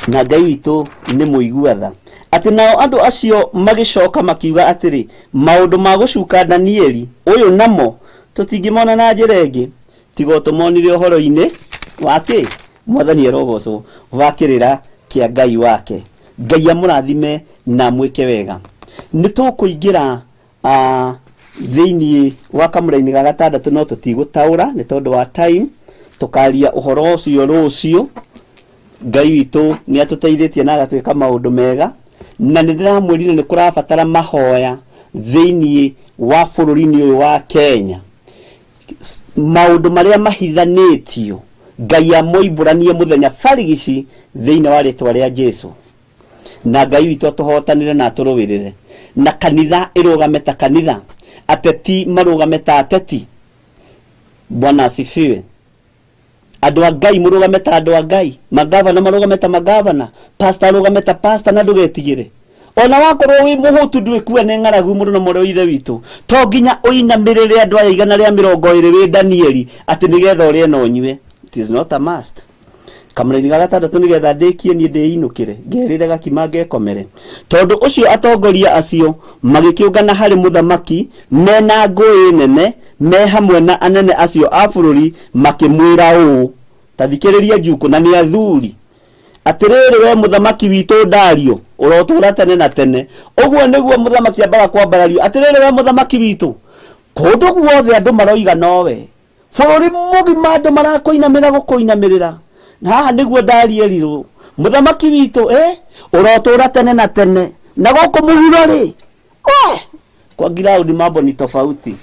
na Ngai witũ nĩ mũigua tha. Atĩ nao andũ acio magĩcoka makiuga atĩrĩ, maũndũ ma gũcuka Danieli ũyũ namo tũtingĩmona na njĩra ĩngĩ tiga tũmonire ũhoro-inĩ wa kĩ? Mwathani arogocwo, wa kĩrĩra kĩa Ngai wake. Ngai amũrathime na mwĩke wega. Nĩ tũkũingĩra thĩinĩ wa kamũra-inĩ ga gatandatũ, no tũtigũtaũra nĩ tondũ wa time. Tũkaria ũhoro ũcio rũciũ. Ngai witũ nĩ atũteithĩtie na agatwĩka maũndũ mega, na nĩ ndĩramwĩrire nĩ kũrabatara mahoya thĩinĩ wa bũrũri-inĩ ũyũ wa Kenya. Maũndũ marĩa mahithanĩtio Ngai amoimbũranie mũthenya barigici thĩinĩ wa rĩtwa rĩa Jesu. Na Ngai witũ atũhotanĩre na atũrũĩrĩre, na kanitha ĩrũgame ta kanitha, ateti marũgame ta ateti. Bwana asifiwe. Andũ a Ngai mũrũgame ta andũ a Ngai, magavana marũgame ta magavana, pastor arũgame ta pastor, na ndũgetigĩre. Ona wakorwo wĩ mũhũtu ndwĩkua nĩ ng'aragu mũndũ na mũrũ wa ithe witũ, to nginya ũinamĩrĩre andũ aya 120 wĩ Danieli atĩ nĩgetha ũrĩe na ũnyue. It is not a must. Kamũraini ga gatandatũ nĩgetha ndĩkie niĩ ndĩinũkĩre ngerĩre gakima ngekomere. Tondũ ũcio atongoria acio magĩkĩũngana harĩ mũthamaki mena ngũĩ nene me hamwe na anene acio a bũrũri makĩmwĩra ũũ, ta thikĩrĩria njukũ na nĩ athuri, atĩrĩrĩ we mũthamaki witũ Dario ũrotũra tene na tene. Ũguo nĩguo mũthamaki ambaga kwambarario, atĩrĩrĩ we mũthamaki witũ, kũndũ guothe andũ maroiga nowe, bũrũri mũgima andũ marakũinamĩra gũkũinamĩrĩra. Na haha nĩguo Dario erirwo, mũthamaki witũ ũrotũra tene na tene, na gũkũ mũhuro rĩ we kwa ground mambo ni tofauti.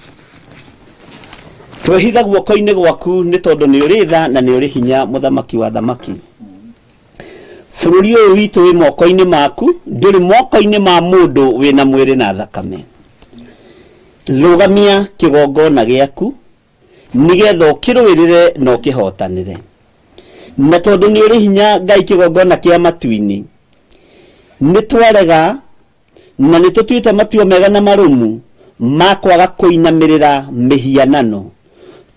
Twehitha guoko-inĩ gwaku nĩ tondũ nĩ ũrĩ tha na nĩ ũrĩ hinya, mũthamaki wa thamaki. Bũrũri ũyũ witũ wĩ moko-inĩ maku, ndũrĩ moko-inĩ ma mũndũ wĩna mwĩrĩ na thakame. Rũgamia kĩgongona gĩaku nĩgetha ũkĩrũĩrĩre na ũkĩhotanĩre. Na tondũ nĩ ũrĩ hinya Ngai kĩgongona kĩa matu-inĩ, nĩ twarega na nĩ tũtuĩte matua mega na marũmu ma kwaga kũinamĩrĩra mĩhianano.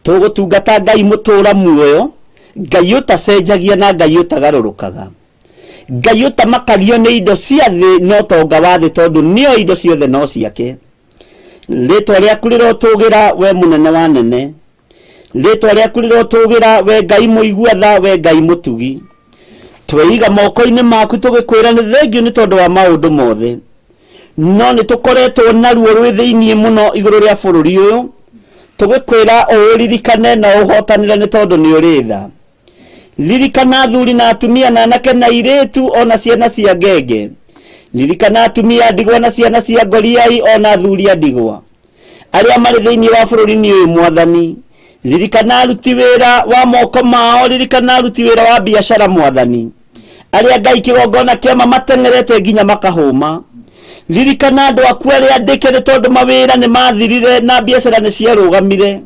Tũgũtungata Ngai mũtũra muoyo, Ngai ũtacenjagia na Ngai ũtagarũrũkaga, Ngai ũtamakagio nĩ indo cia thĩ na ũtonga wa thĩ, tondũ nĩo indo ciothe no ciake. Rĩtwa rĩaku rĩrotũgĩra we mũnene wa nene, rĩtwa rĩaku rĩrotũgĩra we Ngai mũigua tha, we Ngai mũtugi. Tweiga moko-inĩ maku tũgĩkwĩra nĩ thengiũ nĩ tondũ wa maũndũ mothe, no nĩ tũkoretwo na ruo rwĩ thĩiniĩ mũno igũrũ rĩa bũrũri ũyũ, tũgĩkwĩra ũũririkane na ũhotanĩre nĩ tondũ nĩ ũrĩ tha. Ririkana athuri na atumia na anake na airĩtu ona ciana cia ngenge. Ririkana atumia ndigwa na ciana cia ngoriai ona athuri a ndigwa arĩa marĩ thĩinĩ wa bũrũri-inĩ ũyũ mwathani. Ririkana aruti wĩra wa moko mao, ririkana aruti wĩra wa biacara mwathani, arĩa Ngai kĩgongona kĩama mateng'erete nginya makahũma. Ririkana andũ aku arĩa andĩke nĩ tondũ mawĩra nĩ mathirire na biacara nĩ ciarũgamire.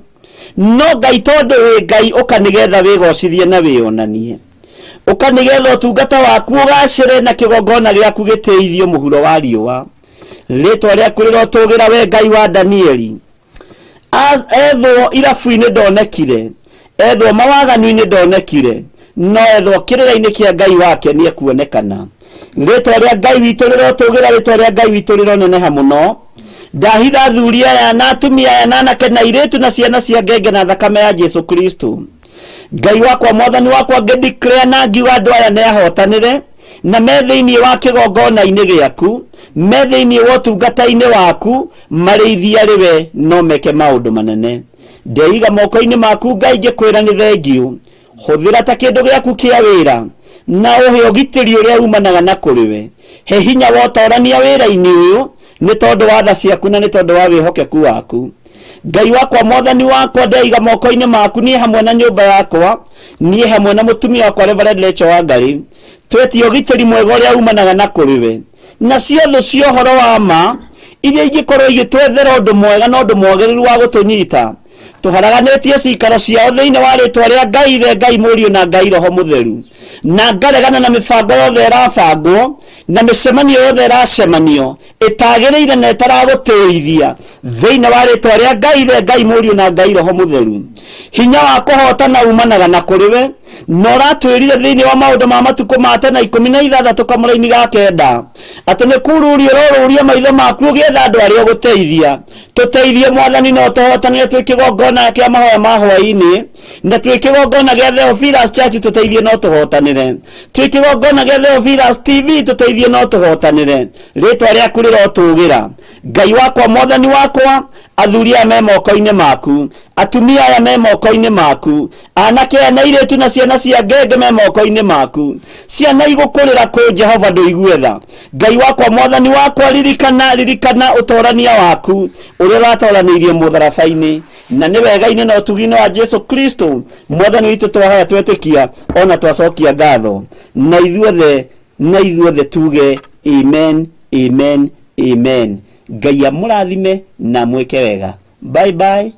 No Ngai tondũ wĩ Ngai, ũka nĩgetha wĩgocithie na wĩonanie, ũka nĩgetha ũtungata waku ũgacĩre na kĩgongona gĩaku gĩtĩithio mũhuro wa riũa. Rĩtwa rĩaku rĩrotũgĩra we Ngai wa Danieli. Ethwo irabu-inĩ ndonekire, ethwo mawaganu-inĩ ndonekire, no ethwo kĩrĩra-inĩ kĩa Ngai wake nĩ ekuonekana. Rĩtwa rĩa Ngai witũ rĩrotũgĩra, rĩtwa rĩa Ngai witũ rĩroneneha mũno. Ndahitha athuri aya na atumia aya na anake na airĩtu na ciana cia ngenge na thakame ya Jesu Kristo. Ngai wakwa mwathani wakwa, ngĩdeclare na ngiuga andũ aya nĩ ahotanĩre na me thĩinĩ wa kĩgongona-inĩ gĩaku, me thĩinĩ wa ũtungata-inĩ waku, marĩithia rĩwe no meke maũndũ manene. Ndeiga moko-inĩ maku Ngai ngĩkwĩra nĩ thengiũ. Hũthĩra ta kĩndũ gĩaku kĩa wĩra na ũhe ũgitĩri ũrĩa umanaga na kũrĩ we. He hinya wa ũtorania wĩra-inĩ ũyũ nĩ tondũ wa tha ciaku na nĩ tondũ wa wĩhokeku waku. Ngai wakwa mwathani wakwa, ndeiga moko-inĩ maku niĩ hamwe na nyũmba yakwa, niĩ hamwe na mũtumia wakwa Reverend Rachel Wangari, twetie ũgitĩri mwega ũrĩa umanaga na kũrĩ we, na ciothe cia ũhoro wa ma iria ingĩkorwo igĩtwethera ũndũ mwega na ũndũ mwagĩrĩru wa gũtũnyita. Tũharaganĩtie cikaro ciao thĩinĩ wa rĩtwa rĩa Ngai Ithe, Ngai Mũriũ na Ngai Roho Mũtheru, na ngaregana na mĩbango yothe ĩrabangwo na mĩcemanio yothe ĩracemanio ĩtagĩrĩire na ĩtaragũtĩithia thĩinĩ wa rĩtwa rĩa Ngai Ithe, Ngai Mũriũ na Ngai Roho Mũtheru. Hinya wa kũhotana umanaga na kũrĩ we, na ũratwĩrire thĩinĩ wa maũndũ ma matukũ ma tene 16 kamũraini ga 9 atĩ nĩ kururia ũroruria maitho maku ũgĩetha andũ arĩa ũgũteithia. Tũteithie mwathani no tũhotanĩre twĩ kĩgongona kĩa mahoya ma hwaĩ-inĩ, na twĩ kĩgongona gĩa Theophilus Church tũteithie no tũhotanĩre, twĩ kĩgongona gĩa Theophilus TV tũteithie no tũhotanĩre. Rĩtwa rĩaku rĩrotũgĩra Ngai wakwa mwathani wakwa, athuri aya me moko-inĩ maku, atumia aya me moko-inĩ maku, anake aya na airĩtu na ciana cia ngenge me moko-inĩ maku, ciana igũkũrĩra kũ Jehova ndũigue tha. Ngai wakwa mwathani wakwa, ririkana ririkana ũtorania waku ũrĩa ũratoranĩirie mũtharaba-inĩ, na nĩ wega-inĩ na ũtugi-inĩ wa Jesu Kristo mwathani witũ twahoya twetĩkia ona twacokia ngatho, na ithuothe na ithuothe tuge amen, amen, amen. Ngai amũrathime na mwĩke wega. Bye bye.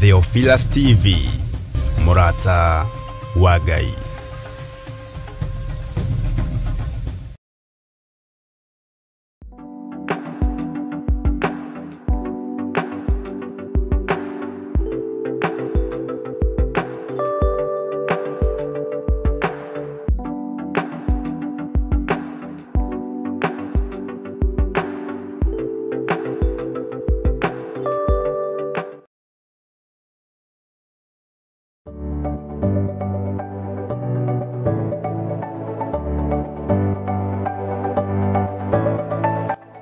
Theophilus TV, Murata wa Ngai.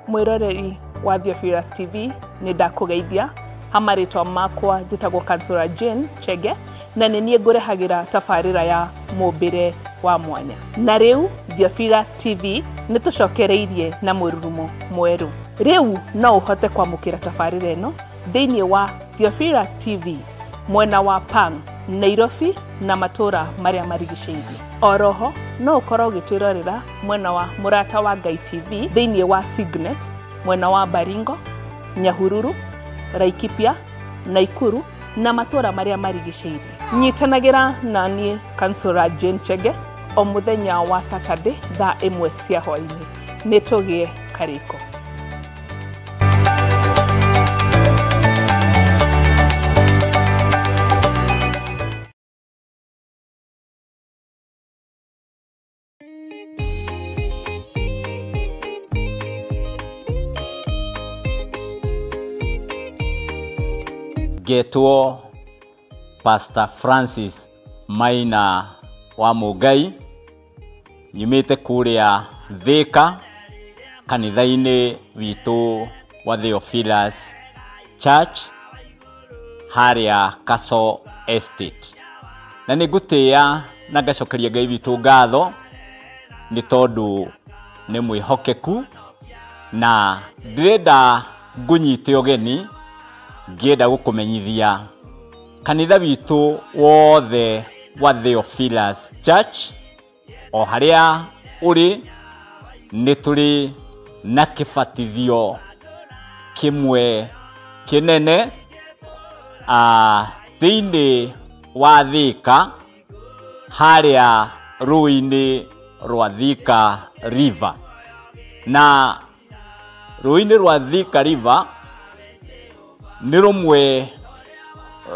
Mwiroreri wa Theophilus TV nĩ ndakũgeithia ha marĩtwa makwa njĩtagwo Kansũra Jane Chege na nĩ niĩ ngũrehagĩra tabarĩra ya mũmbĩre wa mwanya. Na rĩu Theophilus TV nĩ tũcokereirie na mũrurumo mwerũ. Rĩu no ũhote kwamũkĩra tabarĩra ĩno thĩinĩ wa Theophilus TV mwena wa Pang, Nairobi na matũra marĩa marigicĩirie. Oroho no ũkorwo ũgĩtwĩrorera mwena wa Mũrata wa Ngai TV thĩinĩ wa Signet mwena wa Baringo, Nyahururu, Laikipia, Naikuru na matũra marĩa marigicĩirie. Nyitanagĩra na niĩ Kansũra Jane Chege o mũthenya wa Saturday thaa 1 cia hwaĩ-inĩ. Nĩ tũgĩe karĩko. Ngetwo Pastor Francis Maina wa Mũngai, nyumĩte kũrĩa Thĩka kanitha-inĩ witũ wa Theophilus Church harĩa Castle Estate. Na nĩ ngũtĩĩa na ngacokeria Ngai witũ ngatho nĩ tondũ nĩ mwĩhokeku, na ndĩrenda ngũnyite ũgeni ngĩenda gũkũmenyithia kanitha witũ wothe wa Theophilus Church o harĩa ũrĩ nĩ tũrĩ na kĩbatithio kĩmwe kĩnene thĩinĩ wa Thĩka harĩa rũĩ-inĩ rwa Thika River. Na rũĩ-inĩ rwa Thika River nĩ rũmwe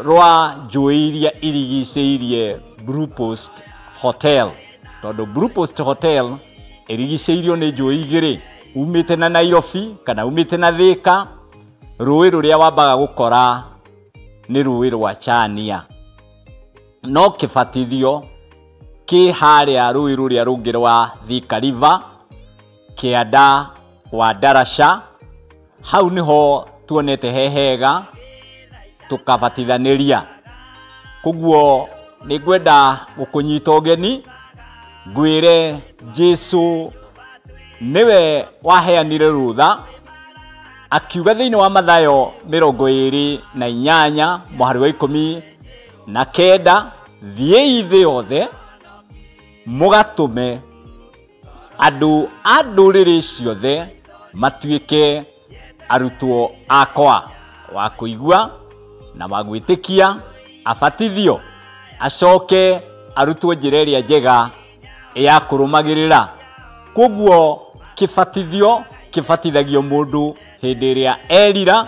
rwa njũĩ iria irigicĩirie Blue Post Hotel, tondũ Blue Post Hotel ĩrigicĩirio nĩ njũĩ igĩrĩ, umĩte na Nairobi kana umĩte na Thĩka. Rũĩ rũrĩa wambaga gũkora nĩ rũĩ rwa Chania, no kĩbatithio kĩ harĩa rũĩ rũrĩa rũngĩ rwa Thika River kĩanda wa Darasha. Hau nĩho tuonete he hega tukabatithanĩria. Koguo nĩ ngwenda gũkũnyita ũgeni ngwĩre Jesu nĩwe waheanire rũtha akiuga thĩinĩ wa Mathayo 28 mũhari wa 19, thiĩi thĩ yothe mũgatũme andũ a ndũrĩrĩ ciothe matuĩke arutwo akwa, wa kũigua na wa gwĩtĩkia abatithio acoke arutwo njĩra ĩrĩa njega ya kũrũmagĩrĩra. Koguo kĩbatithio kĩbatithagio mũndũ hĩndĩ ĩrĩa erira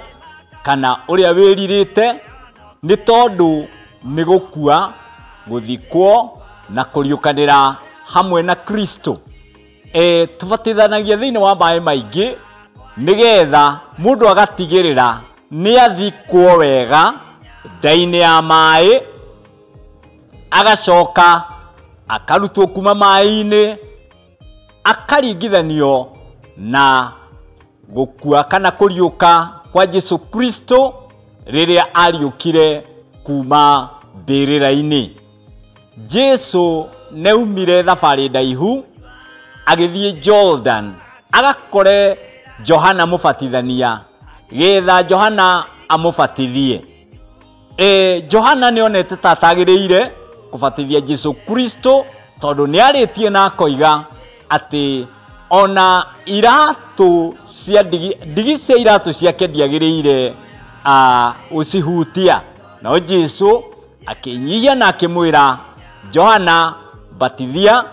kana ũrĩa wĩrirĩte, nĩ tondũ nĩ gũkua, gũthikwo na kũriũkanĩra hamwe na Kristo. Tũbatithanagia thĩinĩ wa maĩ maingĩ nĩgetha mũndũ agatigĩrĩra nĩ athikwo wega nda-inĩ ya maĩ, agacoka akarutwo kuma maĩ-inĩ, akaringithanio na gũkua kana kũriũka kwa Jesu Kristo rĩrĩa ariũkire kuma mbĩrĩra-inĩ. Jesu nĩaumire thabarĩ ndaihu agĩthiĩ Jordan agakore Johana mũbatithania getha Johana amũbatithie. Johana nĩonete ta atagĩrĩire kũbatithia Jesu Kristo tondũ nĩarĩtie na akoiga atĩ ona iratũ cia ndigi cia iratũ ciake ndiagĩrĩire ũcihutia. No Jesu akĩnyihia na akĩmwĩra Johana batithia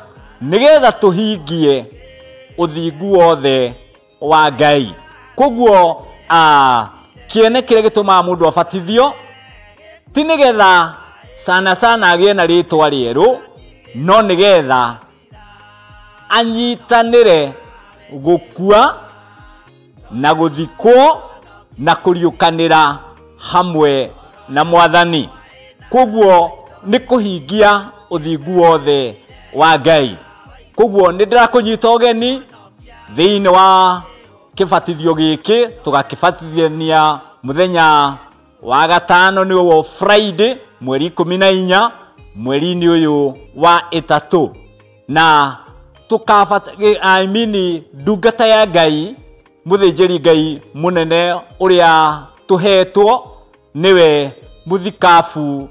nĩgetha tũhingie ũthingu wothe wa Ngai. Koguo kĩene kĩrĩa gĩtũmaga mũndũ abatithio ti nĩgetha sana sana agĩe na rĩtwa rĩerũ, no nĩgetha anyitanĩre gũkua na gũthikwo na kũriũkanĩra hamwe na Mwathani. Koguo nĩ kũhingia ũthingu wothe wa Ngai. Koguo nĩ ndĩrakũnyita ũgeni thĩinĩ wa kĩbatithio gĩkĩ, tũgakĩbatithania mũthenya wa gatano nĩguo Friday mweri 14 mweri-inĩ ũyũ wa 3, na I mean ndungata ya Ngai mũthĩnjĩri Ngai mũnene ũrĩa tũhetwo nĩwe mũthikabu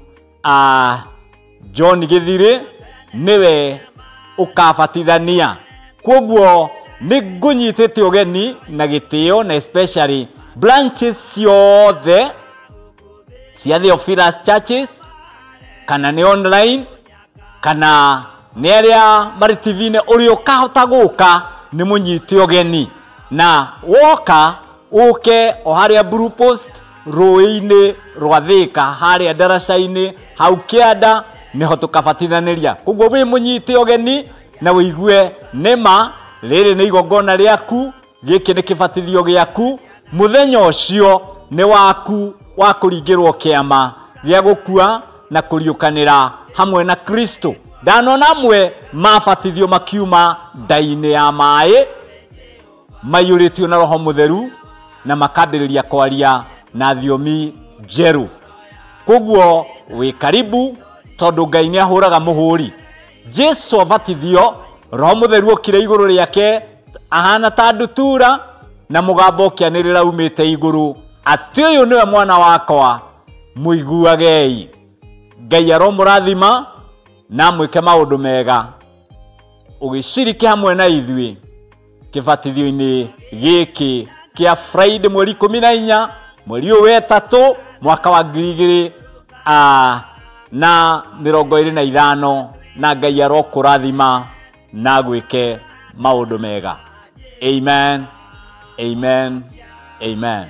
John Gĩthirĩ nĩwe ũkabatithania. Koguo nĩ ngũnyitĩte ũgeni na gĩtĩo, na especially branches ciothe cia Theophilus Churches, kana nĩ online kana nĩ arĩa marĩ TV-inĩ, ũrĩa ũkahota gũka nĩ mũnyite ũgeni, na woka ũke o harĩa Blue Post rũĩ-inĩ rwa Thĩka harĩa ndaraca-inĩ hau kĩanda nĩho tũkabatithanĩria. Koguo wĩ mũnyite ũgeni na wĩigue nĩma rĩrĩ nĩ igongona rĩaku, gĩkĩ nĩ kĩbatithio gĩaku, mũthenya ũcio nĩ waku wa kũringĩrwo kĩama gĩa gũkua na kũriũkanĩra hamwe na Kristo. Ndanona amwe mabatithio makiuma nda-inĩ ya maĩ maiyũrĩtio na Roho Mũtheru na makambĩrĩria kwaria na thiomi njerũ. Koguo wĩ karibu, tondũ Ngai nĩ ahũraga mũhũri. Jesu abatithio, Roho Mũtheru okire igũrũ rĩake ahana ta ndutura, na mũgambo ũkĩanĩrĩra umĩte igũrũ atĩ ũyũ nĩwe mwana wakwa, mũiguagei. Ngai aromũrathima na mwĩke maũndũ mega ũgĩciriki hamwe na ithuĩ kĩbatithio-inĩ gĩkĩ kĩa Friday mweri 14 mweri ũyũ wa 3 mwaka wa 2025, na Ngai arokũrathima na gwĩke maũndũ mega. Amen, amen, amen.